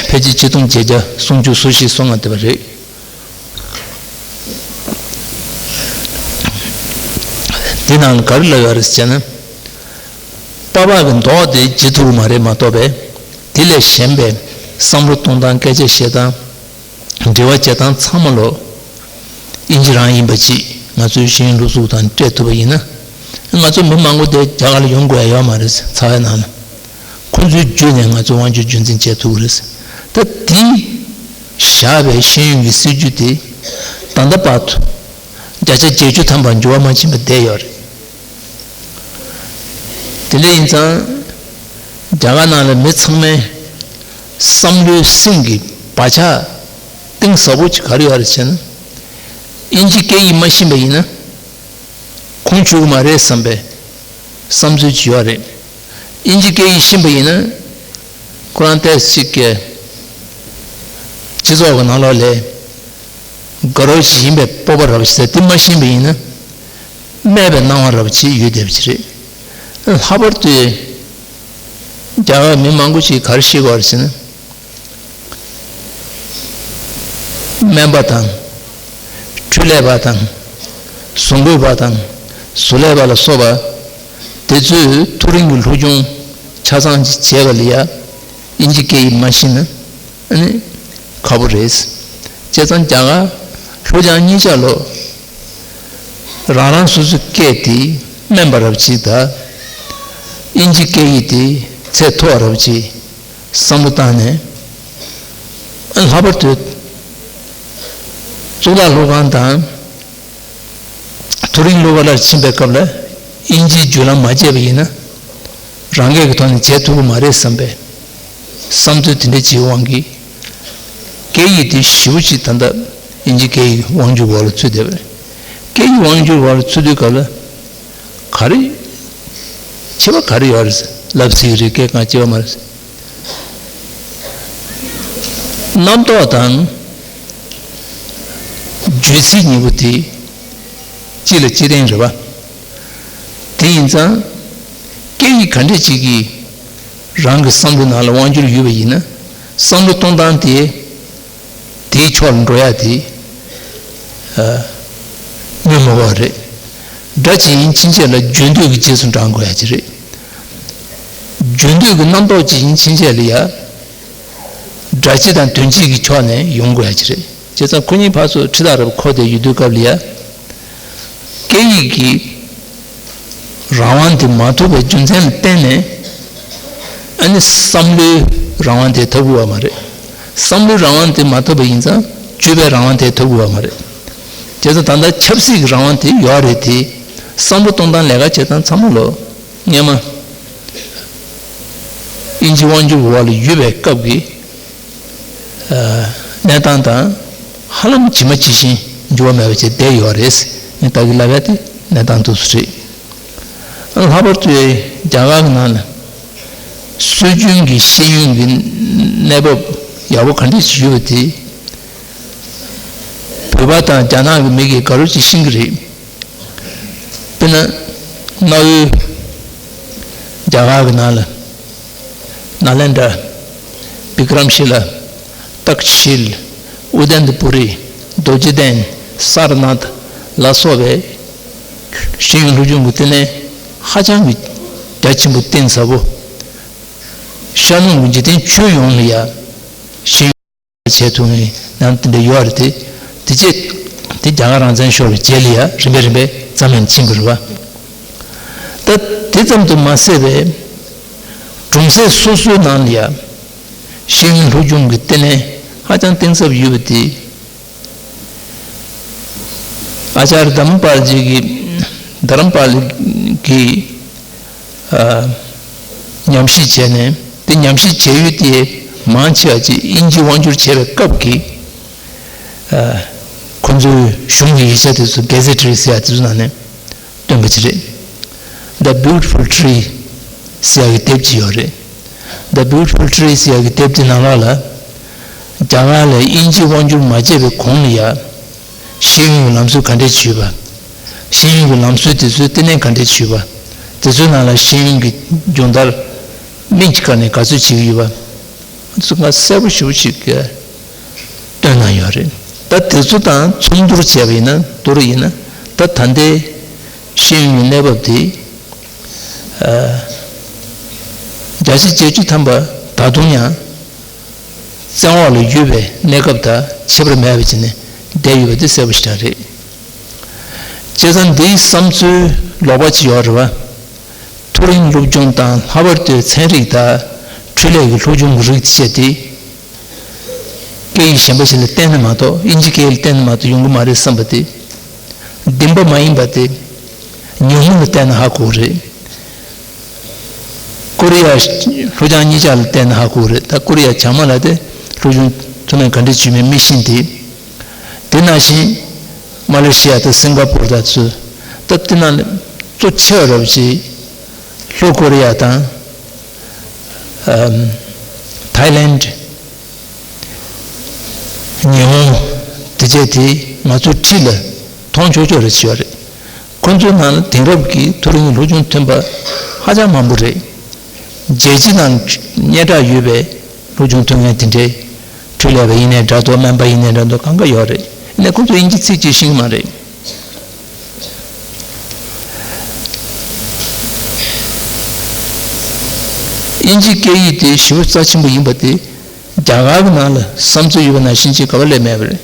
ཕལ་ཆེར་ཆིག་སྟོང་བརྒྱད་བརྒྱ་སུམ་ཅུ་སོ་བཞི་སོ་ལྔ་དེ་བ་རེད། འདི་ནང་ལ་ག་རེ་ལབ་ཡོད་རེད་ཟེར་ན། པ་ཕག་གི་མདོག་དེ་བརྗེ་ཐུབ་ཀྱི་མ་རེད་མ་གཏོགས་པས། དེ་ལས་གཞན་པའི་བསམ་བློ་གཏོང་སྟངས་སྐད་ཆ་བཤད་སྟངས། འབྲེལ་བ་བྱེད་སྟངས་ཚང་མ་ལོ། དབྱིན་ཇི་རང་ཡིན་པ་ཅིག་ང་ཚོའི་ཤེས་ཡོན་སློབ་ཟུར་དང་སྤྲད་ཐུབ་པ་ཡིན་ན། ང་ཚོ་མི་མང་པོ་དེ་རྒྱ་གར་ལ་ཡོང་དགོས་ཡ་ཡོད་མ་རེད་ཚ་བའི་ནང་ལ། ཁོ་ཚོའི་བརྒྱུད་ནས་ང་ཚོ་དབང་སྒྱུར་རྒྱུན་འཛིན་བྱེད་ཐུབ་ཀྱི་རེད། ད་དེ་བཞག་པའི་ཤེས་ཡོན་གྱི་སྲིད་བྱུས་དེ་ད་ལྟ་བར་དུ་བརྒྱ་ཆ་བརྒྱད་ཅུ་ཐམ་པར་འགྱུར་བ་མ་ཕྱིན་པ་བསྡད་ཡོད་རེད། དེ་འདྲ་ཡིན་ཙང་རྒྱ་གར་ནང་ལ་མི་ཚང་མའི་བསམ་བློའི་སེམས་ཀྱི་བག་ཆགས་གཏིང་ཟབ་པོ་ཅིག་ག་རེ་ཡོད་རེད་ཟེར་ན། དབྱིན་ཇི་སྐད་ཡིག་མ་ཤེས་པ་ཡིན་ན། ཁུངས་འཁྱོལ་གྱི་མ་རེད་བསམ་པའི་བསམ་ཚུལ་ཅིག་ཡོད་རེད། དབྱིན་ཇི་སྐད་ཡིག་ཤེས་པ་ཡིན་ན། ཁོ་རང་ཏོག་ཙམ་ཅིག་གི་སྤྱི་ཚོགས་ཀྱི་ནང་ལོགས་ལ་དགའ་རབ་ཞིག་ཡིན་པའི་སྤོབས་པ་རབ་ཞིག་དེ་མ་ཤེས་པ་ཡིན་ན། སྨད་པའི་སྣང་བ་རབ་ཅིག་ཡོད་བསྡད་པ་ཅིག་རེད། ལྷག་པར་དུ་རྒྱ་གར་མི་མང་པོ་ཞིག་ག་རེ་ཤེས་དགོས་རེད་ཟེར་ན། སྨན་པ་དང་། འཕྲུལ་ལས་པ་དང་། བཟོ་བཀོད་པ་དང་། བཟོ་ལས་པ་ལ་སོགས་པ། དེ་ཚོས་མཐོ་རིམ་གྱི་སློབ་སྦྱོང་ཆ་ཚང་ཅིག་བྱས་པ་ལ་ཡ། དབྱིན་ཇི་སྐད་ཡིག་མ་ཤེས་ན། ཨ་ནི། ཁག་པོ་རེད། བྱས་ཙང་རྒྱ་གར་སློབ་སྦྱོང་གཉིས་ཆ་ལོ། རང་རང་སོ་སོའི་སྐད་དེ་སྨན་པ་རབ་ཅིག་དང་། དབྱིན་ཇི་སྐད་ཡིག་དེ་ཚད་མཐོ་བ་རབ་ཅིག་བསམ་བློ་བཏང་ནས། ལྷག་པར་དུ་གཙུག་ལག་སློབ་ཁང་དང་མཐོ་རིམ་སློབ་གྲྭར་ཕྱིན་པའི་སྐབས་ལ་དབྱིན་ཇིའི་བརྒྱུད་ལམ་མ་བྱས་པ་ཡིན་ན། རང་སྐད་ཀྱི་ཐོག་ནས་བྱེད་ཐུབ་ཀྱི་མ་རེད་བསམ་པའི་བསམ་ཚུལ་དེ་འདྲ་ཅིག་དབང་གིས། སྐད་ཡིག་དེ་ཞེ་པོ་ཅིག་ད་ལྟ་དབྱིན་ཇི་སྐད་ཡིག་དབང་སྒྱུར་འོག་ལ་ཚུད་བསྡད་པ་རེད། སྐད་ཡིག་དབང་སྒྱུར་འོག་ལ་ཚུད་དུས་སྐབས་ལ། ག་རེ། ཁྱད་པར་ག་རེ་ཡོད་རེད། ལབ་སྲིད་རེད། སྐད་གང་ཁྱད་པར་མ་རེད། རྣམ་རྟོག་དང་བརྗོད་ཚིག་གཉིས་པོ་དེ་གཅིག་ལ་གཅིག་བརྟེན་རེད་པ། དེ་ཡིན་ཙང་སྐད་ཡིག་ག་འདྲ་ཅིག་གིས་རང་གི་བསམ་བློ་ནང་ལ་དབང་སྒྱུར་ཡོད་པ་ཡིན་ན། བསམ་བློ་གཏོང་སྟངས་དེ་དེའི་ཕྱོགས་ལ་འགྲོ་ཡ་དེ་ཨ་སྨོས་མ་དགོས་རེད། སྒྲ་ཇི་ཡིན་ཕྱིན་ཆད་ལ་བརྗོད་འདོད་ཀྱི་རྗེས་སུ་འབྲང་དགོས་ཡ་ཅིག་རེད། བརྗོད་འདོད་ཀྱི་རྣམ་རྟོག་ཇི་ཡིན་ཕྱིན་ཆད་ལ་ཡ། སྒྲ་སྤྱི་དང་དོན་སྤྱི་གི་ཕྱོགས་ནས་ཡོང་དགོས་ཡ་ཅིག་རེད། བྱས་ཙང་ཁོ་གཉིས་ཕར་ཚུར་ཁྲི་ཐག་རིང་པོ་འཁོར་བསྡད་ཡོད་དུས་སྐབས་ལ་ཡ། སྐད་ཡིག་གི་རང་དབང་དེ་མ་ཐོབ་པའི་རྒྱུ་མཚན་ལ་བརྟེན་ནས། ཨ་ནི་བསམ་བློའི་རང་དབང་དེ་ཐོབ་དགོས་པ་མ་རེད། བསམ་བློའི་རང་དབང་དེ་མ་ཐོབ་པ་ཡིན་ཙང་བརྗོད་པའི་རང་དབང་དེ་ཐོབ་དགོས་པ་མ་རེད། བྱས་ཙང་ད་ལྟ་ཆབ་སྲིད་ཀྱི་རང་དབང་དེ་ཡོད་རེད་དེ། བསམ་བློ་གཏོང་སྟངས་ལས་ཀ་བྱེད་སྟངས་ཚང་མ་ལོ། སྔོན་མ། དབྱིན་ཇི་དབང་སྒྱུར་འོག་ལ་ཡོད་པའི་སྐབས་ཀྱི་གནས་སྟངས་དང་ཧ་ལམ་ཇི་མ་ཇི་བཞིན་འགྱུར་བ་མེད་པ་བྱས་བསྡད་ཡོད་རེད། ངས་ད་གིན་ལབ་ཡ་དེ་གནས་སྟངས་འདུག་སེ་རེད། ལྷག་པར་དུ་རྒྱ་གར་གྱི་ནང་ལ་སྲོལ་རྒྱུན་གྱི་ཤེས་ཡོན་གྱི་གནས་བབ་ཡག་པོ་ག་འདྲ་ཞིག་ཡོད་པ་དེ་བོད་པ་དང་རྒྱ་ནག་གི་མི་གིས་ག་རེ་ཅིག་ཤེས་ཀྱི་རེད། དཔེར་ན། གནའ་བོའི་རྒྱ་གར་གྱི་ནང་ལ། ནཱ་ལེནྡྲ། བི་ཀྲམ་ཤི་ལ། ཏཀ་ཤིལ། ཨུ་དན་ཏ་པུ་རི། རྡོ་རྗེ་གདན། སར་ནཱཐ། ལ་སོགས་པའི་ཤེས་ཡོན་སློབ་སྦྱོང་གི་ལྟེ་གནས་ཧ་ཅང་གི་རྒྱ་ཆེན་པོ་གཏིང་ཟབ་པོ། ཤར་ནུབ་ཀྱི་འཇིག་རྟེན་ཁྱོན་ཡོངས་ལ་ཡ། ཤེས་ཡོན་བྱེད་ཐུབ་མཁན་ནང་དེ་འདྲ་ཡོད་རེད་དེ། དེ་རྗེས་དེ་རྒྱ་གར་རང་བཙན་ཤོར་བའི་རྗེས་ལ་ཡ་རིམ་པས་རིམ་པས་ ཙམ་ཡང་ཕྱིན་པ་རེད་བ། ད་དེ་ཙམ་དུ་མ་ཟད་པའི་གྲོང་གསེབ་སོ་སོའི་ནང་ལ་ཡང་ཤེས་ཡོན་སློབ་སྦྱོང་གི་ལྟེ་གནས་ཧ་ཅང་གཏིང་ཟབ་ཡོད་པ་དེ། ཨ་ཅར་དྷ་རམ་པཱལ་ཇི་གིས་དྷ་རམ་པཱལ་གྱིས་ཨ་ཉམས་ཞིབ་བྱས་ནས། དེ་ཉམས་ཞིབ་བྱས་ཡུལ་དེ་མང་ཆེ་བ་ཅིག་དབྱིན་ཇི་དབང་སྒྱུར་བྱས་པའི་སྐབས་ཀྱི་ཨ་ཁོ་ཚོའི་གཞུང་གི་ཡིག་ཆ་དེ་ཚོ། གེ་ཛེཊ་རེད་ཟེར་ཡ་དེ་ཚོ་ནང་ནས་བཏོན་པ་ཅིག་རེད། The Beautiful Tree ཟེར་ཡ་གི་དེབ་ཅིག་ཡོད་རེད། The Beautiful Tree ཟེར་ཡ་གི་དེབ་དེ་ནང་ལོགས་ལ། རྒྱ་གར་ལ་དབྱིན་ཇི་དབང་སྒྱུར་མ་བྱས་པའི་གོང་ལ་ཡ། ཤེས་ཡོན་གྱི་ལམ་སྲོལ་ག་འདྲས་བྱུས་པ། ཤེས་ཡོན་གྱི་ལམ་སྲོལ་དེ་ཚོའི་ལྟེ་གནས་ག་འདྲས་བྱུས་པ། དེ་ཚོའི་ནང་ལ་ཤེས་ཡོན་གྱི་སྦྱོང་བརྡར་སྨན་གྱི་སྒང་ནས་ག་ཚོད་བྱེད་ཀྱི་ཡོད་པ། ཚོ་ང་གསལ་པོ་ཞེ་པོ་ཞིག་གིས་བཏོན་གནང་ཡོད་རེད། ད་དེ་ཚོ་དང་མཚུངས་བསྡུར་བྱས་པ་ཡིན་ན། མདོར་ཡིན་ན། ད་ད་ལྟའི་ཤེས་ཡོན་གྱི་གནས་བབ་དེ། ཨ་བརྒྱ་ཆ་བརྒྱད་ཅུ་ཐམ་པ་ད་དུང་ཡང་བཙན་འོག་ལ་ཡོད་པའི་གནས་སྐབས་དང་ཁྱད་པར་མེད་པ་བྱས་ནས་བསྡད་ཡོད་པ་དེ་གསལ་པོ་ཞེ་དྲག་རེད། བྱས་ཙང་འདིའི་བསམ་ཚུལ་ལོག་པ་ཅིག་ཡོད་རེད་བ། མཐོ་རིམ་སློབ་སྦྱོང་དང་ལྷག་པར་དུ་ཚན་རིག་དང་འཕྲུལ་ལས་ཀྱི་སློབ་སྦྱོང་གི་རིགས་བཅས་ཏེ། སྐད་ཡིག་གཞན་པ་ཞིག་ལ་བརྟེན་ནས་མ་གཏོགས། དབྱིན་ཇི་སྐད་ཡིག་ལ་བརྟེན་ནས་མ་གཏོགས་ཡོང་གི་མ་རེད་བསམ་པ་དེ། བདེན་པ་མ་ཡིན་པ་དེ་ཉོན་མོངས་ལ་བརྟེན་ནས་ཧ་གོ་གི་རེད། ཀོ་རི་ཡ་ལྷོ་བྱང་གཉིས་ཆར་ལ་བརྟེན་ནས་ཧ་གོ་གི་རེད། ད་ཀོ་རི་ཡ་བྱང་མ་ལ་དེ་སློབ་སྦྱོང་མཐོ་དམན་ག་འདྲས་བྱུས་མེད་མི་ཤེས་དེ། དེ་ནང་བཞིན་མ་ལེ་ཤི་ཡ་དང་སིང་ག་པོར་དང་ཚོ། སྟབས་བདེ་ན་གཙོ་ཆེ་བ་རབ་ཅིག་ལྷོ་ཀོ་རི་ཡ་དང་། ཨམ། ཐའི་ལེནཌ། ཉི་ཧོང་། དེ་བྱས་དེ་ང་ཚོའི་འཁྲིས་ལ་མཐོང་ཆོག་ཆོག་རེ་བྱེད་ཡོད་རེད། ཁོ་ཚོའི་ནང་ལ་དེང་རབས་ཀྱི་མཐོ་རིམ་སློབ་སྦྱོང་ཐོན་པ་ཧ་ཅང་མང་པོ་རེད། རྒྱལ་སྤྱི་ནང་སྙན་གྲགས་ཡོད་པའི་སློབ་སྦྱོང་ཐོན་མཁན་དེ་འདྲའི། འཕྲུལ་ལས་པ་ཡིན་ནའི་འདྲ་འདུག་སྨན་པ་ཡིན་ནའི་འདྲ་འདུག་གང་ག་ཡོད་རེད། ཡིན་ནའི་ཁོང་ཚོ་དབྱིན་ཇི་ཚིག་གཅིག་ཤེས་ཀྱི་མ་རེད། དབྱིན་ཇི་སྐད་ཡིག་དེ་ཞེ་པོ་རྩ་ཆེན་པོ་ཡིན་པ་དེ་རྒྱ་གར་གྱི་ནང་ལ་བསམ་ཚུལ་ཡོད་པ་ནང་བཞིན་ཅིག་ག་པར་སླེབས་མེད་པ་རེད།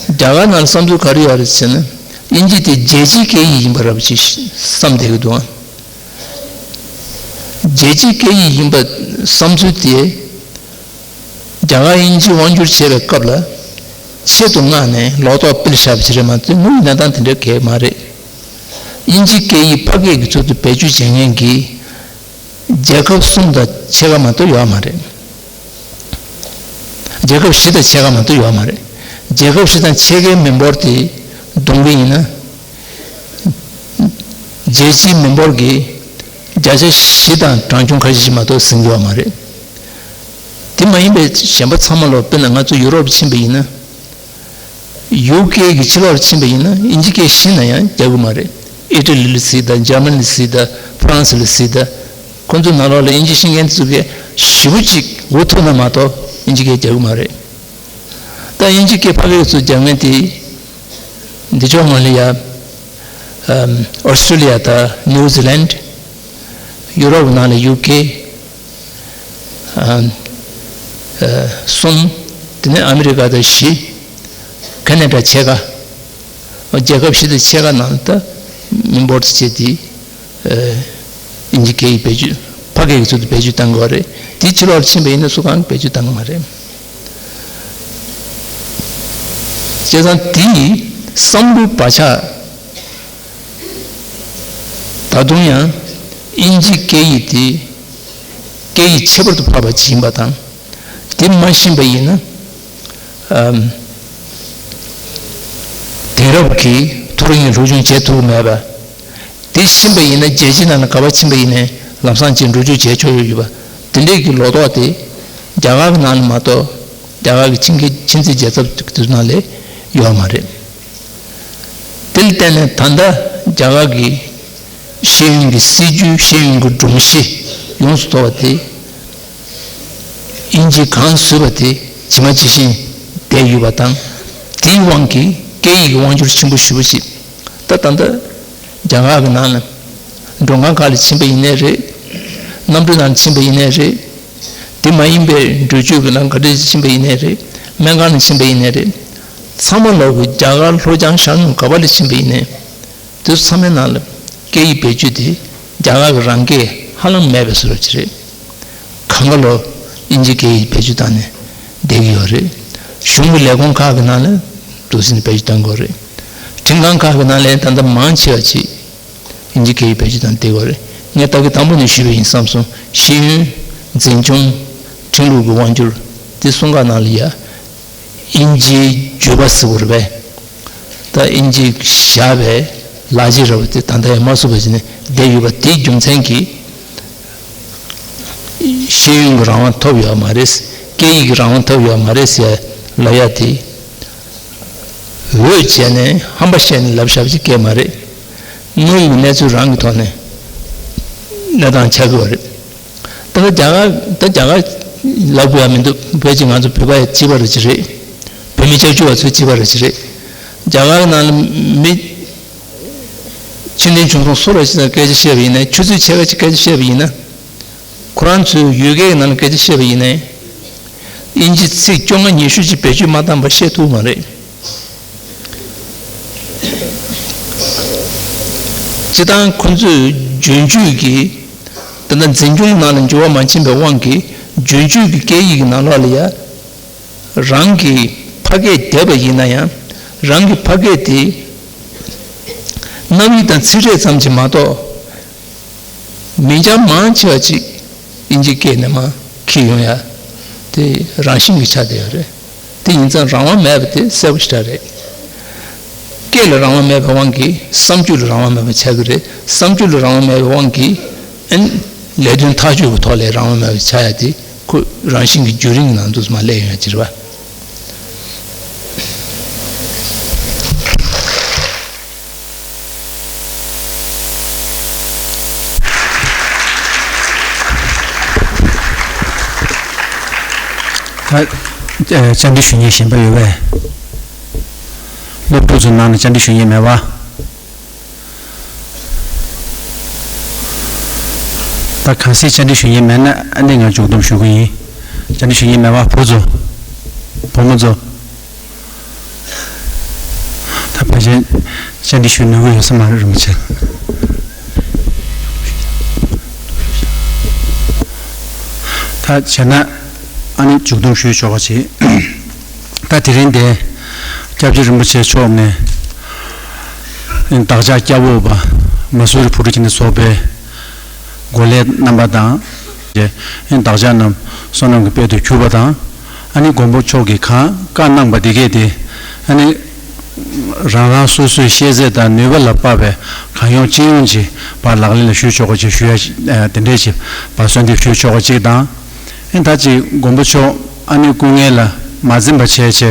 རྒྱ་གར་ནང་ལ་བསམ་ཚུལ་ག་རེ་ཡོད་རེད་ཟེར་ན། དབྱིན་ཇི་དེ་རྒྱལ་སྤྱིའི་སྐད་ཡིག་ཡིན་པ་འདྲ་པོ་ཅིག་བསམ་བསྡད་ཀྱི་འདུག་རྒྱལ་སྤྱིའི་སྐད་ཡིག་ཡིན་པ་བསམ་ཚུལ་དེ། རྒྱ་གར་དབྱིན་ཇི་དབང་སྒྱུར་བྱས་པའི་སྐབས་ལ་ཆེད་དུ་མངགས་ནས་ལོག་རྟོག་སྤེལ་བཞག་པ་ཞིག་རེད་མ་གཏོགས་དངོས་ཡོད་གནས་སྟངས་དེ་འདྲ་གང་ཡང་མ་རེད། དབྱིན་ཇིའི་སྐད་ཡིག་ཕ་སྐད་ཀྱི་ཚུལ་དུ་བེད་སྤྱོད་བྱེད་མཁན་གྱི་རྒྱལ་ཁབ་གསུམ་དང་ཕྱེད་ཀ་མ་གཏོགས་ཡོད་མ་རེད། རྒྱལ་ཁབ་བཞི་དང་ཕྱེད་ཀ་མ་གཏོགས་ཡོད་མ་རེད། རྒྱལ་ཁབ་བཞི་དང་ཕྱེད་ཀའི་མི་འབོར་དེ་བསྡོམས་པ་ཡིན་ན། རྒྱལ་སྤྱིའི་མི་འབོར་གྱི་བརྒྱ་ཆ་བཞི་དང་གྲངས་ཆུང་ཁ་ཤས་ཤིག་མ་གཏོགས་ཟིན་གྱི་ཡོད་མ་རེད། དེ་མ་ཡིན་པའི་གཞན་པ་ཚང་མ་ལོ། དཔེར་ན་ང་ཚོ་ཡུ་རོབ་ཕྱིན་པ་ཡིན་ན། ཡུ་ཀེ་གི་ཕྱི་ལོགས་ཕྱིན་པ་ཡིན་ན་དབྱིན་ཇི་སྐད་ཤེས་ན་ཡང་རྒྱག་གི་མ་རེད། ཨི་ཊ་ལི་ལ་གཟིགས་དང་། འཇར་མ་ནི་ལ་གཟིགས་དང་། ཧྥ་རན་སི་ལ་གཟིགས་དང་། ཁོང་ཚོའི་ནང་ལོགས་ལ་དབྱིན་ཇི་ཤེས་མཁན་དེ་ཚོ་གིས་ཞེ་པོ་ཅིག་འུ་ཐུག་ན་མ་གཏོགས་དབྱིན་ཇི་སྐད་རྒྱག་གི་མ་རེད། ད་དབྱིན་ཇི་སྐད་ཕ་གིར་ཚུར་རྒྱག་མཁན་དེ། འདི་ཕྱོགས་ངོས་ལ་ཡ། ཨམ། ཨོ་སི་ཀྲོ་ལི་ཡ་དང་ནིའུ་ཛི་ལན། ཡུ་རོབ་ནང་ལ་ཡུ་ཀེ། ཨམ། ཨ། གསུམ། དེ་ནས་ཨ་མི་རི་ཀ་དང་བཞི། ཁ་ན་ཌ་ཕྱེད་ཀ། རྒྱལ་ཁབ་བཞི་དང་ཕྱེད་ཀ་ནང་ད་མི་འབོར་དེ་བྱས་ཏེ། ཨ། དབྱིན་ཇི་སྐད་ཡིག་བེད་སྤྱོད། ཕ་སྐད་ཀྱི་ཚུལ་དུ་བེད་སྤྱོད་གཏང་གི་ཡོད་རེད། དེའི་ཕྱི་ལོགས་ལ་ཕྱིན་པ་ཡིན་ན་སུ་གང་གིས་བེད་སྤྱོད་གཏང་གི་མ་རེད། བྱས་ཙང་དེའི་བསམ་བློའི་བག་ཆགས་ད་དུང་ཡང་དབྱིན་ཇི་སྐད་ཡིག་དེ་སྐད་ཡིག་ཁྱད་པར་དུ་འཕགས་པ་ཅིག་ཡིན་པ་དང་། དེ་མ་ཤེས་པ་ཡིན་ན། ཨམ། དེང་རབས་ཀྱི་མཐོ་རིམ་སློབ་སྦྱོང་བྱེད་ཐུབ་ཀྱི་མེད་པ། དེ་ཤེས་པ་ཡིན་ན་རྒྱལ་སྤྱིའི་ནང་ལ་ག་པར་ཕྱིན་པ་ཡིན་ནའི་ལམ་སང་ཅིག་འགྲོ་སྐྱོད་བྱས་ཆོག་ཡོད་པ། དེ་འདྲས་ཀྱི་ལོ་ཏོག་དེ་རྒྱ་གར་གྱི་ནང་ལ་མ་གཏོགས། རྒྱ་གར་གྱི་ཆིངས་ཀྱི་ཆིངས་འཛིན་རྒྱལ་ཚབ་དེ་ཚོ་ནང་ལ་ཡོད་མ་རེད། དེ་ལ་བརྟེན་ནས་ད་ལྟ་རྒྱ་གར་གྱི་ཤེས་ཡོན་གྱི་སྲིད་ཇུས། ཤེས་ཡོན་གྱི་སྒྲོམ་གཞི་ཡོངས་སུ་རྫོགས་པ་དེ། དབྱིན་ཇིས་གང་བཟོས་པ་དེ་ཇི་མ་ཇི་བཞིན་བསྡད་ཡོད་པ་དང་། དེའི་དབང་གིས་སྐད་ཡིག་གི་དབང་སྒྱུར་ཆེན་པོ་ཞེ་པོ་ཞིག་ད་ད་ལྟ་རྒྱ་གར་གྱི་ནང་ལ་མགྲོན་ཁང་ཁག་ལ་ཕྱིན་པ་ཡིན་ནའི་རེད། གནམ་གྲུ་ནང་ལ་ཕྱིན་པ་ཡིན་ནའི་རེད། དེ་མ་ཡིན་པའི་འགྲུལ་བཞུད་ཀྱི་ལམ་ག་འདྲ་ཞིག་ཕྱིན་པ་ཡིན་ནའི་རེད། སྨན་ཁང་ལ་ཕྱིན་པ་ཡིན་ནའི་རེད། ཚང་མ་ལོག་གི་རྒྱ་གར་ལྷོ་བྱང་ཤར་ནུབ་ག་པར་ལ་ཕྱིན་པ་ཡིན་ནའི། དེ་ཚོ་ཚང་མའི་ནང་ལ་སྐད་ཡིག་བེད་སྤྱོད་དེ་རྒྱ་གར་གྱི་རང་སྐད་ཧ་ལམ་མེད་པའི་བཟོ་འདྲ་ཅིག་རེད། གང་ག་ལོ་དབྱིན་ཇིའི་སྐད་ཡིག་བེད་སྤྱོད་བཏང་ནས་བསྡད་ཀྱི་ཡོད་རེད། གཞུང་གི་ལས་ཁུངས་ཁག་གི་ནང་ལ་འདུག་སེ་བེད་སྤྱོད་གཏོང་གི་ཡོད་རེད། ཁྲིམས་ཁང་ཁག་གི་ནང་ལ་ད་ལྟ་མང་ཆེ་བ་ཅིག་དབྱིན་ཇིའི་སྐད་ཡིག་བེད་སྤྱོད་བཏང་བསྡད་ཀྱི་ཡོད་རེད། ངས་ད་གི་དང་པོ་ནས་ཞུས་པ་ཡིན་བསམ་སོང་། ཤེས་ཡོན། འཛིན་སྐྱོང་། ཁྲིམས་ལུགས་ཀྱི་དབང་སྒྱུར། དེ་གསུམ་ཀ་ནང་ལ་ཡ། དབྱིན་ཇིའི་བརྒྱུད་པ་ཟེར་བ་རེད་པས། ད་དབྱིན་ཇིས་བཞག་པའི་ལག་རྗེས་ར་བ་དེ་ད་ལྟ་ཡང་མ་བཙུགས་པ་བྱས་ནས་བསྡད་ཡོད་པ་དེའི་རྒྱུ་མཚན་གྱིས་ཤེས་ཡོན་གྱི་རང་དབང་ཐོབ་ཡོད་མ་རེད། སྐད་ཡིག་གི་རང་དབང་ཐོབ་ཡོད་མ་རེད་ཟེར་ལབ་ཡ་དེ་འོས་བྱས་ནས་ཧམ་པ་བཤད་ནས་ལབ་བཞག་པ་ཅིག་སྐད་མ་རེད། དངོས་ཡོད་ཀྱི་གནས་ཚུལ་རང་གི་ཐོག་ནས་གནས་སྟངས་ཆགས་ཀྱི་ཡོད་རེད། ད་ལྟ་རྒྱ་གར་ད་རྒྱ་གར་ལབ་དགོས་ཡ་མི་འདུག་བོད་ཀྱི་ང་ཚོ་བོད་པ་ཡ་གཅིག་པ་རེད་ཅི་རེད། བོད་མི་སྐྱབས་བཅོལ་བ་ཚོ་གཅིག་པ་རེད་ཅི་རེད། རྒྱ་གར་ནང་ལ་མི་ཆེ་འབྲིང་ཆུང་གསུམ་སུ་ར་ཅི་ལ་སྐད་ཆ་བཤད་པ་ཡིན་ན། ཆུ་ཚོད་ཕྱེད་ཀ་ཅིག་སྐད་ཆ་བཤད་པ་ཡིན་ན། ཁོ་རང་ཚོའི་ཡུལ་སྐད་ནང་ལ་སྐད་ཆ་བཤད་པ་ཡིན་ན། དབྱིན་ཇི་ཚིག་བཅོ་ལྔ་ཉི་ཤུ་ཅིག་བེད་སྤྱོད་མ་བཏང་བ་བཤད་ཐུབ་མ་རེད། སྤྱིར་བཏང་ཁོ་ཚོས་རྒྱུན་སྤྱོད་ཀྱི་ད་ལྟ་འཛིན་སྐྱོང་ནང་ལ་འགྱུར་བ་མ་ཕྱིན་པའི་དབང་གིས་རྒྱུན་སྤྱོད་ཀྱི་སྐད་ཡིག་གི་ནང་ལོགས་ལ་ཡ་རང་གི་ཕ་སྐད་བསྡད་པ་ཡིན་ན་ཡང་རང་གི་ཕ་སྐད་དེ་རྣམ་དབྱེ་དང་ཚིག་ཕྲད་ཙམ་གྱིས་མ་གཏོགས། མི་འགྱངས་མང་ཆེ་བ་ཅིག་དབྱིན་ཇིའི་སྐད་ནས་མར་འཁྱེར་ཡོང་ཡ་དེ་རང་བཞིན་གྱིས་ཆགས་བསྡད་ཡོད་རེད། དེ་ཡིན་ཙང་རང་དབང་མེད་པ་དེ་གསལ་པོ་ཞེ་དྲག་རེད། སྐད་ལ་རང་དབང་མེད་པའི་དབང་གིས་བསམ་སྤྱོད་ལ་རང་དབང་མེད་པ་ཆགས་ཀྱི་རེད། བསམ་སྤྱོད་ལ་རང་དབང་མེད་པའི་དབང་གིས་ཨན་ལས་དོན་ཐག་གཅོད་ཀྱི་ཐོག་ལ་རང་དབང་མེད་པ་ཆགས་ཡ་དེ་ཁོ་རང་བཞིན་གྱི་རྒྱུན་རིང་ནང་དུ་མར་སླེབས་ཡོང་ཡ་ཅིག་རེད་པ། ད་ཨ་བཅར་འདྲི་ཞུ་མཁན་གཞན་པ་ཡོད་པས། སློབ་ཕྲུག་ཚོའི་ནང་ནས་བཅར་འདྲི་ཞུ་མཁན་མེད་པ། ད་གང་ཟག་བཅར་འདྲི་ཞུ་མཁན་མེད་ན་ཨ་ནི་ང་མཇུག་བསྡོམས་ཞུ་གི་ཡིན། བཅར་འདྲི་ཞུ་མཁན་མེད་པ། བུ་ཚོ། བུ་མོ་ཚོ། ད་ཕལ་ཆེར་བཅར་འདྲི་ཞུ་ནུས་པ་ཡོད་ས་མ་རེད་རིན་པོ་ཆེ། ད་བྱས་ན་ཨ་ནི་མཇུག་བསྡོམས་ཞུས་ཆོག་པ་བྱེད། ད་དེ་རིང་འདིར་སྐྱབས་རྗེ་རིན་པོ་ཆེ་མཆོག་ནས་བདག་ཅག་སྐྱབས་འོག་པ་མ་སུ་རི་བུ་ཕྲུག་ཅིག་ནས་ཚོགས་པའི་འགོ་ལས་རྣམ་པ་དང་། བདག་ཅག་རྣམས་བསོད་ནམས་ཀྱི་དཔལ་དུ་གྱུར་པ་དང་། ཨ་ནི་མགོན་པོ་མཆོག་གིས་གང་བཀའ་གནང་པ་འདི་གས་དེ་ཨ་ནི་རང་རང་སོ་སོའི་ཤེས་ཚད་དང་ནུས་པ་ལ་དཔག་པའི་གང་ཡོང་ཅི་ཡོང་གི་བར་ལག་ལེན་ལ་ཞུགས་ཆོག་པ་ཅིག་ཞུ་ཡ། ཨ་དེ་འདྲས་ཅིག་བར་གསོལ་འདེབས་ཞུ་ཆོག་པ་ཅིག་དང་། ཨ་ནི་ད་ཅིག་མགོན་པོ་མཆོག་ཨ་ནི་སྐུ་ངལ་ལ་མ་འཛེམས་པ་བྱས་བྱས་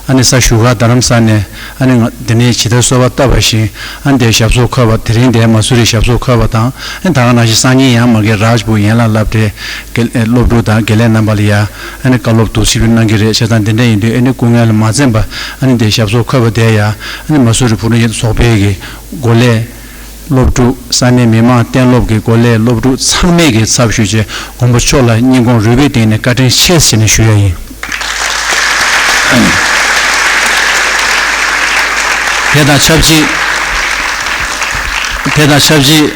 ཨ་ནི་ས་བཞུགས་སྒར་རྡ་རམ་ས་ནས་ཨ་ནི་ང་དེ་ནས་ཇི་ལྟར་གསོལ་བ་བཏབ་པ་བཞིན་ཨ་ནི་དེ་ཞབས་སོར་འཁོད་པ། དེ་རིང་དེ་མ་སུ་རི་ཞབས་སོར་འཁོད་པ་དང་། ཨ་ནི་ད་ག་ནང་བཞིན་སང་ཉིན་ཡང་མ་གི་རཱཇ་པུར་ཡན་ལག་སློབ་གྲྭའི་དགེ་སློབ་ཕྲུག་དང་དགེ་ལས་རྣམ་པ་ལ་ཡ་ཨ་ནི་བཀའ་སློབ་ཏུ་ཞིབ་གནང་གི་རེད། བྱས་ཙང་དེ་འདྲ་ཡིན་དུས་ཨ་ནི་སྐུ་ངལ་ལ་མ་འཛེམས་པ་ཨ་ནི་དེ་ཞབས་སོར་འཁོད་པ་དེ་ཡ་ཨ་ནི་མ་སུ་རི་བུ་ཕྲུག་ཚོགས་པའི་གི་འགོ་ལས། སློབ་ཕྲུག་ས་གནས་མི་མང་གཏན་སློབ་ཀྱི་འགོ་ལས་སློབ་ཕྲུག་ཚང་མས་ཀྱི་ཚབ་ཞུས་བྱས་མགོན་པོ་མཆོག་ལ་སྙིང་ཁོང་རུས་པའི་གཏིང་ནས་བཀའ་དྲིན་ཆེ་ཟེར་ནས་ཞུ་ཡ་ཡིན། དེ་དང་ཆབས་ཅིག་དེ་དང་ཆབས་ཅིག་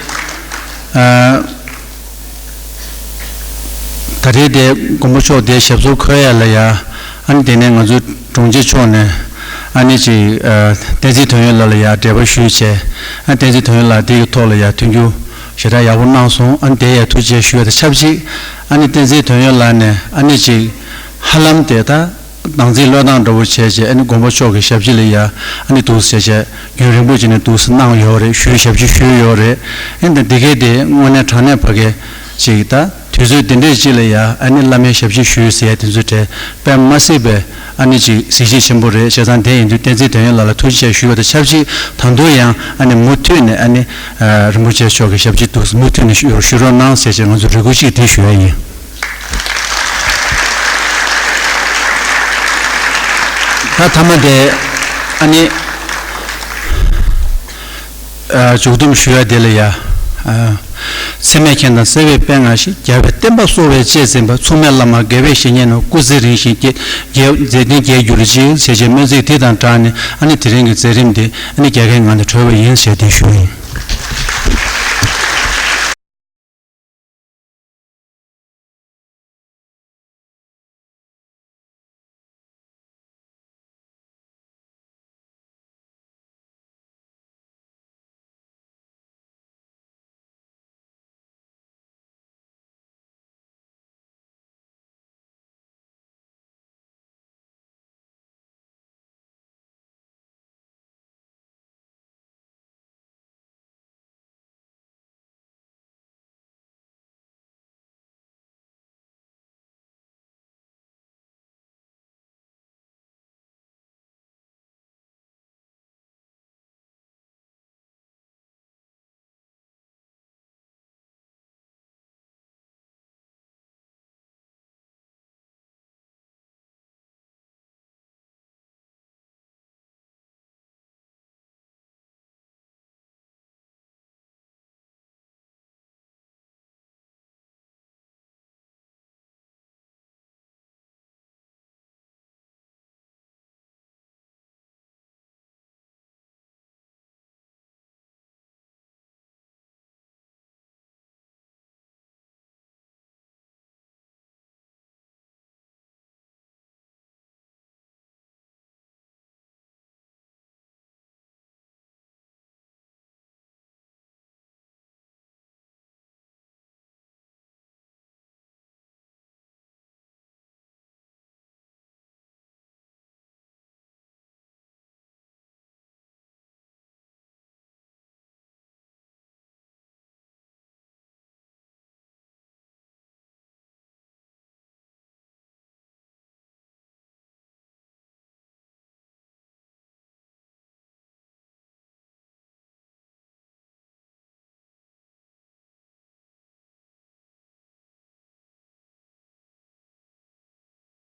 ཨ། ད་རེས་དེ་མགོན་པོ་མཆོག་དེ་ཞབས་སོར་འཁོད་ཡ་ལ་ཡ། ཨ་ནི་དེ་ནས་ང་ཚོའི་དྲུང་ཆེ་མཆོག་ནས་ཨ་ནི་ཅིག་ཨ་བསྟན་འཛིན་དོན་ཡོད་ལགས་ལ་ཡ་འབྲེལ་བ་ཞུས་བྱས། ཨ་བསྟན་འཛིན་དོན་ཡོད་ལགས་དེ་གི་ཐོག་ལ་ཡ་མཐུན་འགྱུར་ཞེ་དྲག་ཡག་པོ་གནང་སོང་། ཨ་ནི་དེ་ཡ་ཐུགས་རྗེ་ཆེ་ཞུ་ཡ་དང་ཆབས་ཅིག་ཨ་ནི་བསྟན་འཛིན་དོན་ཡོད་ལགས་ནས་ཨ་ནི་ཅིག་ཧ་ལམ་དེ་ད། བདག་འཛིན་བློས་བཏང་འདྲ་བོ་བྱས་བྱས་ཨ་ནི་མགོན་པོ་མཆོག་གི་ཞབས་ཕྱི་ལ་ཡ་ཨ་ནི་འདུག་སེ་བྱས་རྒྱུན་རིང་པོ་ཅིག་ནས་འདུག་སེ་གནང་ཡོད་རེད། ཞུས་ཞབས་ཕྱི་ཞུས་ཡོད་རེད། ཨ་ནི་འདི་གས་དེ་དངོས་གནས་དྲང་གནས་ཕ་གི་ཅིག་ད་དུས་ཚོད་འདི་འདྲས་ཅིག་ལ་ཡ་ཨ་ནི་བླ་མའི་ཞབས་ཕྱི་ཞུས་ཟེར་ཡ་དེ་ཚོ་དེ་དཔེ་མ་སྲིད་པའི་ཨ་ནི་ཅིག་གཟི་བརྗིད་ཆེན་པོ་རེད། བྱས་ཙང་དེ་ཡིན་དུས་བསྟན་འཛིན་དོན་ཡོད་ལགས་ལ་ཐུགས་རྗེ་ཆེ་ཞུས་པ་དང་ཆབས་ཅིག་ད་དུང་ཡང་ཨ་ནི་མུ་མཐུད་ནས་ཨ་ནི་རིན་པོ་ཆེ་མཆོག་གི་ཞབས་ཕྱི་འདུག་སེ་མུ་མཐུད་ནས་ཞུ་ཞུ་རོགས་གནང་ཟེར་བྱས་ང་ཚོ་རེ་སྐུལ་ཅིག་དེ་ཞུ་ཡ་ཡིན། ད་མཐའ་མ་དེ་ཨ་ནི་ཨ་མཇུག་བསྡོམས་ཞུ་ཡ་དེ་ལ་ཡ། ཨ་ ཚད་མེད་མཁྱེན་དང་གསལ་བའི་དཔལ་མངའ་ཞིང་། རྒྱལ་བའི་བསྟན་པ་གསོ་བའི་གཅེས་འཛིན་པ། མཚུངས་མེད་བླ་མ་དགེ་བའི་བཤེས་གཉེན་རྣམས། སྐུ་ཚེ་རིང་ཞིང་རྒྱས་རྒྱས་མཛད་འཕྲིན་རྒྱས་གྱུར་ཅིག་ཞེས་བྱས་སྨོན་ཚིག་དེ་དང་སྦྲགས་ནས་ཨ་ནི་དེ་རིང་གི་མཛད་རིམ་དེ་ཨ་ནི་རྒྱལ་ཁའི་ངང་ནས་གྲོལ་བ་ཡིན་ཞེས་དེ་ཞུ་ཡིན།